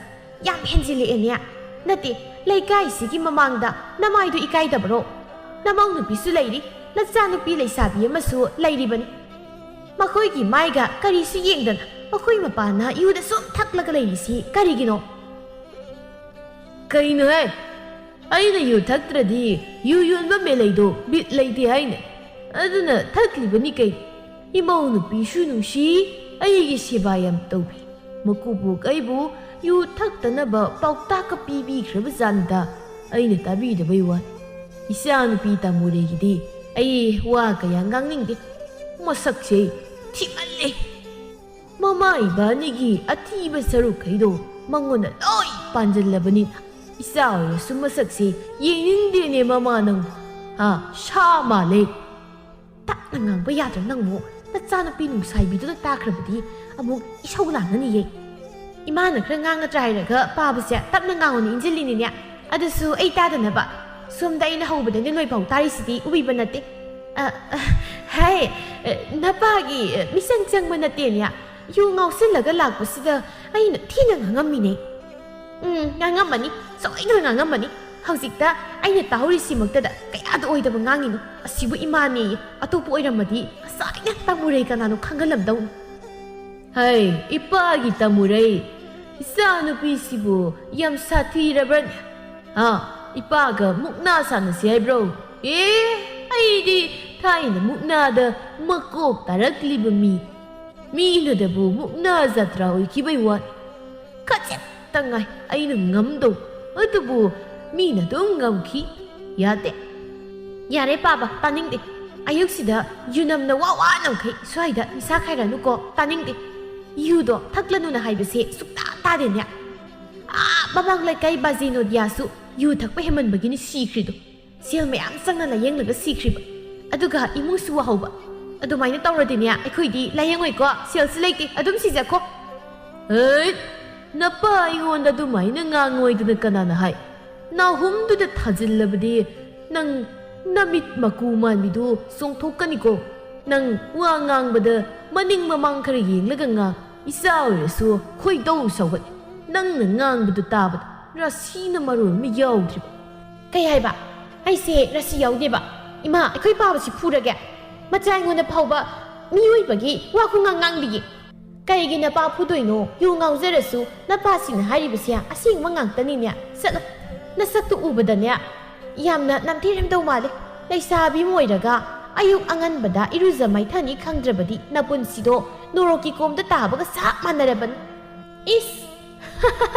ꯌꯥꯝ ꯍꯦꯟꯖꯤꯜꯂꯛꯑꯦꯅꯦ꯫ ꯅꯠꯇꯦ, ꯂꯩꯀꯥꯏꯁꯤꯒꯤ ꯃꯃꯥꯡꯗ ꯅꯃꯥꯏꯗꯨ ꯏꯀꯥꯏꯗꯕꯔꯣ? ꯅꯃꯧ ꯅꯨꯄꯤꯁꯨ ꯂꯩꯔꯤ, ꯅꯆꯥꯅꯨꯄꯤ ꯂꯩꯁꯥꯕꯤ ꯑꯃꯁꯨ ꯂꯩꯔꯤꯕꯅꯤ꯫ ꯃꯈꯣꯏꯒꯤ ꯃꯥꯏꯒ ꯀꯔꯤꯁꯨ ꯌꯦꯡꯗꯅ ꯑꯩꯈꯣꯏ ꯃꯄꯥꯅ ꯌꯨꯗ ꯁꯨꯝ ꯊꯛꯂꯒ ꯂꯩꯔꯤꯁꯤ ꯀꯔꯤꯒꯤꯅꯣ? ꯀꯩꯅꯣꯍꯦ? ꯑꯩꯅ ꯌꯨ ꯊꯛꯇ꯭ꯔꯗꯤ ꯌꯨ ꯌꯣꯟꯕ ꯃꯦꯂꯩꯗꯣ ꯕꯤꯠ ꯂꯩꯇꯦ ꯍꯥꯏꯅꯦ꯫ ꯑꯗꯨꯅ ꯊꯛꯂꯤꯕꯅꯤ ꯀꯩ꯫ ꯏꯃꯧ ꯅꯨꯄꯤꯁꯨ ꯅꯨꯡꯁꯤ, ꯑꯩꯒꯤ ꯁꯦꯕꯥ ꯌꯥꯝ ꯇꯧꯕꯤ꯫ ꯃꯀꯨꯕꯣꯛ ꯑꯩꯕꯨ ꯌꯨ ꯊꯛꯇꯅꯕ ꯄꯥꯎꯇꯥꯛꯀ ꯄꯤꯕꯤꯈ꯭ꯔꯕ ꯖꯥꯠꯅꯤꯗ, ꯑꯩꯅ ꯇꯥꯕꯤꯗꯕꯩ ꯋꯥꯅꯤ꯫ ꯏꯆꯥꯅꯨꯄꯤ ꯇꯥꯃꯨꯔꯩꯒꯤꯗꯤ ꯑꯩ ꯋꯥ ꯀꯌꯥ ꯉꯥꯡꯅꯤꯡꯗꯦ꯫ ꯃꯁꯛꯁꯦ ꯊꯤꯃꯜꯂꯦ꯫ ꯃꯃꯥ ꯏꯕꯥꯅꯤꯒꯤ ꯑꯊꯤꯕ ꯁꯔꯨꯛꯈꯩꯗꯣ ꯃꯉꯣꯟꯗ ꯂꯣꯏ ꯄꯥꯟꯖꯜꯂꯕꯅꯤꯅ ꯏꯆꯥ ꯑꯣꯏꯔꯁꯨ ꯃꯁꯛꯁꯦ ꯌꯦꯡꯅꯤꯡꯗꯦꯅꯦ ꯃꯃꯥ ꯅꯪꯕꯨ꯫ ꯍꯥ, ꯁꯥ ꯃꯥꯜꯂꯦ꯫ ꯇꯞꯅ ꯉꯥꯡꯕ ꯌꯥꯗ꯭ꯔꯣ ꯅꯪꯕꯨ? ꯅꯆꯥꯅꯨꯄꯤ ꯅꯨꯡꯁꯥꯏꯕꯤꯗꯨꯅ ꯇꯥꯈ꯭ꯔꯕꯗꯤ ꯑꯃꯨꯛ ꯏꯁꯧ ꯂꯥꯡꯉꯅꯤꯌꯦ꯫ ꯏꯃꯥꯅ ꯈꯔ ꯉꯥꯡꯉꯗ꯭ꯔꯥ ꯍꯥꯏꯔꯒ ꯄꯥꯕꯁꯦ ꯇꯞꯅ ꯉꯥꯡꯉꯨꯅ ꯏꯟꯖꯤꯜꯂꯤꯅꯤꯅꯦ꯫ ꯑꯗꯨꯁꯨ ꯑꯩ ꯇꯥꯗꯅꯕ꯫ ꯁꯣꯝꯗ ꯑꯩꯅ ꯍꯧꯕꯗꯒꯤ ꯅꯣꯏꯐꯥꯎ ꯇꯥꯔꯤꯁꯤꯗꯤ ꯎꯕꯤꯕ ꯅꯠꯇꯦ꯫ ꯑ, ꯑ, ꯍꯥꯏ, ꯑ, ꯅꯄꯥꯒꯤ, ꯑ, ꯃꯤꯆꯪ ꯆꯪꯕ ꯅꯠꯇꯦꯅꯦ꯫ ꯌꯨ ꯉꯥꯎꯁꯤꯜꯂꯒ ꯂꯥꯛꯄꯁꯤꯗ ꯑꯩꯅ ꯊꯤꯅ ꯉꯥꯡꯉꯝꯃꯤꯅꯦ꯫ ꯎꯝ, ꯉꯥꯡꯉꯝꯃꯅꯤ꯫ ꯁꯣꯏꯗꯅ ꯉꯥꯡꯉꯝꯃꯅꯤ꯫ ꯍꯧꯖꯤꯛꯇ ꯑꯩꯅ ꯇꯥꯍꯧꯔꯤꯁꯤꯃꯛꯇꯗ ꯀꯌꯥꯗ ꯑꯣꯏꯗꯕ ꯉꯥꯡꯉꯤꯅꯣ꯫ ꯑꯁꯤꯕꯨ ꯏꯃꯥꯅꯦꯌꯦ꯫ ꯑꯇꯣꯞꯄ ꯑꯣꯏꯔꯝꯃꯗꯤ ꯉꯁꯥꯏꯅ ꯇꯥꯃꯨꯔꯩ ꯀꯅꯥꯅꯣ ꯈꯪꯍꯜꯂꯝꯗꯧꯅꯤ꯫ ꯍꯩ, ꯏꯄꯥꯒꯤ ꯇꯥꯃꯨꯔꯩ, ꯏꯆꯥꯅꯨꯄꯤꯁꯤꯕꯨ ꯌꯥꯝ ꯁꯥꯊꯤꯔꯕ꯭ꯔꯅꯦ? ꯍꯥ, ꯏꯄꯥꯒ ꯃꯨꯛꯅꯥ ꯁꯥꯟꯅꯁꯤ ꯍꯥꯏꯕ꯭ꯔꯣ? ꯑꯦ, ꯑꯩꯗꯤ ꯊꯥꯏꯅ ꯃꯨꯛꯅꯥꯗ ꯃꯀꯣꯛ ꯇꯥꯔꯛꯂꯤꯕ ꯃꯤ꯫ ꯃꯤꯅꯗꯕꯨ ꯃꯨꯛꯅꯥ ꯖꯇ꯭ꯔꯥ ꯑꯣꯏꯈꯤꯕꯩ ꯋꯥꯅꯤ꯫ ꯈꯖꯤꯛꯇ ꯉꯥꯏ ꯑꯩꯅ ꯉꯝꯗꯧ, ꯑꯗꯨꯕꯨ ꯃꯤꯅ ꯑꯗꯨꯝ ꯉꯝꯈꯤ꯫ ꯌꯥꯗꯦ꯫ ꯌꯥꯔꯦ ꯄꯥꯕ, ꯇꯥꯅꯤꯡꯗꯦ꯫ ꯑꯌꯨꯛꯁꯤꯗ ꯌꯨꯅꯝꯅ ꯋꯥ ꯋꯥ ꯅꯝꯈꯩ ꯁ꯭ꯋꯥꯏꯗ ꯅꯤꯁꯥ ꯈꯥꯏꯔꯅꯨꯀꯣ, ꯇꯥꯅꯤꯡꯗꯦ꯫ ꯌꯨꯗꯣ ꯊꯛꯂꯅꯨꯅ ꯍꯥꯏꯕꯁꯦ ꯁꯨꯛꯇꯥ ꯇꯥꯗꯦꯅꯦ꯫ ꯑꯥ, ꯃꯃꯥꯡ ꯂꯩꯀꯥꯏ ꯕꯥꯖꯤ ꯅꯣꯗꯤꯌꯥꯁꯨ ꯌꯨ ꯊꯛꯄ ꯍꯦꯟꯃꯟꯕꯒꯤꯅꯤ ꯁꯤꯈ꯭ꯔꯤꯗꯣ꯫ ꯁꯦꯜ ꯃꯌꯥꯝ ꯆꯪꯅ ꯂꯥꯌꯦꯡꯂꯒ ꯁꯤꯈ꯭ꯔꯤꯕ꯫ ꯑꯗꯨꯒ ꯏꯃꯨꯡꯁꯨ ꯋꯥꯍꯧꯕ꯫ ꯑꯗꯨꯃꯥꯏꯅ ꯇꯧꯔꯗꯤꯅꯦ, ꯑꯩꯈꯣꯏꯗꯤ ꯂꯥꯌꯦꯡꯉꯣꯏꯀꯣ, ꯁꯦꯜꯁꯨ ꯂꯩꯇꯦ, ꯑꯗꯨꯝ ꯁꯤꯖꯈꯣ꯫ ꯍꯩꯠ! ꯅꯄꯥ ꯑꯩꯉꯣꯟꯗ ꯑꯗꯨꯃꯥꯏꯅ ꯉꯥꯡꯉꯣꯏꯗꯅ ꯀꯅꯥꯅ ꯍꯥꯏ? ꯅꯥꯍꯨꯝꯗꯨꯗ ꯊꯥꯖꯤꯜꯂꯕꯗꯤ ꯅꯪ ꯅꯃꯤꯠ ꯃꯀꯨ ꯃꯥꯟꯕꯤꯗꯨ ꯆꯣꯡꯊꯣꯛꯀꯅꯤꯀꯣ꯫ ꯅꯪ ꯋꯥ ꯉꯥꯡꯕꯗ ꯃꯅꯤꯡ ꯃꯃꯥꯡ ꯈꯔ ꯌꯦꯡꯂꯒ ꯉꯥꯡ꯫ ꯏꯆꯥ ꯑꯣꯏꯔꯁꯨ ꯈꯣꯏꯗꯧ ꯁꯧꯒꯠꯂꯤ꯫ ꯅꯪꯅ ꯉꯥꯡꯕꯗꯨ ꯇꯥꯕꯗ ꯔꯥꯁꯤꯅ ꯃꯔꯣꯜ ꯑꯃ ꯌꯥꯎꯗ꯭ꯔꯤꯕ꯫ ꯀꯩ ꯍꯥꯏꯕ? ꯑꯩꯁꯦ ꯔꯥꯁꯤ ꯌꯥꯎꯗꯦꯕ꯫ ꯏꯃꯥ, ꯑꯩꯈꯣꯏ ꯄꯥꯕꯁꯤ ꯐꯨꯔꯒꯦ꯫ ꯃꯆꯥ ꯑꯩꯉꯣꯟꯗ ꯐꯥꯎꯕ ꯃꯤꯑꯣꯏꯕꯒꯤ ꯋꯥ ꯈꯨꯉꯥꯡ ꯉꯥꯡꯕꯤꯌꯦ꯫ "ꯀꯩꯒꯤ ꯅꯄꯥ ꯐꯨꯗꯣꯏꯅꯣ? ꯌꯨ ꯉꯥꯎꯖꯔꯁꯨ ꯅꯄꯥꯁꯤꯅ ꯍꯥꯏꯔꯤꯕꯁꯦ ꯑꯁꯦꯡꯕ ꯉꯥꯛꯇꯅꯤꯅꯦ꯫ ꯆꯠꯂꯣ, ꯅꯁꯛꯇꯨ ꯎꯕꯗꯅꯦ ꯌꯥꯝꯅ ꯅꯝꯊꯤꯔꯝꯗꯧ ꯃꯥꯜꯂꯦ꯫ ꯂꯩꯁꯥꯕꯤ ꯑꯃ ꯑꯣꯏꯔꯒ ꯑꯌꯨꯛ ꯑꯉꯟꯕꯗ ꯏꯔꯨꯖ ꯃꯥꯏꯊꯅꯤ ꯈꯪꯗ꯭ꯔꯕꯗꯤ ꯅꯄꯨꯟꯁꯤꯗꯣ ꯅꯣꯔꯣꯛꯀꯤ ꯀꯣꯝꯗ ꯇꯥꯕꯒ ꯆꯞ ꯃꯥꯟꯅꯔꯕꯅꯤ꯫ ꯏꯁ!"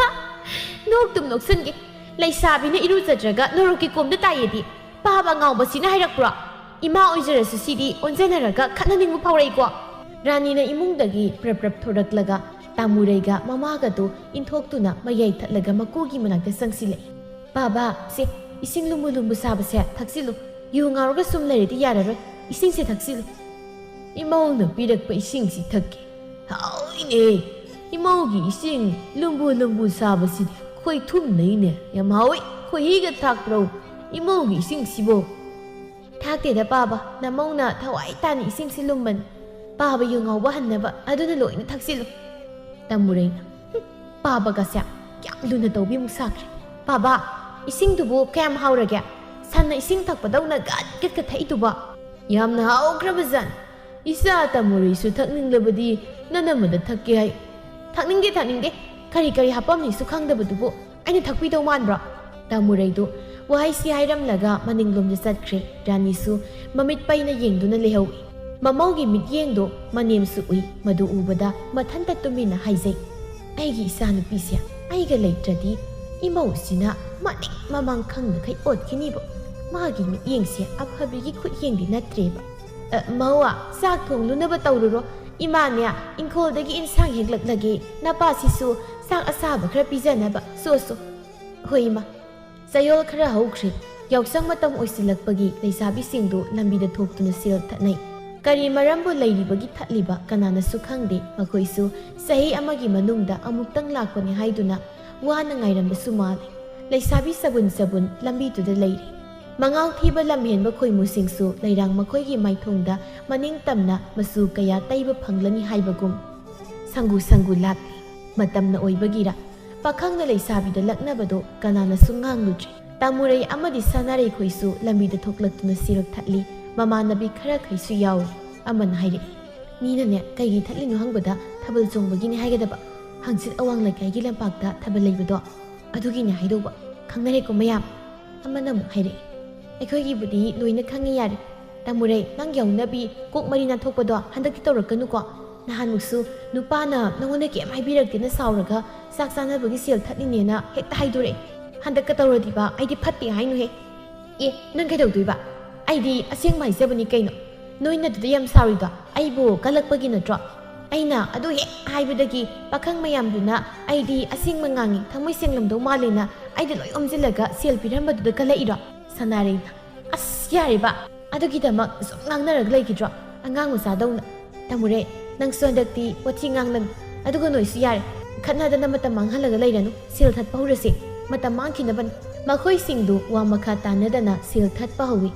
"ꯅꯣꯛꯇꯨꯝ ꯅꯣꯛꯁꯟꯒꯦ꯫ ꯂꯩꯁꯥꯕꯤꯅ ꯏꯔꯨꯖꯗ꯭ꯔꯒ ꯅꯣꯔꯣꯛꯀꯤ ꯀꯣꯝꯗ ꯇꯥꯏꯌꯦꯗꯤ ꯄꯥꯕ ꯑꯉꯥꯎꯕꯁꯤꯅ ꯍꯥꯏꯔꯛꯄ꯭ꯔꯣ? ꯏꯃꯥ ꯑꯣꯏꯖꯔꯁꯨ ꯁꯤꯗꯤ ꯑꯣꯟꯖꯅꯔꯒ ꯈꯠꯅꯅꯤꯡꯕ ꯐꯥꯎꯔꯛꯏꯀꯣ꯫" ꯔꯥꯅꯤꯅ ꯏꯃꯨꯡꯗꯒꯤ ꯄ꯭ꯔꯞ ꯄ꯭ꯔꯞ ꯊꯣꯔꯛꯂꯒ ꯇꯥꯃꯨꯔꯩꯒ ꯃꯃꯥꯒꯗꯨ ꯏꯟꯊꯣꯛꯇꯨꯅ ꯃꯌꯥꯏ ꯊꯠꯂꯒ ꯃꯀꯨꯒꯤ ꯃꯅꯥꯛꯇ ꯆꯪꯁꯤꯜꯂꯛꯏ꯫ "ꯄꯥꯕ, ꯁꯦ, ꯏꯁꯤꯡ ꯂꯨꯝꯕꯨ ꯂꯨꯝꯕꯨ ꯁꯥꯕꯁꯦ ꯊꯛꯆꯤꯜꯂꯨ꯫ ꯌꯨ ꯉꯥꯎꯔꯒ ꯁꯨꯝ ꯂꯩꯔꯗꯤ ꯌꯥꯔꯔꯣꯏ꯫ ꯏꯁꯤꯡꯁꯦ ꯊꯛꯆꯤꯜꯂꯨ꯫" "ꯏꯃꯧꯅ ꯄꯤꯔꯛꯄ ꯏꯁꯤꯡꯁꯤ ꯊꯛꯀꯦ꯫ ꯍꯥꯎꯏꯅꯦ꯫ ꯏꯃꯧꯒꯤ ꯏꯁꯤꯡ ꯂꯨꯝꯕꯨ ꯂꯨꯝꯕꯨ ꯁꯥꯕꯁꯤꯗꯤ ꯈꯣꯏ ꯊꯨꯝꯅꯩꯅꯦ꯫ ꯌꯥꯝ ꯍꯥꯎꯏ꯫ ꯈꯣꯏꯍꯤꯒ ꯊꯥꯛꯄ꯭ꯔꯣ ꯏꯃꯧꯒꯤ ꯏꯁꯤꯡꯁꯤꯕꯣ?" "ꯊꯥꯛꯇꯦꯗ ꯄꯥꯕ, ꯅꯃꯧꯅ ꯊꯋꯥꯏ ꯇꯥꯅ ꯏꯁꯤꯡꯁꯤ ꯂꯨꯝꯕꯅꯤ꯫ ꯄꯥꯕ ꯌꯨ ꯉꯥꯎꯕ ꯍꯟꯅꯕ ꯑꯗꯨꯅ ꯂꯣꯏꯅ ꯊꯛꯆꯤꯜꯂꯨ꯫" ꯇꯥꯃꯨꯔꯩꯅ, "ꯍꯨꯝ, ꯄꯥꯕꯒꯁꯦ ꯌꯥꯝ ꯂꯨꯅ ꯇꯧꯕꯤꯃꯨꯛ ꯁꯥꯈ꯭ꯔꯦ꯫ ꯄꯥꯕ, ꯏꯁꯤꯡꯗꯨꯕꯨ ꯀꯌꯥꯝ ꯍꯥꯎꯔꯒꯦ? ꯁꯟꯅ ꯏꯁꯤꯡ ꯊꯛꯄꯗꯧꯅ ꯒꯠ ꯒꯠꯀ ꯊꯛꯏꯗꯨꯕꯣ?" "ꯌꯥꯝꯅ ꯍꯥꯎꯈ꯭ꯔꯕ ꯖꯥꯠꯅꯤ꯫ ꯏꯆꯥ ꯇꯥꯃꯨꯔꯩꯁꯨ ꯊꯛꯅꯤꯡꯂꯕꯗꯤ ꯅꯅꯝꯃꯗ ꯊꯛꯀꯦ ꯍꯥꯏ꯫" "ꯊꯛꯅꯤꯡꯗꯦ, ꯊꯛꯅꯤꯡꯗꯦ꯫ ꯀꯔꯤ ꯀꯔꯤ ꯍꯥꯞꯄꯝꯅꯤꯁꯨ ꯈꯪꯗꯕꯗꯨꯕꯨ ꯑꯩꯅ ꯊꯛꯄꯤꯗꯧ ꯃꯥꯟꯕ꯭ꯔꯣ?" ꯇꯥꯃꯨꯔꯩꯗꯨ ꯋꯥꯍꯩꯁꯤ ꯍꯥꯏꯔꯝꯂꯒ ꯃꯅꯤꯡꯂꯣꯝꯗ ꯆꯠꯈ꯭ꯔꯦ꯫ ꯔꯥꯅꯤꯁꯨ ꯃꯃꯤꯠ ꯄꯩꯅ ꯌꯦꯡꯗꯨꯅ ꯂꯩꯍꯧꯏ꯫ ꯃꯃꯧꯒꯤ ꯃꯤꯠꯌꯦꯡꯗꯣ ꯃꯅꯦꯝꯁꯨ ꯎꯏ꯫ ꯃꯗꯨ ꯎꯕꯗ ꯃꯊꯟꯇ ꯇꯨꯃꯤꯟꯅ ꯍꯥꯏꯖꯩ, "ꯑꯩꯒꯤ ꯏꯆꯥꯅꯨꯄꯤꯁꯦ ꯑꯩꯒ ꯂꯩꯇ꯭ꯔꯗꯤ ꯏꯃꯧꯁꯤꯅ ꯃꯅꯤꯡ ꯃꯃꯥꯡ ꯈꯪꯗꯈꯩ ꯑꯣꯠꯈꯤꯅꯤꯕꯣ꯫ ꯃꯥꯒꯤ ꯃꯤꯠꯌꯦꯡꯁꯦ ꯑꯐꯕꯤꯒꯤ ꯈꯨꯠꯌꯦꯡꯗꯤ ꯅꯠꯇ꯭ꯔꯦꯕ꯫ ꯑ, ꯃꯧ, ꯆꯥꯛ ꯊꯣꯡꯂꯨꯅꯕ ꯇꯧꯔꯨꯔꯣ꯫ ꯏꯃꯥꯅꯦ ꯏꯪꯈꯣꯜꯗꯒꯤ ꯏꯟꯁꯥꯡ ꯍꯦꯛꯂꯛꯂꯒꯦ꯫ ꯅꯄꯥꯁꯤꯁꯨ ꯆꯥꯛ ꯑꯁꯥꯕ ꯈꯔ ꯄꯤꯖꯅꯕ꯫ ꯁꯣ, ꯁꯣ꯫" "ꯍꯣꯏ, ꯏꯃꯥ꯫" ꯆꯌꯣꯜ ꯈꯔ ꯍꯧꯈ꯭ꯔꯦ꯫ ꯌꯥꯎꯁꯪ ꯃꯇꯝ ꯑꯣꯏꯁꯤꯜꯂꯛꯄꯒꯤ ꯂꯩꯁꯥꯕꯤꯁꯤꯡꯗꯨ ꯂꯝꯕꯤꯗ ꯊꯣꯛꯇꯨꯅ ꯁꯦꯜ ꯊꯠꯅꯩ꯫ ꯀꯔꯤ ꯃꯔꯝꯕꯨ ꯂꯩꯔꯤꯕꯒꯤ ꯊꯠꯂꯤꯕ ꯀꯅꯥꯅꯁꯨ ꯈꯪꯗꯦ꯫ ꯃꯈꯣꯏꯁꯨ ꯆꯍꯤ ꯑꯃꯒꯤ ꯃꯅꯨꯡꯗ ꯑꯃꯨꯛꯇꯪ ꯂꯥꯛꯄꯅꯤ ꯍꯥꯏꯗꯨꯅ ꯋꯥꯅ ꯉꯥꯏꯔꯝꯕꯁꯨ ꯃꯥꯜꯂꯤ꯫ ꯂꯩꯁꯥꯕꯤ ꯆꯕꯨꯟ ꯆꯕꯨꯟ ꯂꯝꯕꯤꯗꯨꯗ ꯂꯩꯔꯤ꯫ ꯃꯉꯥꯎ ꯊꯤꯕ ꯂꯝꯍꯦꯟꯕ ꯈꯣꯏꯃꯨꯁꯤꯡꯁꯨ ꯂꯩꯔꯥꯡ ꯃꯈꯣꯏꯒꯤ ꯃꯥꯏꯊꯣꯡꯗ ꯃꯅꯤꯡ ꯇꯝꯅ ꯃꯆꯨ ꯀꯌꯥ ꯇꯩꯕ ꯐꯪꯂꯅꯤ ꯍꯥꯏꯕꯒꯨꯝ ꯁꯪꯒꯨ ꯁꯪꯒꯨ ꯂꯥꯛꯂꯤ꯫ ꯃꯇꯝꯅ ꯑꯣꯏꯕꯒꯤꯔ ꯄꯥꯈꯪꯅ ꯂꯩꯁꯥꯕꯤꯗ ꯂꯛꯅꯕꯗꯣ ꯀꯅꯥꯅꯁꯨ ꯉꯥꯡꯂꯨꯗ꯭ꯔꯦ꯫ ꯇꯥꯃꯨꯔꯩ ꯑꯃꯗꯤ ꯁꯅꯥꯔꯩꯈꯣꯏꯁꯨ ꯂꯝꯕꯤꯗ ꯊꯣꯛꯂꯛꯇꯨꯅ ꯁꯦꯜ ꯊꯠꯂꯤ꯫ ꯃꯃꯥꯟꯅꯕꯤ ꯈꯔꯈꯩꯁꯨ ꯌꯥꯎꯏ꯫ ꯑꯃꯅ ꯍꯥꯏꯔꯛꯏ, "ꯃꯤꯅꯅꯦ ꯀꯩꯒꯤ ꯊꯠꯂꯤꯅꯣ ꯍꯪꯕꯗ ꯊꯥꯕꯜ ꯆꯣꯡꯕꯒꯤꯅꯦ ꯍꯥꯏꯒꯗꯕ꯫ ꯍꯪꯆꯤꯠ ꯑꯋꯥꯡ ꯂꯩꯀꯥꯏꯒꯤ ꯂꯝꯄꯥꯛꯇ ꯊꯥꯕꯜ ꯂꯩꯕꯗꯣ, ꯑꯗꯨꯒꯤꯅꯦ ꯍꯥꯏꯗꯧꯕ꯫ ꯈꯪꯅꯔꯦꯀꯣ ꯃꯌꯥꯝ?" ꯑꯃꯅ ꯑꯃꯨꯛ ꯍꯥꯏꯔꯛꯏ, "ꯑꯩꯈꯣꯏꯒꯤꯕꯨꯗꯤ ꯂꯣꯏꯅ ꯈꯪꯉꯤ ꯌꯥꯔꯦ꯫ ꯇꯥꯃꯨꯔꯩ, ꯅꯪ ꯌꯥꯎꯅꯕꯤ ꯀꯣꯛ ꯃꯔꯤ ꯅꯥꯟꯊꯣꯛꯄꯗꯣ ꯍꯟꯗꯛꯇꯤ ꯇꯧꯔꯛꯀꯅꯨꯀꯣ꯫ ꯅꯍꯥꯟꯃꯨꯛꯁꯨ ꯅꯨꯄꯥꯅ ꯅꯉꯣꯟꯗ ꯀꯩꯝ ꯍꯥꯏꯕꯤꯔꯛꯇꯦꯅ ꯁꯥꯎꯔꯒ ꯆꯥꯛ ꯆꯥꯅꯕꯒꯤ ꯁꯦꯜ ꯊꯠꯂꯤꯅꯦꯅ ꯍꯦꯛꯇ ꯍꯥꯏꯗꯣꯔꯛꯑꯦ꯫ ꯍꯟꯗꯛꯀ ꯇꯧꯔꯗꯤꯕ ꯑꯩꯗꯤ ꯐꯠꯇꯦ ꯍꯥꯏꯅꯨꯍꯦ꯫ ꯑꯦ, ꯅꯪ ꯀꯩꯗꯧꯗꯣꯏꯕ? ꯑꯩꯗꯤ ꯑꯁꯦꯡꯕ ꯍꯥꯏꯖꯕꯅꯤ ꯀꯩꯅꯣ꯫ ꯅꯣꯏꯅ ꯑꯗꯨꯗ ꯌꯥꯝ ꯁꯥꯎꯔꯤꯗꯣ ꯑꯩꯕꯨ ꯀꯜꯂꯛꯄꯒꯤ ꯅꯠꯇ꯭ꯔꯣ? ꯑꯩꯅ ꯑꯗꯨ ꯍꯦꯛ ꯍꯥꯏꯕꯗꯒꯤ ꯄꯥꯈꯪ ꯃꯌꯥꯝꯗꯨꯅ ꯑꯩꯗꯤ ꯑꯁꯦꯡꯕ ꯉꯥꯡꯉꯤ, ꯊꯃꯣꯏ ꯁꯦꯡꯂꯝꯗꯧ ꯃꯥꯜꯂꯦꯅ ꯑꯩꯗ ꯂꯣꯏ ꯑꯣꯝꯁꯤꯜꯂꯒ ꯁꯦꯜ ꯄꯤꯔꯝꯕꯗꯨꯗ ꯀꯜꯂꯛꯏꯔꯣ?" ꯁꯅꯥꯔꯩꯅ, "ꯑꯁ, ꯌꯥꯔꯦꯕ꯫ ꯑꯗꯨꯒꯤꯗꯃꯛ ꯁꯨꯝ ꯉꯥꯡꯅꯔꯒ ꯂꯩꯈꯤꯗ꯭ꯔꯣ, ꯑꯉꯥꯡ ꯃꯆꯥꯗꯧꯅ? ꯇꯥꯃꯨꯔꯦ, ꯅꯪꯁꯨ ꯍꯟꯗꯛꯇꯤ ꯋꯥꯊꯤ ꯉꯥꯡꯂꯅꯨ꯫ ꯑꯗꯨꯒ ꯅꯣꯏꯁꯨ ꯌꯥꯔꯦ, ꯈꯠꯅꯗꯅ ꯃꯇꯝ ꯃꯥꯡꯍꯜꯂꯒ ꯂꯩꯔꯅꯨ꯫ ꯁꯦꯜ ꯊꯠꯄ ꯍꯧꯔꯁꯤ꯫ ꯃꯇꯝ ꯃꯥꯡꯈꯤꯅꯕꯅꯤ꯫" ꯃꯈꯣꯏꯁꯤꯡꯗꯨ ꯋꯥ ꯃꯈꯥ ꯇꯥꯅꯗꯅ ꯁꯦꯜ ꯊꯠꯄ ꯍꯧꯏ꯫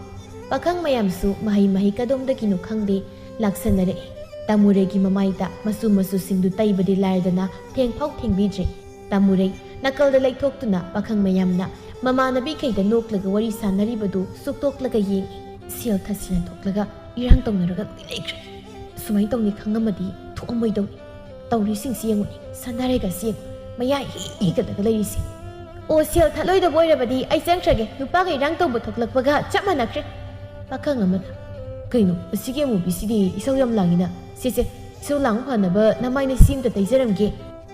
ꯄꯥꯈꯪ ꯃꯌꯥꯝꯁꯨ ꯃꯍꯩ ꯃꯍꯩ ꯀꯗꯣꯝꯗꯒꯤꯅꯣ ꯈꯪꯗꯦ ꯂꯥꯛꯁꯟꯅꯔꯛꯏ꯫ ꯇꯥꯃꯨꯔꯦꯒꯤ ꯃꯃꯥꯏꯗ ꯃꯆꯨ ꯃꯆꯨꯁꯤꯡꯗꯨ ꯇꯩꯕꯗꯤ ꯂꯥꯏꯔꯗꯅ ꯊꯦꯡꯐꯥꯎ ꯊꯦꯡꯕꯤꯗ꯭ꯔꯦ꯫ ꯇꯥꯃꯨꯔꯩ ꯅꯥꯀꯜꯗ ꯂꯩꯊꯣꯛꯇꯨꯅ ꯄꯥꯈꯪ ꯃꯌꯥꯝꯅ ꯃꯃꯥꯟꯅꯕꯤꯈꯩꯗ ꯅꯣꯛꯂꯒ ꯋꯥꯔꯤ ꯁꯥꯟꯅꯔꯤꯕꯗꯨ ꯁꯨꯛꯇꯣꯛꯂꯒ ꯌꯦꯡꯏ꯫ ꯁꯦꯜ ꯊꯠꯁꯤꯅ ꯊꯣꯛꯂꯒ ꯏꯔꯥꯡ ꯇꯧꯅꯔꯒ ꯂꯣꯏ ꯂꯩꯈ꯭ꯔꯦ꯫ ꯁꯨꯃꯥꯏꯅ ꯇꯧꯅꯤ ꯈꯪꯉꯝꯃꯗꯤ ꯊꯣꯛꯑꯝꯃꯣꯏꯗꯧꯅꯤ꯫ ꯇꯧꯔꯤꯁꯤꯡꯁꯤ ꯌꯦꯡꯉꯨꯅꯦ, ꯁꯅꯥꯔꯩꯒꯁꯤ ꯌꯦꯡꯉꯨ, ꯃꯌꯥ ꯏꯍꯤꯒꯠꯂꯒ ꯂꯩꯔꯤꯁꯦ꯫ "ꯑꯣ, ꯁꯦꯜ ꯊꯠꯂꯣꯏꯗꯕ ꯑꯣꯏꯔꯕꯗꯤ ꯑꯩ ꯆꯪꯈ꯭ꯔꯒꯦ, ꯅꯨꯄꯥꯒ ꯏꯔꯥꯡ ꯇꯧꯕ ꯊꯣꯛꯂꯛꯄꯒ ꯆꯞ ꯃꯥꯟꯅꯈ꯭ꯔꯦ꯫" ꯄꯥꯈꯪ ꯑꯃꯅ, "ꯀꯩꯅꯣ, ꯑꯁꯤꯒꯤ ꯑꯃꯨꯕꯤꯁꯤꯗꯤ ꯏꯁꯧ ꯌꯥꯝ ꯂꯥꯡꯉꯤꯅ? ꯁꯦ ꯁꯦ, ꯏꯁꯧ ꯂꯥꯡꯕ ꯐꯅꯕ ꯅꯃꯥꯏꯅ ꯁꯤ ꯑꯝꯇ ꯇꯩꯖꯔꯝꯒꯦ꯫"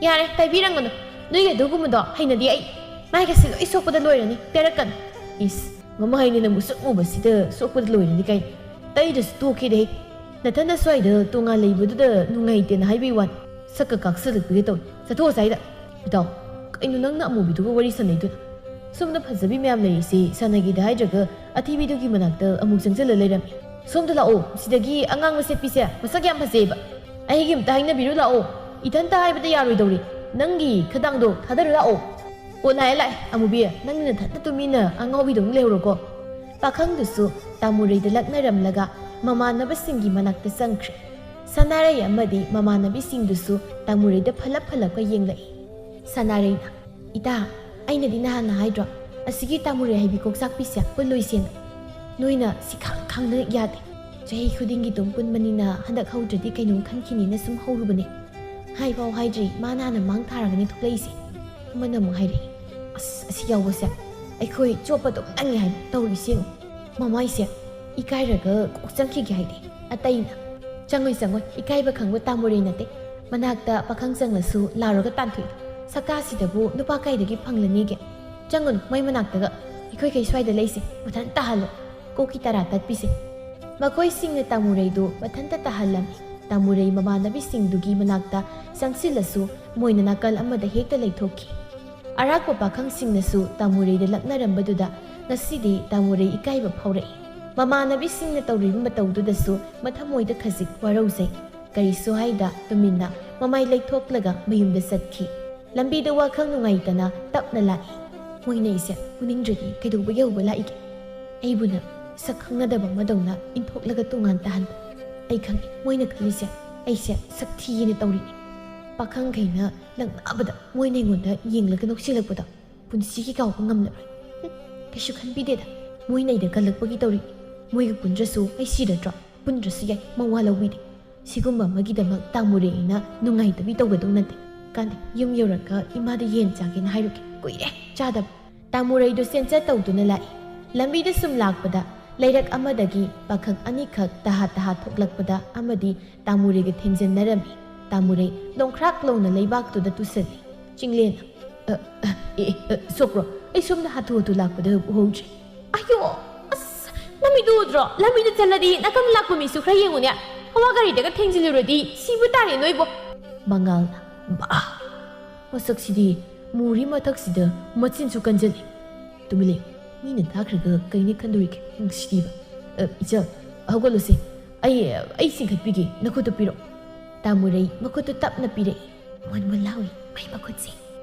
"ꯌꯥꯔꯦ, ꯇꯩꯕꯤꯔꯝꯒꯅꯨ꯫ ꯅꯣꯏꯒꯤ ꯑꯗꯨꯒꯨꯝꯕꯗꯣ ꯍꯩꯅꯗꯦ ꯑꯩ꯫ ꯃꯥꯏꯒꯁꯦ ꯂꯣꯏ ꯁꯣꯛꯄꯗ ꯂꯣꯏꯔꯅꯤ, ꯇꯩꯔꯛꯀꯅꯨ꯫" "ꯏꯁ, ꯃꯃꯥꯏꯅꯤꯅ ꯃꯨꯁꯨꯛ ꯃꯨꯕꯁꯤꯗ ꯁꯣꯛꯄꯗ ꯂꯣꯏꯔꯅꯤ ꯀꯥꯏꯅ꯫ ꯇꯩꯗ꯭ꯔꯁꯨ ꯇꯣꯛꯀꯦꯗꯦ꯫ ꯅꯊꯟꯗ ꯁ꯭ꯋꯥꯏꯗ ꯇꯣꯉꯥꯟ ꯂꯩꯕꯗꯨꯗ ꯅꯨꯡꯉꯥꯏꯇꯦꯅ ꯍꯥꯏꯕꯒꯤ ꯋꯥꯅꯤ꯫ ꯁꯛꯀ ꯀꯥꯛꯁꯜꯂꯛꯄꯤꯒ ꯇꯧꯏ꯫ ꯆꯠꯊꯣꯛꯑꯣ ꯑꯁ꯭ꯋꯥꯏꯗ꯫" "ꯏꯇꯥꯎ, ꯀꯩꯅꯣ ꯅꯪꯅ ꯑꯃꯨꯕꯤꯗꯨꯒ ꯋꯥꯔꯤ ꯁꯥꯟꯅꯩꯗꯨꯅ? ꯁꯣꯝꯗ ꯐꯖꯕꯤ ꯃꯌꯥꯝ ꯂꯩꯔꯤꯁꯦ ꯁꯥꯟꯅꯒꯦꯗ ꯍꯥꯏꯗ꯭ꯔꯒ ꯑꯊꯤꯕꯤꯗꯨꯒꯤ ꯃꯅꯥꯛꯇ ꯑꯃꯨꯛ ꯆꯪꯁꯤꯜꯂ ꯂꯩꯔꯝꯃꯤ꯫ ꯁꯣꯝꯗ ꯂꯥꯛꯑꯣ, ꯁꯤꯗꯒꯤ ꯑꯉꯥꯡꯕ ꯁꯦꯠꯄꯤꯁꯦ ꯃꯁꯛ ꯌꯥꯝ ꯐꯖꯩꯕ꯫ ꯑꯩꯒꯤ ꯑꯝꯇ ꯍꯥꯏꯅꯕꯤꯔꯨ ꯂꯥꯛꯑꯣ꯫ ꯏꯊꯟꯇ ꯍꯥꯏꯕꯗ ꯌꯥꯔꯣꯏꯗꯧꯔꯤ꯫ ꯅꯪꯒꯤ ꯈꯗꯥꯡꯗꯣ ꯊꯥꯗꯔꯨ ꯂꯥꯛꯑꯣ꯫" "ꯑꯣ, ꯂꯥꯛꯑꯦ, ꯂꯥꯛꯑꯦ꯫ ꯑꯃꯨꯕꯤ, ꯅꯪꯅ ꯅꯊꯟꯇ ꯇꯨꯃꯤꯟꯅ ꯑꯉꯥꯎꯕꯤꯗꯧꯅ ꯂꯩꯍꯧꯔꯣꯀꯣ꯫" ꯄꯥꯈꯪꯗꯨꯁꯨ ꯇꯥꯃꯨꯔꯩꯗ ꯂꯛꯅꯔꯝꯂꯒ ꯃꯃꯥꯟꯅꯕꯁꯤꯡꯒꯤ ꯃꯅꯥꯛꯇ ꯆꯪꯈ꯭ꯔꯦ꯫ ꯁꯅꯥꯔꯩ ꯑꯃꯗꯤ ꯃꯃꯥꯟꯅꯕꯤꯁꯤꯡꯗꯨꯁꯨ ꯇꯥꯃꯨꯔꯩꯗ ꯐꯂꯞ ꯐꯂꯞꯀ ꯌꯦꯡꯂꯛꯏ꯫ ꯁꯅꯥꯔꯩꯅ, "ꯏꯇꯥ, ꯑꯩꯅꯗꯤ ꯅꯍꯥꯟꯅ ꯍꯥꯏꯗ꯭ꯔꯣ, ꯑꯁꯤꯒꯤ ꯇꯥꯃꯨꯔꯩ ꯍꯥꯏꯕꯤ ꯀꯣꯛꯆꯥꯛꯄꯤꯁꯦ ꯄꯨꯜꯂꯣꯏꯁꯦꯅ? ꯅꯣꯏꯅ ꯁꯤ ꯈꯪ ꯈꯪꯗꯅ ꯌꯥꯗꯦ꯫ ꯆꯍꯤ ꯈꯨꯗꯤꯡꯒꯤ ꯑꯗꯨꯝ ꯄꯨꯟꯕꯅꯤꯅ ꯍꯟꯗꯛ ꯍꯧꯗ꯭ꯔꯗꯤ ꯀꯩꯅꯣꯝ ꯈꯟꯈꯤꯅꯤꯅ ꯁꯨꯝ ꯍꯧꯔꯨꯕꯅꯦ꯫ ꯍꯥꯏꯐꯥꯎ ꯍꯥꯏꯗ꯭ꯔꯤ, ꯃꯥꯅ ꯍꯥꯟꯅ ꯃꯥꯡ ꯊꯥꯔꯒꯅꯤ ꯊꯣꯛꯂꯛꯏꯁꯦ꯫ ꯑꯃꯅ ꯑꯃꯨꯛ ꯍꯥꯏꯔꯛꯏ, "ꯑꯁ, ꯑꯁꯤ ꯌꯥꯎꯕꯁꯦ ꯑꯩꯈꯣꯏ ꯆꯣꯞꯄ ꯑꯗꯨꯝ ꯅꯪꯉꯦ ꯍꯥꯏꯕ ꯇꯧꯔꯤꯁꯦ ꯌꯦꯡꯉꯨ꯫ ꯃꯃꯥꯏꯁꯦ ꯏꯀꯥꯏꯔꯒ ꯀꯣꯛ ꯆꯪꯈꯤꯒꯦ ꯍꯥꯏꯗꯦ ꯑꯇꯩꯅ꯫ ꯆꯪꯉꯣꯏ, ꯆꯪꯉꯣꯏ, ꯏꯀꯥꯏꯕ ꯈꯪꯕ ꯇꯥꯃꯨꯔꯩ ꯅꯠꯇꯦ꯫ ꯃꯅꯥꯛꯇ ꯄꯥꯈꯪ ꯆꯪꯂꯁꯨ ꯂꯥꯎꯔꯒ ꯇꯥꯟꯊꯣꯛꯏ꯫ ꯁꯛꯇꯥꯁꯤꯗꯕꯨ ꯅꯨꯄꯥ ꯀꯥꯏꯗꯒꯤ ꯐꯪꯂꯅꯤꯒꯦ? ꯆꯪꯉꯨꯅꯨ ꯃꯣꯏ ꯃꯅꯥꯛꯇꯒ꯫ ꯑꯩꯈꯣꯏꯈꯩ ꯁ꯭ꯋꯥꯏꯗ ꯂꯩꯁꯦ, ꯃꯊꯟ ꯇꯥꯍꯜꯂꯣ꯫ ꯀꯣꯛꯀꯤ ꯇꯔꯥ ꯇꯠꯄꯤꯁꯦ"꯫ ꯃꯈꯣꯏꯁꯤꯡꯅ ꯇꯥꯃꯨꯔꯩꯗꯨ ꯃꯊꯟꯇ ꯇꯥꯍꯜꯂꯝꯃꯤ꯫ ꯇꯥꯃꯨꯔꯩ ꯃꯃꯥꯟꯅꯕꯤꯁꯤꯡꯗꯨꯒꯤ ꯃꯅꯥꯛꯇ ꯆꯪꯁꯤꯜꯂꯁꯨ ꯃꯣꯏꯅ ꯅꯥꯀꯜ ꯑꯃꯗ ꯍꯦꯛꯇ ꯂꯩꯊꯣꯛꯈꯤ꯫ ꯑꯔꯥꯛꯄ ꯄꯥꯈꯪꯁꯤꯡꯅꯁꯨ ꯇꯥꯃꯨꯔꯩꯗ ꯂꯛꯅꯔꯝꯕꯗꯨꯗ ꯉꯁꯤꯗꯤ ꯇꯥꯃꯨꯔꯩ ꯏꯀꯥꯏꯕ ꯐꯥꯎꯔꯛꯏ꯫ ꯃꯃꯥꯟꯅꯕꯤꯁꯤꯡꯅ ꯇꯧꯔꯤꯕ ꯃꯇꯧꯗꯨꯗꯁꯨ ꯃꯊꯃꯣꯏꯗ ꯈꯖꯤꯛ ꯋꯥꯔꯧꯖꯩ꯫ ꯀꯔꯤꯁꯨ ꯍꯥꯏꯗ ꯇꯨꯃꯤꯟꯅ ꯃꯃꯥꯏ ꯂꯩꯊꯣꯛꯂꯒ ꯃꯌꯨꯝꯗ ꯆꯠꯈꯤ꯫ ꯂꯝꯕꯤꯗ ꯋꯥꯈꯜ ꯅꯨꯡꯉꯥꯏꯇꯅ ꯇꯞꯅ ꯂꯥꯛꯏ꯫ "ꯃꯣꯏꯅ ꯑꯩꯁꯦ ꯎꯅꯤꯡꯗ꯭ꯔꯗꯤ ꯀꯩꯗꯧꯕꯒꯤ ꯍꯧꯕ ꯂꯥꯛꯏꯒꯦ? ꯑꯩꯕꯨꯅ ꯁꯛ ꯈꯪꯅꯗꯕ ꯑꯃꯗꯧꯅ ꯏꯟꯊꯣꯛꯂꯒ ꯇꯣꯉꯥꯟ ꯇꯥꯍꯟꯕ꯫ ꯑꯩ ꯈꯪꯉꯤ, ꯃꯣꯏꯅ ꯈꯜꯂꯤꯁꯦ ꯑꯩꯁꯦ ꯁꯛ ꯊꯤꯌꯦꯅ ꯇꯧꯔꯤꯅꯤ꯫ ꯄꯥꯈꯪꯈꯩꯅ ꯂꯛꯅꯕꯗ ꯃꯣꯏꯅ ꯑꯩꯉꯣꯟꯗ ꯌꯦꯡꯂꯒ ꯅꯣꯛꯁꯤꯜꯂꯛꯄꯗꯣ ꯄꯨꯟꯁꯤꯒꯤ ꯀꯥꯎꯕ ꯉꯝꯂꯔꯣꯏ꯫ ꯍꯨꯝ, ꯀꯩꯁꯨ ꯈꯟꯕꯤꯗꯦꯗ꯫ ꯃꯣꯏꯅ ꯑꯩꯗ ꯀꯜꯂꯛꯄꯒꯤ ꯇꯧꯔꯤꯅꯤ꯫ ꯃꯣꯏꯒ ꯄꯨꯟꯗ꯭ꯔꯁꯨ ꯑꯩ ꯁꯤꯔꯗ꯭ꯔꯣ? ꯄꯨꯟꯗ꯭ꯔꯁꯨ ꯌꯥꯏ, ꯃꯋꯥ ꯂꯧꯕꯤꯗꯦ꯫ ꯁꯤꯒꯨꯝꯕ ꯑꯃꯒꯤꯗꯃꯛ ꯇꯥꯃꯨꯔꯦ ꯑꯩꯅ ꯅꯨꯡꯉꯥꯏꯇꯕꯤ ꯇꯧꯒꯗꯧ ꯅꯠꯇꯦ꯫ ꯀꯥꯟꯗꯦ, ꯌꯨꯝ ꯌꯧꯔꯒ ꯏꯃꯥꯗ ꯌꯦꯟ ꯆꯥꯒꯦꯅ ꯍꯥꯏꯔꯨꯒꯦ꯫ ꯀꯨꯏꯔꯦ ꯆꯥꯗꯕ"꯫ ꯇꯥꯃꯨꯔꯩꯗꯨ ꯁꯦꯟꯆꯠ ꯇꯧꯗꯨꯅ ꯂꯥꯛꯏ꯫ ꯂꯝꯕꯤꯗ ꯁꯨꯝ ꯂꯥꯛꯄꯗ ꯂꯩꯔꯛ ꯑꯃꯗꯒꯤ ꯄꯥꯈꯪ ꯑꯅꯤꯈꯛ ꯇꯍꯥ ꯇꯍꯥ ꯊꯣꯛꯂꯛꯄꯗ ꯑꯃꯗꯤ ꯇꯥꯃꯨꯔꯩꯒ ꯊꯦꯡꯖꯤꯟꯅꯔꯝꯃꯤ꯫ ꯇꯥꯃꯨꯔꯩ ꯂꯣꯡꯈ꯭ꯔꯥꯛ ꯂꯣꯡꯅ ꯂꯩꯕꯥꯛꯇꯨꯗ ꯇꯨꯁꯜꯂꯤ꯫ ꯆꯤꯡꯂꯦꯟ, "ꯑ, ꯑ, ꯑꯦ, ꯑ, ꯁꯣꯛꯄ꯭ꯔꯣ? ꯑꯩ ꯁꯣꯝꯗ ꯍꯥꯊꯨ ꯍꯥꯊꯨ ꯂꯥꯛꯄꯗ ꯎꯍꯧꯗ꯭ꯔꯦ"꯫ "ꯑꯌꯣ, ꯑꯁ, ꯂꯝꯕꯤꯗꯨ ꯎꯗ꯭ꯔꯣ? ꯂꯝꯕꯤꯗ ꯆꯠꯂꯗꯤ ꯅꯥꯀꯟ ꯂꯥꯛꯄ ꯃꯤꯁꯨ ꯈꯔ ꯌꯦꯡꯉꯨꯅꯦ꯫ ꯍꯋꯥ ꯒꯥꯔꯤꯗꯒ ꯊꯦꯡꯖꯤꯜꯂꯨꯔꯗꯤ ꯁꯤꯕ ꯇꯥꯔꯦ ꯅꯣꯏꯕꯣ"꯫ ꯃꯉꯥꯜꯅ, "ꯕꯥ! ꯃꯁꯛꯁꯤꯗꯤ ꯃꯨꯔꯤ ꯃꯊꯛꯁꯤꯗ ꯃꯆꯤꯟꯁꯨ ꯀꯟꯖꯜꯂꯤ꯫ ꯇꯨꯃꯤꯟ ꯂꯩꯌꯨ, ꯃꯤꯅ ꯇꯥꯈ꯭ꯔꯒ ꯀꯩꯅꯤ ꯈꯟꯗꯣꯔꯤꯒꯦ, ꯅꯨꯡꯁꯤꯕ꯫ ꯑ, ꯏꯆꯜ, ꯍꯧꯒꯠꯂꯨꯁꯦ꯫ ꯑꯩ, ꯑꯩ ꯆꯤꯡꯈꯠꯄꯤꯒꯦ, ꯅꯈꯨꯠꯇꯨ ꯄꯤꯔꯛꯑꯣ"꯫ ꯇꯥꯃꯨꯔꯩ ꯃꯈꯨꯠꯇꯨ ꯇꯞꯅ ꯄꯤꯔꯛꯏ꯫ ꯃꯨꯟ ꯃꯨꯟ ꯂꯥꯎꯏ ꯃꯥꯏ ꯃꯈꯨꯠꯁꯦ꯫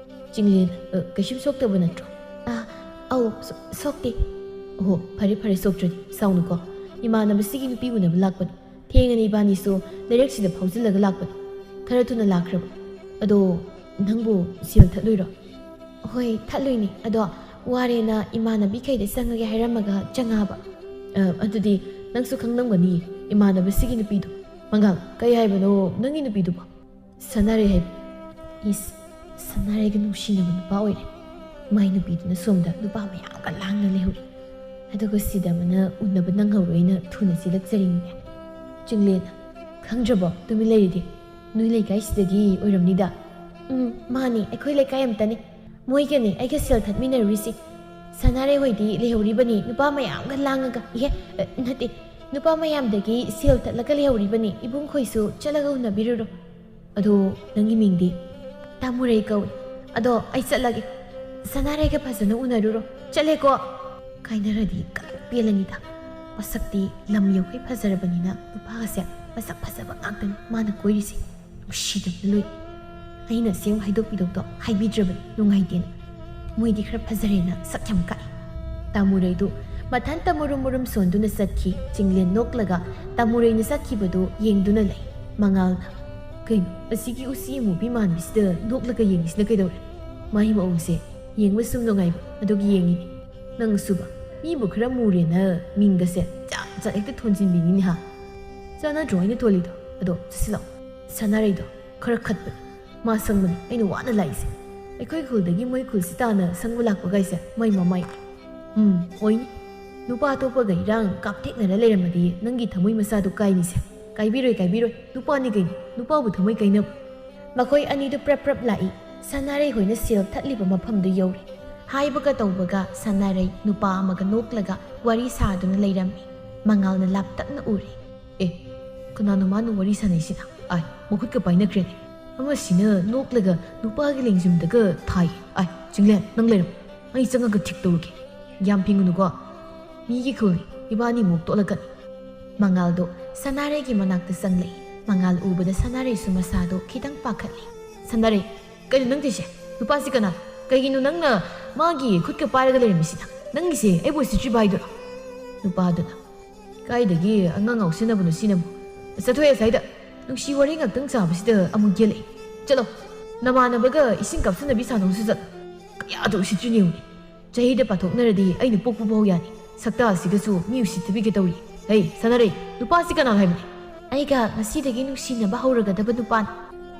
ꯆꯤꯡꯂꯦꯟ, "ꯑ, ꯀꯩꯁꯨꯝ ꯁꯣꯛꯇꯕ ꯅꯠꯇ꯭ꯔꯣ?" "ꯑ, ꯑꯧ, ꯁꯣ-, ꯁꯣꯛꯇꯦ"꯫ "ꯑꯣꯍꯣ, ꯐꯔꯦ ꯐꯔꯦ, ꯁꯣꯛꯇ꯭ꯔꯗꯤ ꯁꯥꯎꯅꯨꯀꯣ꯫ ꯏꯃꯥꯟꯅꯕꯁꯤꯒꯤ ꯅꯨꯄꯤ ꯎꯅꯕ ꯂꯥꯛꯄꯅꯤ꯫ ꯊꯦꯡꯉꯅꯤ, ꯏꯕꯥꯅꯤꯁꯨ ꯂꯩꯔꯛꯁꯤꯗ ꯐꯥꯎꯖꯤꯜꯂꯒ ꯂꯥꯛꯄꯅꯤ꯫ ꯈꯔ ꯊꯨꯅ ꯂꯥꯛꯈ꯭ꯔꯕ꯫ ꯑꯗꯣ ꯅꯪꯕꯨ ꯁꯦꯜ ꯊꯠꯂꯨꯏꯔꯣ?" "ꯍꯣꯏ, ꯊꯠꯂꯨꯏꯅꯦ꯫ ꯑꯗꯣ ꯋꯥꯔꯦꯅ ꯏꯃꯥꯟꯅꯕꯤꯈꯩꯗ ꯆꯪꯉꯒꯦ ꯍꯥꯏꯔꯝꯃꯒ ꯆꯪꯉꯛꯑꯕ"꯫ "ꯑ, ꯑꯗꯨꯗꯤ ꯅꯪꯁꯨ ꯈꯪꯂꯝꯒꯅꯤ ꯏꯃꯥꯟꯅꯕꯁꯤꯒꯤ ꯅꯨꯄꯤꯗꯣ꯫ ꯃꯉꯥꯜ, ꯀꯩ ꯍꯥꯏꯕꯅꯣ ꯅꯪꯒꯤ ꯅꯨꯄꯤꯗꯨꯕꯣ?" ꯁꯅꯥꯔꯩ ꯍꯥꯏꯕ, ꯏꯁ, ꯁꯅꯥꯔꯩꯒ ꯅꯨꯡꯁꯤꯅꯕ ꯅꯨꯄꯥ ꯑꯣꯏꯔꯦ꯫ ꯃꯥꯏ ꯅꯨꯄꯤꯗꯨꯅ ꯁꯣꯝꯗ ꯅꯨꯄꯥ ꯃꯌꯥꯝꯒ ꯂꯥꯡꯅ ꯂꯩꯍꯧꯔꯤ꯫ ꯑꯗꯨꯒ ꯁꯤꯗ ꯑꯃꯅ ꯎꯅꯕ ꯅꯪꯍꯧꯔꯣꯏꯅ ꯊꯨꯅ ꯆꯦꯜꯂꯛꯆꯔꯤꯅꯤꯅꯦ꯫ ꯆꯤꯡꯂꯦꯟ, ꯈꯪꯗ꯭ꯔꯕꯣ? ꯇꯨꯃꯤꯟ ꯂꯩꯔꯤꯗꯤ꯫ ꯅꯣꯏ ꯂꯩꯀꯥꯏꯁꯤꯗꯒꯤ ꯑꯣꯏꯔꯝꯅꯤꯗ꯫ ꯎꯝ, ꯃꯥꯅꯤ, ꯑꯩꯈꯣꯏ ꯂꯩꯀꯥꯏ ꯑꯝꯇꯅꯤ꯫ ꯃꯣꯏꯒꯅꯦ ꯑꯩꯒ ꯁꯦꯜ ꯊꯠꯃꯤꯟꯅꯔꯨꯔꯤꯁꯤ꯫ ꯁꯅꯥꯔꯩ ꯍꯣꯏꯗꯤ ꯂꯩꯍꯧꯔꯤꯕꯅꯤ ꯅꯨꯄꯥ ꯃꯌꯥꯝꯒ ꯂꯥꯡꯉꯒ꯫ ꯏꯍꯦ, ꯑ, ꯅꯠꯇꯦ, ꯅꯨꯄꯥ ꯃꯌꯥꯝꯗꯒꯤ ꯁꯦꯜ ꯊꯠꯂꯒ ꯂꯩꯍꯧꯔꯤꯕꯅꯤ꯫ ꯏꯕꯨꯡꯈꯣꯏꯁꯨ ꯆꯠꯂꯒ ꯎꯅꯕꯤꯔꯨꯔꯣ꯫ ꯑꯗꯣ ꯅꯪꯒꯤ ꯃꯤꯡꯗꯤ? ꯇꯥꯃꯨꯔꯩ ꯀꯧꯏ꯫ ꯑꯗꯣ ꯑꯩ ꯆꯠꯂꯒꯦ꯫ ꯁꯅꯥꯔꯩꯒ ꯐꯖꯅ ꯎꯅꯔꯨꯔꯣ꯫ ꯆꯠꯂꯦꯀꯣ꯫ ꯀꯥꯏꯅꯔꯗꯤ ꯀꯟꯅ ꯄꯦꯜꯂꯅꯤꯗ꯫ ꯃꯁꯛꯇꯤ ꯂꯝ ꯌꯧꯈꯩ ꯐꯖꯔꯕꯅꯤꯅ ꯅꯨꯄꯥꯒꯁꯦ ꯃꯁꯛ ꯐꯖꯕ ꯉꯥꯛꯇꯅꯤ ꯃꯥꯅ ꯀꯣꯏꯔꯤꯁꯦ꯫ ꯅꯨꯡꯁꯤꯗꯕꯅ ꯂꯣꯏ꯫ ꯑꯩꯅ ꯑꯁꯦꯡꯕ ꯍꯥꯏꯗꯣꯛꯄꯤꯗꯧꯗꯣ ꯍꯥꯏꯕꯤꯗ꯭ꯔꯕꯅꯤ ꯅꯨꯡꯉꯥꯏꯇꯦꯅ꯫ ꯃꯣꯏꯗꯤ ꯈꯔ ꯐꯖꯔꯦꯅ ꯁꯛ ꯌꯥꯝ ꯀꯛꯏ꯫ ꯇꯥꯃꯨꯔꯩꯗꯨ ꯃꯊꯟꯇ ꯃꯨꯔꯨꯝ ꯃꯨꯔꯨꯝ ꯁꯣꯟꯗꯨꯅ ꯆꯠꯈꯤ꯫ ꯆꯤꯡꯂꯦꯟ ꯅꯣꯛꯂꯒ ꯇꯥꯃꯨꯔꯩꯅ ꯆꯠꯈꯤꯕꯗꯨ ꯌꯦꯡꯗꯨꯅ ꯂꯩ꯫ ꯃꯉꯥꯜꯅ, "ꯀꯩꯅꯣ, ꯑꯁꯤꯒꯤ ꯎꯆꯤ ꯑꯃꯨꯕꯤ ꯃꯥꯟꯕꯤꯁꯤꯗ ꯅꯣꯛꯂꯒ ꯌꯦꯡꯉꯤꯁꯤꯅ ꯀꯩꯗꯧꯔꯦ?" ꯃꯥꯒꯤ ꯃꯑꯣꯡꯁꯦ ꯌꯦꯡꯕ ꯁꯨꯝ ꯅꯨꯡꯉꯥꯏꯕ ꯑꯗꯨꯒꯤ ꯌꯦꯡꯉꯤꯅꯤ꯫ "ꯅꯪꯁꯨꯕ, ꯃꯤꯕꯨ ꯈꯔ ꯃꯨꯔꯦꯅ ꯃꯤꯡꯒꯁꯦ ꯖꯥꯠ ꯖꯥꯠ ꯍꯦꯛꯇ ꯊꯣꯟꯖꯤꯟꯕꯤꯅꯤꯅꯦ ꯍꯥ?" "ꯆꯥꯟꯅꯗ꯭ꯔꯣ ꯑꯩꯅ ꯊꯣꯜꯂꯤꯗꯣ? ꯑꯗꯣ ꯆꯠꯁꯤꯜꯂꯛꯑꯣ꯫ ꯁꯅꯥꯔꯩꯗꯣ ꯈꯔ ꯈꯠꯄꯅꯤ꯫ ꯃꯥ ꯁꯪꯕꯅꯤ ꯑꯩꯅ ꯋꯥꯅ ꯂꯥꯛꯏꯁꯦ꯫ ꯑꯩꯈꯣꯏ ꯈꯨꯜꯗꯒꯤ ꯃꯣꯏ ꯈꯨꯜꯁꯤ ꯇꯥꯅ ꯁꯪꯕ ꯂꯥꯛꯄꯒꯥꯏꯁꯦ ꯃꯩ ꯃꯃꯥꯏ꯫ ꯎꯝ, ꯑꯣꯏꯅꯤ꯫ ꯅꯨꯄꯥ ꯑꯇꯣꯞꯄꯒ ꯏꯔꯥꯡ ꯀꯥꯞꯊꯦꯛꯅꯔ ꯂꯩꯔꯝꯃꯗꯤ ꯅꯪꯒꯤ ꯊꯃꯣꯏ ꯃꯆꯥꯗꯨ ꯀꯥꯏꯅꯤꯁꯦ꯫ ꯀꯥꯏꯕꯤꯔꯣꯏ, ꯀꯥꯏꯕꯤꯔꯣꯏ꯫ ꯅꯨꯄꯥꯅꯤ ꯀꯩꯅꯣ꯫ ꯅꯨꯄꯥꯕꯨ ꯊꯃꯣꯏ ꯀꯥꯏꯅꯕ?" ꯃꯈꯣꯏ ꯑꯅꯤꯗꯨ ꯄ꯭ꯔꯞ ꯄ꯭ꯔꯞ ꯂꯥꯛꯏ꯫ ꯁꯅꯥꯔꯩ ꯍꯣꯏꯅ ꯁꯦꯜ ꯊꯠꯂꯤꯕ ꯃꯐꯝꯗꯨ ꯌꯧꯔꯦ꯫ ꯍꯥꯏꯕꯒ ꯇꯧꯕꯒ ꯁꯅꯥꯔꯩ ꯅꯨꯄꯥ ꯑꯃꯒ ꯅꯣꯛꯂꯒ ꯋꯥꯔꯤ ꯁꯥꯗꯨꯅ ꯂꯩꯔꯝꯃꯤ꯫ ꯃꯉꯥꯜꯅ ꯂꯥꯞꯇꯛꯅ ꯎꯔꯦ꯫ "ꯑꯦ, ꯀꯅꯥꯅꯣ ꯃꯥꯅ ꯋꯥꯔꯤ ꯁꯥꯟꯅꯩꯁꯤꯅ? ꯑꯥꯏ, ꯃꯈꯨꯠꯀ ꯄꯥꯏꯅꯈ꯭ꯔꯦꯅꯦ꯫ ꯑꯃꯁꯤꯅ ꯅꯣꯛꯂꯒ ꯅꯨꯄꯥꯒꯤ ꯂꯦꯡꯖꯨꯝꯗꯒ ꯊꯥꯏ꯫ ꯑꯥꯏ, ꯆꯤꯡꯂꯦꯟ, ꯅꯪ ꯂꯩꯔꯝꯃꯣ꯫ ꯑꯩ ꯆꯪꯉꯒ ꯊꯤꯛ ꯇꯧꯔꯨꯒꯦ꯫ ꯌꯥꯝ ꯐꯤꯡꯒꯅꯨꯀꯣ꯫ ꯃꯤꯒꯤ ꯈꯨꯜꯅꯤ, ꯏꯕꯥꯅꯤꯃꯨꯛ ꯇꯣꯠꯂꯛꯀꯅꯤ꯫" ꯃꯉꯥꯜꯗꯣ ꯁꯅꯥꯔꯩꯒꯤ ꯃꯅꯥꯛꯇ ꯆꯪꯂꯛꯏ꯫ ꯃꯉꯥꯜ ꯎꯕꯗ ꯁꯅꯥꯔꯩꯁꯨ ꯃꯁꯥꯗꯣ ꯈꯤꯇꯪ ꯄꯥꯈꯠꯂꯤ꯫ "ꯁꯅꯥꯔꯩ, ꯀꯩꯅꯣ ꯅꯪ ꯇꯧꯏꯁꯦ? ꯅꯨꯄꯥꯁꯤ ꯀꯅꯥꯅꯣ? ꯀꯩꯒꯤꯅꯣ ꯅꯪꯅ ꯃꯥꯒꯤ ꯈꯨꯠꯀ ꯄꯥꯏꯔꯒ ꯂꯩꯔꯝꯃꯤꯁꯤꯅ? ꯅꯪꯒꯤꯁꯦ ꯑꯩꯕꯨ ꯎꯁꯤꯠꯇ꯭ꯔꯤꯕ ꯍꯥꯏꯗꯨꯔꯣ?" ꯅꯨꯄꯥꯗꯨꯅ, "ꯀꯥꯏꯗꯒꯤ ꯑꯉꯥꯡ ꯉꯥꯎꯁꯤꯟꯅꯕꯅꯣ ꯁꯤꯅꯕꯨ? ꯆꯠꯊꯣꯛꯑꯦ ꯑꯁ꯭ꯋꯥꯏꯗ꯫ ꯅꯨꯡꯁꯤ ꯋꯥꯔꯤ ꯉꯥꯛꯇꯪ ꯁꯥꯕꯁꯤꯗ ꯑꯃꯨꯛ ꯌꯦꯜꯂꯛꯏ꯫ ꯆꯠꯂꯣ, ꯅꯃꯥꯟꯅꯕꯒ ꯏꯁꯤꯡ ꯀꯥꯞꯁꯤꯟꯅꯕꯤ ꯁꯥꯟꯅꯧꯁꯨ ꯆꯠꯂꯣ꯫ ꯀꯌꯥꯗ ꯎꯁꯤꯠꯇ꯭ꯔꯤꯅꯣ ꯌꯦꯡꯉꯨꯅꯦ꯫ ꯆꯍꯤꯗ ꯄꯥꯊꯣꯛꯅꯔꯗꯤ ꯑꯩꯅ ꯄꯣꯛꯄ ꯐꯥꯎ ꯌꯥꯅꯤ꯫ ꯁꯛꯇꯥ ꯑꯁꯤꯒꯁꯨ ꯃꯤ ꯎꯁꯤꯠꯇꯕꯤꯒ ꯇꯧꯔꯤ꯫ ꯍꯩ, ꯁꯥꯟꯅꯔꯩ, ꯅꯨꯄꯥꯁꯤ ꯀꯅꯥꯅꯣ ꯍꯥꯏꯕꯅꯦ?" "ꯑꯩꯒ ꯉꯁꯤꯗꯒꯤ ꯅꯨꯡꯁꯤꯅꯕ ꯍꯧꯔꯒꯗꯕ ꯅꯨꯄꯥꯅꯤ꯫"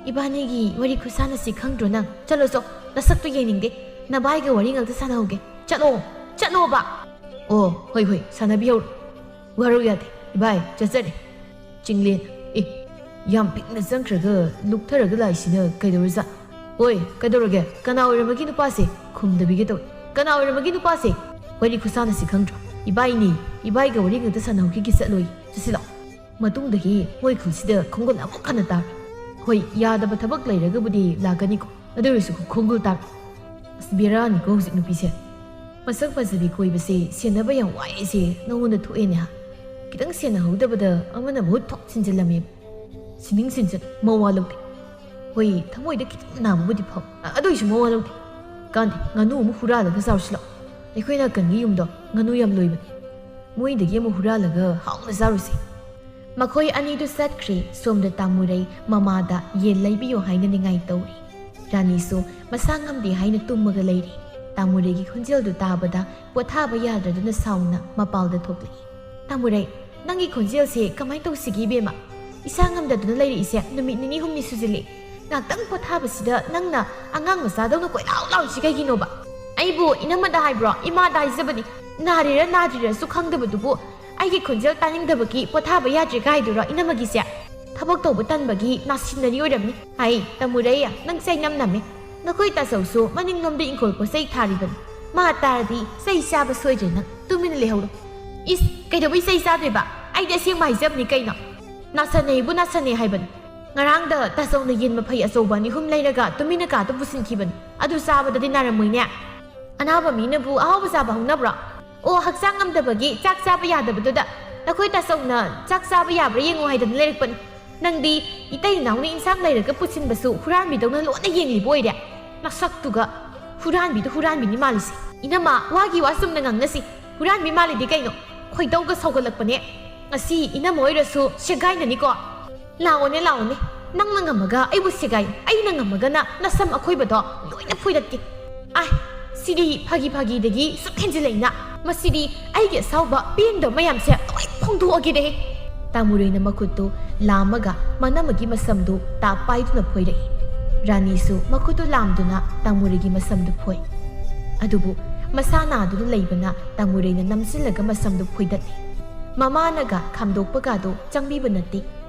ꯏꯕꯥꯅꯤꯒꯤ ꯋꯥꯔꯤ ꯈꯨꯁꯥꯟꯅꯁꯤ ꯈꯪꯗ꯭ꯔꯣ ꯅꯪ? ꯆꯠꯂꯣ ꯆꯣ, ꯅꯁꯛꯇꯣ ꯌꯦꯡꯅꯤꯡꯗꯦ꯫ ꯅꯕꯥꯏꯒ ꯋꯥꯔꯤ ꯉꯥꯛꯇ ꯁꯥꯟꯅꯍꯧꯒꯦ꯫ ꯆꯠꯂꯣ, ꯆꯠꯂꯣꯕ꯫ ꯑꯣ, ꯍꯣꯏ ꯍꯣꯏ, ꯁꯥꯟꯅꯕꯤꯍꯧꯔꯣ꯫ ꯋꯥꯔꯧ ꯌꯥꯗꯦ꯫ ꯏꯕꯥꯏ, ꯆꯠꯆꯔꯦ꯫ ꯆꯤꯡꯂꯦꯟ, ꯑꯦ, ꯌꯥꯝ ꯄꯤꯛꯅ ꯆꯪꯈ꯭ꯔꯒ ꯂꯨꯞꯊꯔꯒ ꯂꯥꯛꯏꯁꯤꯅ ꯀꯩꯗꯧꯔꯖꯥꯠ? ꯍꯣꯏ, ꯀꯩꯗꯧꯔꯒꯦ? ꯀꯅꯥ ꯑꯣꯏꯔꯝꯃꯒꯦ ꯅꯨꯄꯥꯁꯦ? ꯈꯨꯝꯗꯕꯤꯒ ꯇꯧꯏ꯫ ꯀꯅꯥ ꯑꯣꯏꯔꯝꯃꯒꯦ ꯅꯨꯄꯥꯁꯦ? ꯋꯥꯔꯤ ꯈꯨꯁꯥꯟꯅꯁꯤ ꯈꯪꯗ꯭ꯔꯣ? ꯏꯕꯥꯏꯅꯤ, ꯏꯕꯥꯏꯒ ꯋꯥꯔꯤ ꯉꯥꯛꯇ ꯁꯥꯟꯅꯍꯧꯈꯤꯒꯦ, ꯆꯠꯂꯣꯏ꯫ ꯆꯠꯁꯤꯜꯂꯣ꯫ ꯃꯇꯨꯡꯗꯒꯤ ꯃꯣꯏ ꯈꯨꯜꯁꯤꯗ ꯈꯣꯡꯒꯨꯜ ꯑꯃꯨꯛ ꯍꯟꯅ ꯇꯥꯔꯣꯏ꯫ ꯍꯣꯏ, ꯌꯥꯗꯕ ꯊꯕꯛ ꯂꯩꯔꯒꯕꯨꯗꯤ ꯂꯥꯛꯀꯅꯤꯀꯣ, ꯑꯗꯨ ꯑꯣꯏꯔꯁꯨ ꯈꯣꯡꯒꯨꯜ ꯇꯥꯔꯣꯏ꯫ ꯑꯁ, ꯕꯦꯔꯥꯅꯤꯀꯣ ꯍꯧꯖꯤꯛ ꯅꯨꯄꯤꯁꯦ꯫ ꯃꯁꯛ ꯐꯖꯕꯤ ꯀꯣꯏꯕꯁꯦ ꯁꯦꯟꯅꯕ ꯌꯥꯝ ꯋꯥꯏꯁꯦ ꯅꯉꯣꯟꯗ ꯊꯣꯛꯑꯦꯅꯦ ꯍꯥ? ꯈꯤꯇꯪ ꯁꯦꯟꯅꯍꯧꯗꯕꯗ ꯑꯃꯅ ꯃꯍꯨꯠ ꯊꯣꯛ ꯁꯤꯟꯖꯤꯜꯂꯝꯃꯦꯕ꯫ ꯁꯤꯅꯤꯡ ꯁꯤꯟꯖꯤꯟ, ꯃꯋꯥ ꯂꯧꯗꯦ꯫ ꯍꯣꯏ, ꯊꯃꯣꯏꯗ ꯈꯤꯇꯪ ꯅꯥꯕꯕꯨꯗꯤ ꯐꯥꯎ, ꯑ-, ꯑꯗꯨ ꯑꯣꯏꯁꯨ ꯃꯋꯥ ꯂꯧꯗꯦ꯫ ꯀꯥꯟꯗꯦ, ꯉꯥꯅꯨ ꯑꯃ ꯍꯨꯔꯥꯜꯂꯒ ꯆꯥꯔꯨꯁꯤ ꯂꯥꯛꯑꯣ꯫ ꯑꯩꯈꯣꯏ ꯅꯥꯀꯟꯒꯤ ꯌꯨꯝꯗꯣ ꯉꯥꯅꯨ ꯌꯥꯝ ꯂꯣꯏꯕꯅꯦ꯫ ꯃꯣꯏꯗꯒꯤ ꯑꯃ ꯍꯨꯔꯥꯜꯂꯒ ꯍꯥꯎꯅ ꯆꯥꯔꯨꯁꯤ꯫ ꯃꯈꯣꯏ ꯑꯅꯤꯗꯨ ꯆꯠꯈ꯭ꯔꯦ꯫ ꯁꯣꯝꯗ ꯇꯥꯃꯨꯔꯩ ꯃꯃꯥꯗ ꯌꯦꯟ ꯂꯩꯕꯤꯌꯨ ꯍꯥꯏꯅ ꯅꯤꯡꯉꯥꯏ ꯇꯧꯔꯤ꯫ ꯔꯥꯅꯤꯁꯨ ꯃꯁꯥ ꯉꯝꯗꯦ ꯍꯥꯏꯅ ꯇꯨꯝꯃꯒ ꯂꯩꯔꯤ꯫ ꯇꯥꯃꯨꯔꯩꯒꯤ ꯈꯣꯟꯖꯦꯜꯗꯨ ꯇꯥꯕꯗ ꯄꯣꯊꯥꯕ ꯌꯥꯗ꯭ꯔꯗꯨꯅ ꯁꯥꯎꯅ ꯃꯄꯥꯜꯗ ꯊꯣꯛꯂꯛꯏ꯫ "ꯇꯥꯃꯨꯔꯩ, ꯅꯪꯒꯤ ꯈꯣꯟꯖꯦꯜꯁꯦ ꯀꯃꯥꯏꯅ ꯇꯧꯁꯤꯒꯦ ꯏꯕꯦꯝꯃ? ꯏꯁꯥ ꯉꯝꯗꯗꯨꯅ ꯂꯩꯔꯛꯏꯁꯦ ꯅꯨꯃꯤꯠ ꯅꯤꯅꯤ ꯍꯨꯝꯅꯤ ꯁꯨꯖꯤꯜꯂꯛꯑꯦ꯫ ꯉꯥꯛꯇꯪ ꯄꯣꯊꯥꯕꯁꯤꯗ ꯅꯪꯅ ꯑꯉꯥꯡ ꯃꯆꯥꯗꯧꯅ ꯀꯣꯏꯂꯥꯎ ꯂꯥꯎꯔꯤꯁꯤ ꯀꯩꯒꯤꯅꯣꯕ?" "ꯑꯩꯕꯨ ꯏꯅꯝꯃꯗ ꯍꯥꯏꯕ꯭ꯔꯣ? ꯏꯃꯥꯗ ꯍꯥꯏꯖꯕꯅꯤ꯫ ꯅꯥꯔꯤꯔ ꯅꯥꯗ꯭ꯔꯤꯔꯁꯨ ꯈꯪꯗꯕꯗꯨꯕꯨ ꯑꯩꯒꯤ ꯈꯣꯟꯖꯦꯜ ꯇꯥꯅꯤꯡꯗꯕꯒꯤ ꯄꯣꯊꯥꯕ ꯌꯥꯗ꯭ꯔꯦ ꯀꯥꯏꯗꯨꯔꯣ ꯏꯅꯝꯃꯒꯤꯁꯦ? ꯊꯕꯛ ꯇꯧꯕ ꯇꯟꯕꯒꯤ ꯅꯥꯁꯤꯟꯅꯔꯤ ꯑꯣꯏꯔꯝꯅꯤ꯫ ꯍꯥꯏ, ꯇꯥꯃꯨꯔꯩ, ꯅꯪ ꯆꯩ ꯅꯝ ꯅꯝꯃꯦ꯫ ꯅꯈꯣꯏ ꯇꯥꯆꯧꯁꯨ ꯃꯅꯤꯡꯂꯣꯝꯗ ꯏꯪꯈꯣꯜ ꯄꯣꯠꯆꯩ ꯊꯥꯔꯤꯕꯅꯤ꯫ ꯃꯥ ꯇꯥꯔꯗꯤ ꯆꯩ ꯆꯥꯕ ꯁꯣꯏꯗ꯭ꯔꯦ ꯅꯪ꯫ ꯇꯨꯃꯤꯟꯅ ꯂꯩꯍꯧꯔꯣ꯫" "ꯏꯁ, ꯀꯩꯗꯧꯕꯩ ꯆꯩ ꯆꯥꯗꯣꯏꯕ? ꯑꯩꯗꯤ ꯑꯁꯦꯡꯕ ꯍꯥꯏꯖꯕꯅꯤ ꯀꯩꯅꯣ꯫ ꯅꯥꯁꯟꯅꯩꯕꯨ ꯅꯥꯁꯟꯅꯩ ꯍꯥꯏꯕꯅꯤ꯫ ꯉꯔꯥꯡꯗ ꯇꯥꯆꯧꯅ ꯌꯦꯟ ꯃꯐꯩ ꯑꯆꯧꯕ ꯑꯅꯤ ꯑꯍꯨꯝ ꯂꯩꯔꯒ ꯇꯨꯃꯤꯟꯅ ꯀꯥꯗ ꯄꯨꯁꯤꯟꯈꯤꯕꯅꯤ꯫ ꯑꯗꯨ ꯆꯥꯕꯗꯗꯤ ꯅꯥꯔꯝꯃꯣꯏꯅꯦ꯫ ꯑꯅꯥꯕ ꯃꯤꯅꯕꯨ ꯑꯍꯥꯎꯕ ꯆꯥꯕ ꯍꯧꯅꯕ꯭ꯔꯣ? ꯑꯣ, ꯍꯛꯆꯥꯡ ꯉꯝꯗꯕꯒꯤ ꯆꯥꯛ ꯆꯥꯕ ꯌꯥꯗꯕꯗꯨꯗ ꯅꯈꯣꯏ ꯇꯥꯆꯧꯅ ꯆꯥꯛ ꯆꯥꯕ ꯌꯥꯕ꯭ꯔꯥ ꯌꯦꯡꯉꯨ ꯍꯥꯏꯗꯅ ꯂꯩꯔꯛꯄꯅꯤ꯫ ꯅꯪꯗꯤ ꯏꯇꯩ ꯏꯅꯥꯎꯅ ꯏꯟꯁꯥꯡ ꯂꯩꯔꯒ ꯄꯨꯁꯤꯟꯕꯁꯨ ꯍꯨꯔꯥꯟꯕꯤꯗꯧꯅ ꯂꯣꯟꯅ ꯌꯦꯡꯂꯤꯕ ꯑꯣꯏꯔꯦ꯫ ꯅꯁꯛꯇꯨꯒ ꯍꯨꯔꯥꯟꯕꯤꯗꯨ ꯍꯨꯔꯥꯟꯕꯤꯅꯤ ꯃꯥꯜꯂꯤꯁꯦ꯫ ꯏꯅꯝꯃ, ꯋꯥꯒꯤ ꯋꯥ ꯆꯨꯝꯅ ꯉꯥꯡꯅꯁꯤ꯫ ꯍꯨꯔꯥꯟꯕꯤ ꯃꯥꯜꯂꯤꯗꯤ ꯀꯩꯅꯣ? ꯈꯣꯏꯗꯧꯒ ꯁꯥꯎꯒꯠꯂꯛꯄꯅꯦ꯫ ꯉꯁꯤ ꯏꯅꯝꯃ ꯑꯣꯏꯔꯁꯨ ꯁꯦꯒꯥꯏꯅꯅꯤꯀꯣ꯫ ꯂꯥꯛꯑꯣꯅꯦ, ꯂꯥꯛꯑꯣꯅꯦ꯫ ꯅꯪꯅ ꯉꯝꯃꯒ ꯑꯩꯕꯨ ꯁꯦꯒꯥꯏ, ꯑꯩꯅ ꯉꯝꯃꯒꯅ ꯅꯁꯝ ꯑꯈꯣꯏꯕꯗꯣ ꯂꯣꯏꯅ ꯐꯣꯏꯗꯠꯀꯦ꯫ ꯑꯥꯏ, ꯁꯤꯗꯤ ꯐꯥꯒꯤ ꯐꯥꯒꯤꯗꯒꯤ ꯁꯨꯝ ꯍꯦꯟꯖꯤꯜꯂꯛꯏꯅ꯫ ꯃꯁꯤꯗꯤ ꯑꯩꯒꯤ ꯑꯁꯥꯎꯕ ꯄꯦꯟꯗꯕ ꯃꯌꯥꯝꯁꯦ ꯂꯣꯏ ꯐꯣꯡꯗꯣꯛꯑꯒꯦꯗꯦ꯫ ꯇꯥꯃꯨꯔꯩꯅ ꯃꯈꯨꯠꯇꯨ ꯂꯥꯝꯃꯒ ꯃꯅꯝꯃꯒꯤ ꯃꯁꯝꯗꯨ ꯇꯥꯞ ꯄꯥꯏꯗꯨꯅ ꯐꯣꯏꯔꯛꯏ꯫ ꯔꯥꯅꯤꯁꯨ ꯃꯈꯨꯠꯇꯨ ꯂꯥꯝꯗꯨꯅ ꯇꯥꯃꯨꯔꯩꯒꯤ ꯃꯁꯝꯗꯨ ꯐꯣꯏ꯫ ꯑꯗꯨꯕꯨ ꯃꯁꯥ ꯅꯥꯗꯨꯅ ꯂꯩꯕꯅ ꯇꯥꯃꯨꯔꯩꯅ ꯅꯝꯁꯤꯜꯂꯒ ꯃꯁꯝꯗꯨ ꯐꯣꯏꯗꯠꯂꯤ꯫ ꯃꯃꯥꯅꯒ ꯈꯥꯝꯗꯣꯛꯄꯒꯗꯨ ꯆꯪꯕꯤꯕ ꯅꯠꯇꯦ꯫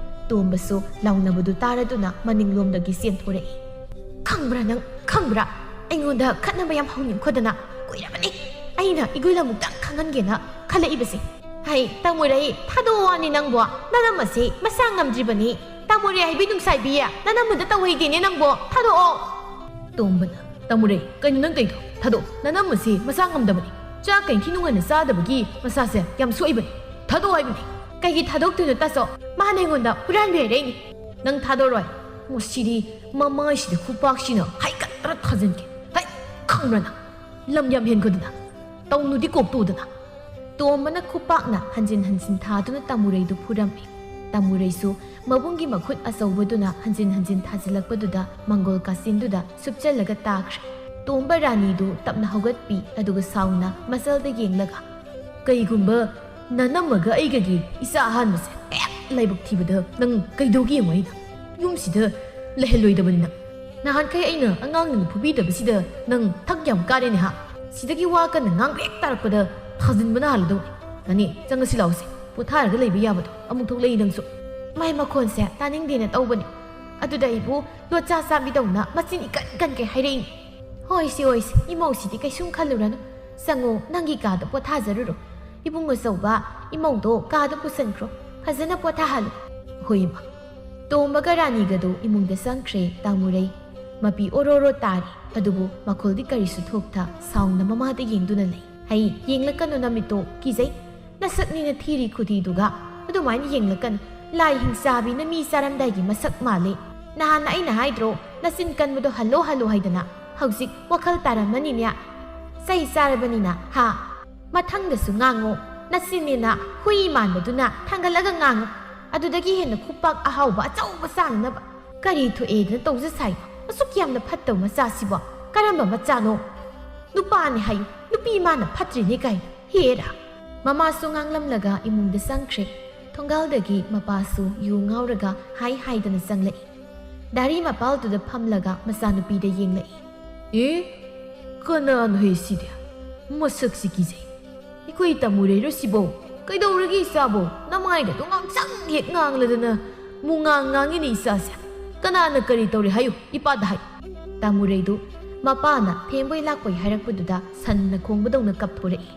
ꯇꯣꯝꯕꯁꯨ ꯂꯥꯎꯅꯕꯗꯨ ꯇꯥꯔꯗꯨꯅ ꯃꯅꯤꯡꯂꯣꯝꯗꯒꯤ ꯆꯦꯟꯊꯣꯔꯛꯏ꯫ "ꯈꯪꯕ꯭ꯔꯥ ꯅꯪ? ꯈꯪꯕ꯭ꯔꯥ? ꯑꯩꯉꯣꯟꯗ ꯈꯠꯅꯕ ꯌꯥꯝ ꯍꯧꯅꯤꯡꯈꯣꯗꯅ ꯀꯨꯏꯔꯕꯅꯤ ꯑꯩꯅ ꯏꯒꯨꯜ ꯑꯃꯨꯛꯇꯪ ꯈꯪꯍꯟꯒꯦꯅ ꯈꯜꯂꯛꯏꯕꯁꯦ꯫ ꯍꯩ, ꯇꯥꯃꯨꯔꯩ, ꯊꯥꯗꯣꯛꯑꯣ ꯋꯥꯅꯤ ꯅꯪꯕꯣ꯫ ꯅꯅꯝꯃꯁꯦ ꯃꯁꯥ ꯉꯝꯗ꯭ꯔꯤꯕꯅꯤ꯫ ꯇꯥꯃꯨꯔꯩ ꯍꯥꯏꯕꯤ ꯅꯨꯡꯁꯥꯏꯕꯤ, ꯅꯅꯝꯃꯗ ꯇꯧꯍꯩꯗꯦꯅꯦ ꯅꯪꯕꯣ꯫ ꯊꯥꯗꯣꯛꯑꯣ!" ꯇꯣꯝꯕꯅ, "ꯇꯥꯃꯨꯔꯩ, ꯀꯩꯅꯣ ꯅꯪ ꯇꯧꯏꯗꯣ? ꯊꯥꯗꯣꯛꯑꯣ꯫ ꯅꯅꯝꯃꯁꯦ ꯃꯁꯥ ꯉꯝꯗꯕꯅꯤ꯫ ꯆꯥꯛ ꯀꯩꯊꯤ ꯅꯨꯡꯉꯥꯏꯅ ꯆꯥꯗꯕꯒꯤ ꯃꯁꯥꯁꯦ ꯌꯥꯝ ꯁꯣꯛꯏꯕꯅꯤ꯫ ꯊꯥꯗꯣꯛꯑꯣ ꯍꯥꯏꯕꯅꯤ꯫" "ꯀꯩꯒꯤ ꯊꯥꯗꯣꯛꯇꯣꯏꯅꯣ ꯇꯥꯆꯧ? ꯃꯥꯅ ꯑꯩꯉꯣꯟꯗ ꯍꯨꯔꯥꯟꯕꯤ ꯍꯥꯏꯔꯛꯏꯅꯤ꯫" "ꯅꯪ ꯊꯥꯗꯣꯛꯑꯔꯣꯏ?" "ꯃꯁꯤꯗꯤ ꯃꯃꯥꯏꯁꯤꯗ ꯈꯨꯄꯥꯛꯁꯤꯅ ꯍꯥꯏꯒꯠꯇ꯭ꯔ ꯊꯥꯖꯤꯟꯒꯦ꯫ ꯍꯩ, ꯈꯪꯕ꯭ꯔꯥ ꯅꯪ? ꯂꯝ ꯌꯥꯝ ꯍꯦꯟꯈꯣꯗꯅ꯫ ꯇꯧꯅꯨꯗꯤ ꯀꯣꯛꯇꯣꯗꯅ꯫" ꯇꯣꯝꯕꯅ ꯈꯨꯄꯥꯛꯅ ꯍꯟꯖꯤꯟ ꯍꯟꯖꯤꯟ ꯊꯥꯗꯨꯅ ꯇꯥꯃꯨꯔꯩꯗꯨ ꯐꯨꯔꯝꯃꯤ꯫ ꯇꯥꯃꯨꯔꯩꯁꯨ ꯃꯕꯨꯡꯒꯤ ꯃꯈꯨꯠ ꯑꯆꯧꯕꯗꯨꯅ ꯍꯟꯖꯤꯟ ꯍꯟꯖꯤꯟ ꯊꯥꯖꯤꯜꯂꯛꯄꯗꯨꯗ ꯃꯪꯒꯣꯜ ꯀꯥꯆꯤꯟꯗꯨꯗ ꯁꯨꯞꯆꯜꯂꯒ ꯇꯥꯈ꯭ꯔꯦ꯫ ꯇꯣꯝꯕ ꯔꯥꯅꯤꯗꯨ ꯇꯞꯅ ꯍꯧꯒꯠꯄꯤ, ꯑꯗꯨꯒ ꯁꯥꯎꯅ ꯃꯆꯜꯗ ꯌꯦꯡꯂꯒ, "ꯀꯩꯒꯨꯝꯕ ꯅꯅꯝꯃꯒ ꯑꯩꯒꯒꯤ ꯏꯆꯥ ꯑꯍꯥꯟꯕꯁꯦ ꯍꯦꯛ ꯂꯥꯏꯕꯛ ꯊꯤꯕꯗ ꯅꯪ ꯀꯩꯗꯧꯒꯦ ꯌꯦꯡꯉꯣ ꯑꯩꯅ꯫ ꯌꯨꯝꯁꯤꯗ ꯂꯩꯍꯜꯂꯣꯏꯗꯕꯅꯤ ꯅꯪ꯫ ꯅꯍꯥꯟꯈꯩ ꯑꯩꯅ ꯑꯉꯥꯡꯅ ꯐꯨꯕꯤꯗꯕꯁꯤꯗ ꯅꯪ ꯊꯛ ꯌꯥꯝ ꯀꯥꯔꯦꯅꯦ ꯍꯥ? ꯁꯤꯗꯒꯤ ꯋꯥ ꯀꯟꯅ ꯉꯥꯡꯕ ꯍꯦꯛ ꯇꯥꯔꯛꯄꯗ ꯊꯥꯖꯤꯟꯕꯅ ꯍꯥꯜꯂꯗꯧꯅꯤ꯫ ꯅꯅꯦ, ꯆꯪꯉꯁꯤ ꯂꯥꯛꯑꯣꯁꯦ꯫ ꯄꯣꯊꯥꯔꯒ ꯂꯩꯕ ꯌꯥꯕꯗꯣ ꯑꯃꯨꯛ ꯊꯣꯛꯂꯛꯏ ꯅꯪꯁꯨ꯫" ꯃꯥꯏ ꯃꯈꯣꯟꯁꯦ ꯇꯥꯅꯤꯡꯗꯦꯅ ꯇꯧꯕꯅꯤ꯫ ꯑꯗꯨꯗ ꯑꯩꯕꯨ ꯂꯣꯠꯆꯥ ꯆꯥꯕꯤꯗꯧꯅ ꯃꯆꯤꯟ ꯏꯀꯟ ꯀꯟꯈꯩ ꯍꯥꯏꯔꯛꯏꯅꯤ꯫ "ꯍꯣꯏꯁꯦ, ꯍꯣꯏꯁꯦ, ꯏꯃꯧꯁꯤꯗꯤ ꯀꯩꯁꯨꯝ ꯈꯜꯂꯨꯔꯅꯨ꯫ ꯆꯪꯉꯣ, ꯅꯪꯒꯤ ꯀꯥꯗ ꯄꯣꯊꯥꯖꯔꯨꯔꯣ꯫ ꯏꯕꯨꯡ ꯑꯆꯧꯕ, ꯏꯃꯧꯗꯣ ꯀꯥꯗ ꯄꯨꯁꯟꯈ꯭ꯔꯣ꯫ ꯐꯖꯅ ꯄꯣꯊꯥꯍꯜꯂꯨ꯫" "ꯍꯣꯏ, ꯏꯃꯥ꯫" ꯇꯣꯝꯕꯒ ꯔꯥꯅꯤꯒꯗꯨ ꯏꯃꯨꯡꯗ ꯆꯪꯈ꯭ꯔꯦ꯫ ꯇꯥꯃꯨꯔꯩ ꯃꯄꯤ ꯑꯣꯔꯣ ꯑꯣꯔꯣ ꯇꯥꯔꯤ, ꯑꯗꯨꯕꯨ ꯃꯈꯣꯜꯗꯤ ꯀꯔꯤꯁꯨ ꯊꯣꯛꯇ ꯁꯥꯎꯅ ꯃꯃꯥꯗ ꯌꯦꯡꯗꯨꯅ ꯂꯩ꯫ "ꯍꯩ, ꯌꯦꯡꯂꯛꯀꯅꯨ ꯅꯃꯤꯠꯇꯣ, ꯀꯤꯖꯩ꯫ ꯅꯁꯛꯅꯤꯅ ꯊꯤꯔꯤ ꯈꯨꯗꯤꯗꯨꯒ ꯑꯗꯨꯃꯥꯏꯅ ꯌꯦꯡꯂꯛꯀꯅꯨ꯫ ꯂꯥꯏ ꯍꯤꯡꯆꯥꯕꯤꯅ ꯃꯤ ꯆꯥꯔꯝꯗꯥꯏꯒꯤ ꯃꯁꯛ ꯃꯥꯜꯂꯦ꯫ ꯅꯍꯥꯟ ꯑꯩꯅ ꯍꯥꯏꯗ꯭ꯔꯣ, ꯅꯆꯤꯟ ꯀꯟꯕꯗꯣ ꯍꯜꯂꯣ ꯍꯜꯂꯣ ꯍꯥꯏꯗꯅ? ꯍꯧꯖꯤꯛ ꯋꯥꯈꯜ ꯇꯥꯔꯝꯃꯅꯤꯅꯦ꯫ ꯆꯩ ꯆꯥꯔꯕꯅꯤꯅ, ꯍꯥ? ꯃꯊꯪꯗꯁꯨ ꯉꯥꯡꯉꯣ꯫ ꯅꯆꯤꯟꯅꯦꯅ ꯍꯨꯏ ꯃꯥꯟꯕꯗꯨꯅ ꯊꯥꯡꯒꯠꯂꯒ ꯉꯥꯡꯉꯨ꯫ ꯑꯗꯨꯗꯒꯤ ꯍꯦꯟꯅ ꯈꯨꯄꯥꯛ ꯑꯍꯥꯎꯕ ꯑꯆꯧꯕ ꯆꯥꯅꯅꯕ꯫ ꯀꯔꯤ ꯊꯣꯛꯑꯦꯗꯅ ꯇꯧꯖ ꯁꯥꯏ? ꯑꯁꯨꯛ ꯌꯥꯝꯅ ꯐꯠꯇꯕ ꯃꯆꯥꯁꯤꯕꯣ? ꯀꯔꯝꯕ ꯃꯆꯥꯅꯣ? ꯅꯨꯄꯥꯅꯦ ꯍꯥꯏꯌꯨ, ꯅꯨꯄꯤ ꯃꯥꯅ ꯐꯠꯇ꯭ꯔꯤꯅꯦ ꯀꯥꯏꯅ꯫ ꯍꯦꯔꯥ!" ꯃꯃꯥꯁꯨ ꯉꯥꯡꯂꯝꯂꯒ ꯏꯃꯨꯡꯗ ꯆꯪꯈ꯭ꯔꯦ꯫ ꯊꯣꯡꯒꯥꯜꯗꯒꯤ ꯃꯄꯥꯁꯨ ꯌꯨ ꯉꯥꯎꯔꯒ ꯍꯥꯏ ꯍꯥꯏꯗꯅ ꯆꯪꯂꯛꯏ꯫ ꯗꯥꯔꯤ ꯃꯄꯥꯜꯗꯨꯗ ꯐꯝꯂꯒ ꯃꯆꯥꯅꯨꯄꯤꯗ ꯌꯦꯡꯂꯛꯏ꯫ "ꯑꯦ, ꯀꯅꯥꯅꯣ ꯍꯦ ꯁꯤꯗꯤ? ꯃꯁꯛꯁꯤ ꯀꯤꯖꯩ꯫ ꯑꯩꯈꯣꯏ ꯇꯥꯃꯨꯔꯩꯔꯣ ꯁꯤꯕꯣ? ꯀꯩꯗꯧꯔꯒꯦ ꯏꯆꯥꯕꯣ? ꯅꯃꯥꯏꯒꯗꯣ ꯉꯥꯡꯁꯪ ꯍꯦꯛ ꯉꯥꯡꯂꯗꯅ ꯃꯨꯉꯥꯡ ꯉꯥꯡꯉꯤꯅꯦ ꯏꯆꯥꯁꯦ꯫ ꯀꯅꯥꯅ ꯀꯔꯤ ꯇꯧꯔꯦ ꯍꯥꯏꯌꯨ, ꯏꯄꯥꯗ ꯍꯥꯏꯌꯨ꯫" ꯇꯥꯃꯨꯔꯩꯗꯨ ꯃꯄꯥꯅ ꯊꯦꯝꯕꯣꯏ ꯂꯥꯛꯄꯣꯏ ꯍꯥꯏꯔꯛꯄꯗꯨꯗ ꯁꯟꯅ ꯈꯣꯡꯕꯗꯧꯅ ꯀꯞꯊꯣꯔꯛꯏ꯫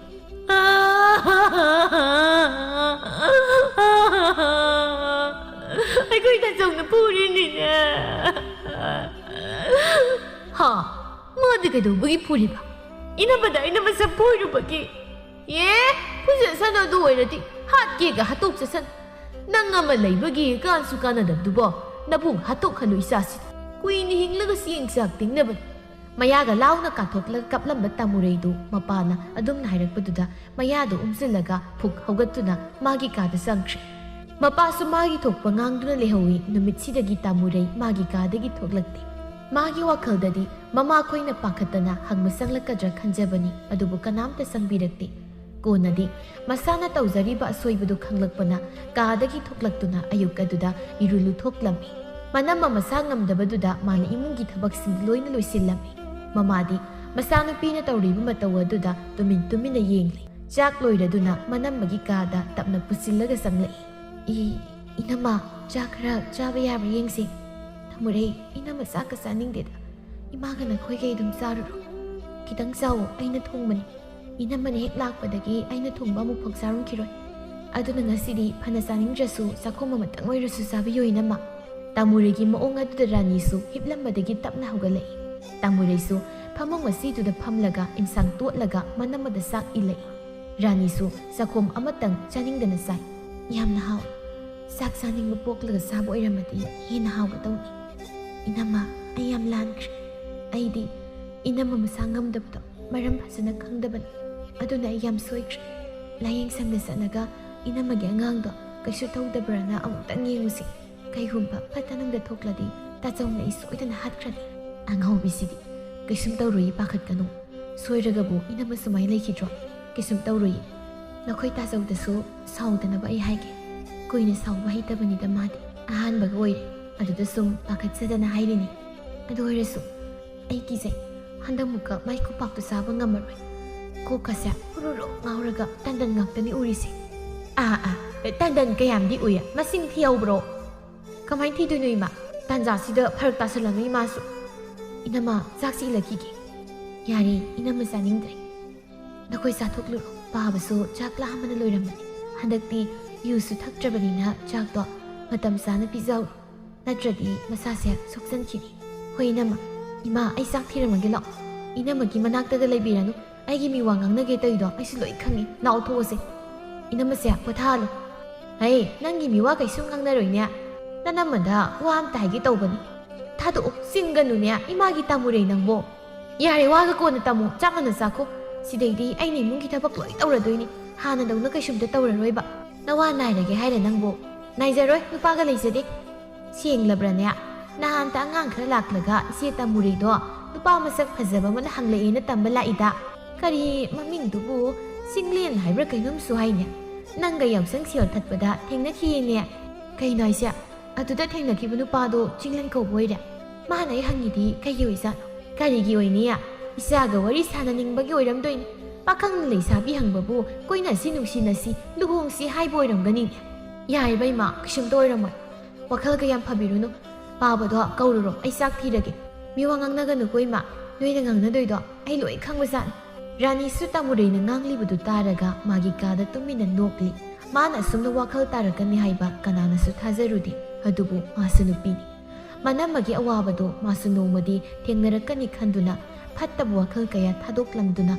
"ꯑꯩꯈꯣꯏ ꯇꯥꯆꯧꯅ ꯐꯨꯔꯤꯅꯤꯅꯦ꯫" "ꯍꯥ? ꯃꯥꯗꯤ ꯀꯩꯗꯧꯕꯒꯤ ꯐꯨꯔꯤꯕ? ꯏꯅꯝꯃꯗ ꯑꯩꯅ ꯃꯁꯝ ꯐꯣꯏꯔꯨꯕꯒꯤ?" "ꯑꯦ, ꯐꯨꯖꯁꯅꯨ, ꯑꯗꯨ ꯑꯣꯏꯔꯗꯤ ꯍꯥꯠꯀꯦꯒ ꯍꯥꯠꯇꯣꯛꯆꯁꯅꯨ꯫ ꯅꯪ ꯑꯃ ꯂꯩꯕꯒꯤ ꯀꯥꯟꯁꯨ ꯀꯥꯟꯅꯗꯕꯗꯨꯕꯣ꯫ ꯅꯕꯨꯡ ꯍꯥꯠꯇꯣꯛꯍꯜꯂꯨ ꯏꯆꯥꯁꯤꯗ꯫" ꯀꯨꯏꯅ ꯍꯤꯡꯂꯒ ꯆꯦꯡ ꯆꯥꯛ ꯇꯤꯡꯅꯕꯅꯤ꯫ ꯃꯌꯥꯒ ꯂꯥꯎꯅ ꯀꯥꯊꯣꯛꯂꯒ ꯀꯞꯂꯝꯕ ꯇꯥꯃꯨꯔꯩꯗꯨ ꯃꯄꯥꯅ ꯑꯗꯨꯝꯅ ꯍꯥꯏꯔꯛꯄꯗꯨꯗ ꯃꯌꯥꯗꯨ ꯎꯝꯁꯤꯜꯂꯒ ꯐꯨꯛ ꯍꯧꯒꯠꯇꯨꯅ ꯃꯥꯒꯤ ꯀꯥꯗ ꯆꯪꯈ꯭ꯔꯦ꯫ ꯃꯄꯥꯁꯨ ꯃꯥꯒꯤ ꯊꯣꯛꯄ ꯉꯥꯡꯗꯨꯅ ꯂꯩꯍꯧꯏ꯫ ꯅꯨꯃꯤꯠꯁꯤꯗꯒꯤ ꯇꯥꯃꯨꯔꯩ ꯃꯥꯒꯤ ꯀꯥꯗꯒꯤ ꯊꯣꯛꯂꯛꯇꯦ꯫ ꯃꯥꯒꯤ ꯋꯥꯈꯜꯗꯗꯤ ꯃꯃꯥꯈꯣꯏꯅ ꯄꯥꯈꯠꯇꯅ ꯍꯪꯕ ꯆꯪꯂꯛꯀꯗ꯭ꯔꯥ ꯈꯟꯖꯕꯅꯤ, ꯑꯗꯨꯕꯨ ꯀꯅꯥꯝꯇ ꯆꯪꯕꯤꯔꯛꯇꯦ꯫ ꯀꯣꯟꯅꯗꯤ ꯃꯁꯥꯅ ꯇꯧꯖꯔꯤꯕ ꯑꯁꯣꯏꯕꯗꯨ ꯈꯪꯂꯛꯄꯅ ꯀꯥꯗꯒꯤ ꯊꯣꯛꯂꯛꯇꯨꯅ ꯑꯌꯨꯛ ꯑꯗꯨꯗ ꯏꯔꯨ ꯂꯨꯊꯣꯛꯂꯝꯃꯤ꯫ ꯃꯅꯝꯃ ꯃꯁꯥ ꯉꯝꯗꯕꯗꯨꯗ ꯃꯥꯅ ꯏꯃꯨꯡꯒꯤ ꯊꯕꯛꯁꯤꯡ ꯂꯣꯏꯅ ꯂꯣꯏꯁꯤꯜꯂꯝꯃꯤ꯫ ꯃꯃꯥꯗꯤ ꯃꯆꯥꯅꯨꯄꯤꯅ ꯇꯧꯔꯤꯕ ꯃꯇꯧ ꯑꯗꯨꯗ ꯇꯨꯃꯤꯟ ꯇꯨꯃꯤꯟꯅ ꯌꯦꯡꯂꯤ꯫ ꯆꯥꯛ ꯂꯣꯏꯔꯗꯨꯅ ꯃꯅꯝꯃꯒꯤ ꯀꯥꯗ ꯇꯞꯅ ꯄꯨꯁꯤꯜꯂꯒ ꯆꯪꯂꯛꯏ꯫ "ꯏ, ꯏꯅꯝꯃ, ꯆꯥꯛ ꯈꯔ ꯆꯥꯕ ꯌꯥꯕ꯭ꯔꯥ ꯌꯦꯡꯁꯤ꯫" "ꯇꯥꯃꯨꯔꯩ, ꯏꯅꯝꯃ ꯆꯥꯛꯀ ꯆꯥꯅꯤꯡꯗꯦꯗ꯫ ꯏꯃꯥꯒ ꯅꯈꯣꯏꯒꯩ ꯑꯗꯨꯝ ꯆꯥꯔꯨꯔꯣ꯫ ꯈꯤꯇꯪ ꯆꯥꯎꯑꯣ, ꯑꯩꯅ ꯊꯣꯡꯕꯅꯤ꯫ ꯏꯅꯝꯃꯅ ꯍꯦꯛ ꯂꯥꯛꯄꯗꯒꯤ ꯑꯩꯅ ꯊꯣꯡꯕ ꯑꯃꯨꯛꯐꯥꯎ ꯆꯥꯔꯝꯈꯤꯔꯣꯏ꯫ ꯑꯗꯨꯅ ꯉꯁꯤꯗꯤ ꯐꯅ ꯆꯥꯅꯤꯡꯗ꯭ꯔꯁꯨ ꯆꯥꯛꯈꯣꯝ ꯑꯃꯇꯪ ꯑꯣꯏꯔꯁꯨ ꯆꯥꯕꯤꯌꯨ ꯏꯅꯝꯃ꯫" ꯇꯥꯃꯨꯔꯩꯒꯤ ꯃꯑꯣꯡ ꯑꯗꯨꯗ ꯔꯥꯅꯤꯁꯨ ꯍꯤꯞꯂꯝꯕꯗꯒꯤ ꯇꯞꯅ ꯍꯧꯒꯠꯂꯛꯏ꯫ ꯇꯥꯃꯨꯔꯩꯁꯨ ꯐꯃꯨꯡ ꯑꯁꯤꯗꯨꯗ ꯐꯝꯂꯒ ꯏꯟꯁꯥꯡ ꯇꯣꯠꯂꯒ ꯃꯅꯝꯃꯗ ꯆꯥꯛ ꯏꯜꯂꯛꯏ꯫ ꯔꯥꯅꯤꯁꯨ ꯆꯥꯛꯈꯣꯝ ꯑꯃꯇꯪ ꯆꯥꯅꯤꯡꯗꯅ ꯆꯥꯏ꯫ "ꯌꯥꯝꯅ ꯍꯥꯎꯏ꯫ ꯆꯥꯛ ꯆꯥꯅꯤꯡꯕ ꯄꯣꯛꯂꯒ ꯆꯥꯕ ꯑꯣꯏꯔꯝꯃꯗꯤ ꯍꯦꯟꯅ ꯍꯥꯎꯒꯗꯧꯅꯤ꯫ ꯏꯅꯝꯃ, ꯑꯩ ꯌꯥꯝ ꯂꯥꯟꯈ꯭ꯔꯦ꯫ ꯑꯩꯗꯤ ꯏꯅꯝꯃ ꯃꯁꯥ ꯉꯝꯗꯕꯗꯣ ꯃꯔꯝ ꯐꯖꯅ ꯈꯪꯗꯕꯅꯤ꯫ ꯑꯗꯨꯅ ꯑꯩ ꯌꯥꯝ ꯁꯣꯏꯈ꯭ꯔꯦ꯫ ꯂꯥꯏꯌꯦꯡ ꯁꯪꯗ ꯆꯠꯂꯒ ꯏꯅꯝꯃꯒꯤ ꯑꯉꯥꯡꯗꯣ ꯀꯩꯁꯨ ꯇꯧꯗꯕ꯭ꯔꯅ ꯑꯃꯨꯛꯇꯪ ꯌꯦꯡꯉꯨꯁꯤ꯫ ꯀꯩꯒꯨꯝꯕ ꯐꯠꯇ ꯅꯨꯡꯗ ꯊꯣꯛꯂꯗꯤ ꯇꯥꯆꯧꯅ ꯑꯩ ꯁꯣꯏꯗꯅ ꯍꯥꯠꯈ꯭ꯔꯅꯤ꯫" "ꯑꯉꯥꯎꯕꯤꯁꯤꯗꯤ꯫ ꯀꯩꯁꯨꯝ ꯇꯧꯔꯣꯏꯌꯦ, ꯄꯥꯈꯠꯀꯅꯨ꯫ ꯁꯣꯏꯔꯒꯕꯨ ꯏꯅꯝꯃ ꯁꯨꯃꯥꯏꯅ ꯂꯩꯈꯤꯗ꯭ꯔꯣ? ꯀꯩꯁꯨꯝ ꯇꯧꯔꯣꯏꯌꯦ꯫ ꯅꯈꯣꯏ ꯇꯥꯆꯧꯗꯁꯨ ꯁꯥꯎꯗꯅꯕ ꯑꯩ ꯍꯥꯏꯒꯦ꯫" ꯀꯨꯏꯅ ꯁꯥꯎꯕ ꯍꯩꯇꯕꯅꯤꯗ ꯃꯥꯗꯤ꯫ ꯑꯍꯥꯟꯕꯒ ꯑꯣꯏꯔꯦ꯫ ꯑꯗꯨꯗ ꯁꯨꯝ ꯄꯥꯈꯠꯆꯗꯅ ꯍꯥꯏꯔꯤꯅꯤ꯫ ꯑꯗꯨ ꯑꯣꯏꯔꯁꯨ ꯑꯩ ꯀꯤꯖꯩ꯫ ꯍꯟꯗꯛꯃꯨꯛꯀ ꯃꯥꯏ ꯈꯨꯄꯥꯛꯇꯨ ꯆꯥꯕ ꯉꯝꯃꯔꯣꯏ꯫ ꯀꯣꯛꯀꯁꯦ ꯄꯨꯔꯨꯔꯨ ꯉꯥꯎꯔꯒ ꯇꯟꯗꯟ ꯉꯥꯛꯇꯅꯤ ꯎꯔꯤꯁꯦ꯫ ꯑꯥ, ꯑꯥ, ꯇꯟꯗꯟ ꯀꯌꯥꯝꯗꯤ ꯎꯏ? ꯃꯁꯤꯡ ꯊꯤꯍꯧꯕ꯭ꯔꯣ? ꯀꯃꯥꯏꯅ ꯊꯤꯗꯣꯏꯅꯣ ꯏꯃꯥ? ꯇꯥꯟꯖꯥꯁꯤꯗ ꯐꯔꯛ ꯇꯥꯁꯜꯂꯝꯃꯤ ꯏꯃꯥꯁꯨ꯫ ꯏꯅꯝꯃ, ꯆꯥꯛꯁꯤ ꯏꯜꯂꯛꯈꯤꯒꯦ꯫ ꯌꯥꯔꯦ, ꯏꯅꯝꯃ ꯆꯥꯅꯤꯡꯗ꯭ꯔꯦ꯫ ꯅꯈꯣꯏ ꯆꯥꯊꯣꯛꯂꯨꯔꯣ꯫ ꯄꯥꯕꯁꯨ ꯆꯥꯛ ꯂꯥꯝꯕꯅ ꯂꯣꯏꯔꯝꯕꯅꯤ꯫ ꯍꯟꯗꯛꯇꯤ ꯌꯨꯁꯨ ꯊꯛꯇ꯭ꯔꯕꯅꯤꯅ ꯆꯥꯛꯇꯣ ꯃꯇꯝ ꯆꯥꯅ ꯄꯤꯖꯍꯧꯔꯣ꯫ ꯅꯠꯇ꯭ꯔꯗꯤ ꯃꯁꯥꯁꯦ ꯁꯣꯛꯆꯟꯈꯤꯅꯤ꯫ ꯍꯣꯏ ꯏꯅꯝꯃ꯫ ꯏꯃꯥ, ꯑꯩ ꯆꯥꯛ ꯊꯤꯔꯝꯃꯒꯦ ꯂꯥꯛꯑꯣ꯫ ꯏꯅꯝꯃꯒꯤ ꯃꯅꯥꯛꯇꯒ ꯂꯩꯕꯤꯔꯅꯨ꯫ ꯑꯩꯒꯤ ꯃꯤꯋꯥ ꯉꯥꯡꯅꯒꯦ ꯇꯧꯔꯤꯗꯣ ꯑꯩꯁꯨ ꯂꯣꯏ ꯈꯪꯉꯤ꯫ ꯂꯥꯛꯑꯣ ꯊꯣꯛꯑꯁꯦ꯫ ꯏꯅꯝꯃꯁꯦ ꯄꯣꯊꯥꯍꯜꯂꯣ꯫ ꯍꯩ, ꯅꯪꯒꯤ ꯃꯤꯋꯥ ꯀꯩꯁꯨꯝ ꯉꯥꯡꯅꯔꯣꯏꯅꯦ꯫ ꯅꯅꯝꯃꯗ ꯋꯥ ꯑꯝꯇ ꯍꯥꯏꯒꯦ ꯇꯧꯕꯅꯤ꯫ ꯊꯥꯗꯣꯛꯑꯣ, ꯆꯤꯡꯒꯅꯨꯅꯦ, ꯏꯃꯥꯒꯤ ꯇꯥꯃꯨꯔꯦ ꯅꯪꯕꯣ꯫ ꯌꯥꯔꯦ, ꯋꯥꯒ ꯀꯣꯟꯅ ꯇꯝꯃꯣ, ꯆꯥꯛ ꯉꯟꯅ ꯆꯥꯈꯣ꯫ ꯁꯤꯗꯩꯗꯤ ꯑꯩꯅ ꯏꯃꯨꯡꯒꯤ ꯊꯕꯛ ꯂꯣꯏ ꯇꯧꯔꯗꯣꯏꯅꯤ꯫ ꯍꯥꯟꯅꯗꯧꯅ ꯀꯩꯁꯨꯝꯇ ꯇꯧꯔꯔꯣꯏꯕ꯫ ꯅꯋꯥ ꯅꯥꯏꯔꯒꯦ ꯍꯥꯏꯔ ꯅꯪꯕꯨ? ꯅꯥꯏꯖꯔꯣꯏ, ꯅꯨꯄꯥꯒ ꯂꯩꯖꯗꯦ꯫ ꯁꯦꯡꯂꯕ꯭ꯔꯅꯦ? ꯅꯍꯥꯟꯇ ꯑꯉꯥꯡ ꯈꯔ ꯂꯥꯛꯂꯒ ꯏꯆꯦ ꯇꯥꯃꯨꯔꯦꯗꯣ ꯅꯨꯄꯥ ꯃꯁꯛ ꯐꯖꯕ ꯑꯃꯅ ꯍꯪꯂꯛꯑꯦꯅ ꯇꯝꯕ ꯂꯥꯛꯏꯗ꯫ ꯀꯔꯤ ꯃꯃꯤꯡꯗꯨꯕꯨ? ꯆꯤꯡꯂꯦꯟ ꯍꯥꯏꯕ꯭ꯔꯥ ꯀꯩꯅꯣꯝꯁꯨ ꯍꯥꯏꯅꯦ꯫ ꯅꯪꯒ ꯌꯥꯎꯁꯪ ꯁꯦꯜ ꯊꯠꯄꯗ ꯊꯦꯡꯅꯈꯤꯌꯦꯅꯦ꯫ ꯀꯩꯅꯣ ꯍꯥꯏꯁꯦ? ꯑꯗꯨꯗ ꯊꯦꯡꯅꯈꯤꯕ ꯅꯨꯄꯥꯗꯣ ꯆꯤꯡꯂꯦꯟ ꯀꯧꯕ ꯑꯣꯏꯔꯦ? ꯃꯥꯅ ꯑꯩ ꯍꯪꯉꯤꯗꯤ ꯀꯩꯒꯤ ꯑꯣꯏꯖꯥꯠꯅꯣ? ꯀꯔꯤꯒꯤ ꯑꯣꯏꯅꯤ? ꯏꯆꯥꯒ ꯋꯥꯔꯤ ꯁꯥꯟꯅꯅꯤꯡꯕꯒꯤ ꯑꯣꯏꯔꯝꯗꯣꯏꯅꯤ꯫ ꯄꯥꯈꯪ ꯂꯩꯁꯥꯕꯤ ꯍꯪꯕꯕꯨ ꯀꯣꯏꯅꯁꯤ, ꯅꯨꯡꯁꯤꯅꯁꯤ, ꯂꯨꯍꯣꯡꯁꯤ ꯍꯥꯏꯕ ꯑꯣꯏꯔꯝꯒꯅꯤꯅꯦ꯫ ꯌꯥꯔꯦꯕ ꯏꯃꯥ, ꯀꯩꯁꯨꯝꯇ ꯑꯣꯏꯔꯝꯃꯣꯏ꯫ ꯋꯥꯈꯜꯒ ꯌꯥꯝ ꯐꯕꯤꯔꯨꯅꯨ꯫ ꯄꯥꯕꯗꯣ ꯀꯧꯔꯨꯔꯣ, ꯑꯩ ꯆꯥꯛ ꯊꯤꯔꯒꯦ꯫ ꯃꯤꯋꯥ ꯉꯥꯡꯅꯒꯅꯨꯀꯣ ꯏꯃꯥ, ꯅꯣꯏꯅ ꯉꯥꯡꯅꯗꯣꯏꯗꯣ ꯑꯩ ꯂꯣꯏ ꯈꯪꯕꯖꯥꯠꯅꯤ꯫ ꯔꯥꯅꯤꯁꯨ ꯇꯥꯃꯨꯔꯩꯅ ꯉꯥꯡꯂꯤꯕꯗꯨ ꯇꯥꯔꯒ ꯃꯥꯒꯤ ꯀꯥꯗ ꯇꯨꯃꯤꯟꯅ ꯅꯣꯛꯂꯤ꯫ ꯃꯥꯅ ꯑꯁꯨꯝꯅ ꯋꯥꯈꯜ ꯇꯥꯔꯛꯀꯅꯤ ꯍꯥꯏꯕ ꯀꯅꯥꯅꯁꯨ ꯊꯥꯖꯔꯨꯗꯦ꯫ ꯑꯗꯨꯕꯨ ꯃꯥꯁꯨ ꯅꯨꯄꯤꯅꯤ꯫ ꯃꯅꯝꯃꯒꯤ ꯑꯋꯥꯕꯗꯣ ꯃꯥꯁꯨ ꯅꯣꯡꯃꯗꯤ ꯊꯦꯡꯅꯔꯛꯀꯅꯤ ꯈꯟꯗꯨꯅ ꯐꯠꯇꯕ ꯋꯥꯈꯜ ꯀꯌꯥ ꯊꯥꯗꯣꯛꯂꯝꯗꯨꯅ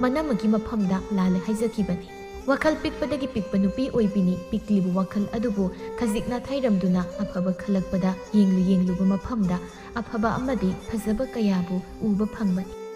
ꯃꯅꯝꯃꯒꯤ ꯃꯐꯝꯗ ꯂꯥꯜꯂꯦ ꯍꯥꯏꯖꯈꯤꯕꯅꯤ꯫ ꯋꯥꯈꯜ ꯄꯤꯛꯄꯗꯒꯤ ꯄꯤꯛꯄ ꯅꯨꯄꯤ ꯑꯣꯏꯕꯤꯅꯤ꯫ ꯄꯤꯛꯂꯤꯕ ꯋꯥꯈꯜ ꯑꯗꯨꯕꯨ ꯈꯖꯤꯛ ꯅꯥꯊꯩꯔꯝꯗꯨꯅ ꯑꯐꯕ ꯈꯜꯂꯛꯄꯗ ꯌꯦꯡꯂꯨ ꯌꯦꯡꯂꯨꯕ ꯃꯐꯝꯗ ꯑꯐꯕ ꯑꯃꯗꯤ ꯐꯖꯕ ꯀꯌꯥꯕꯨ ꯎꯕ ꯐꯪꯕꯅꯤ꯫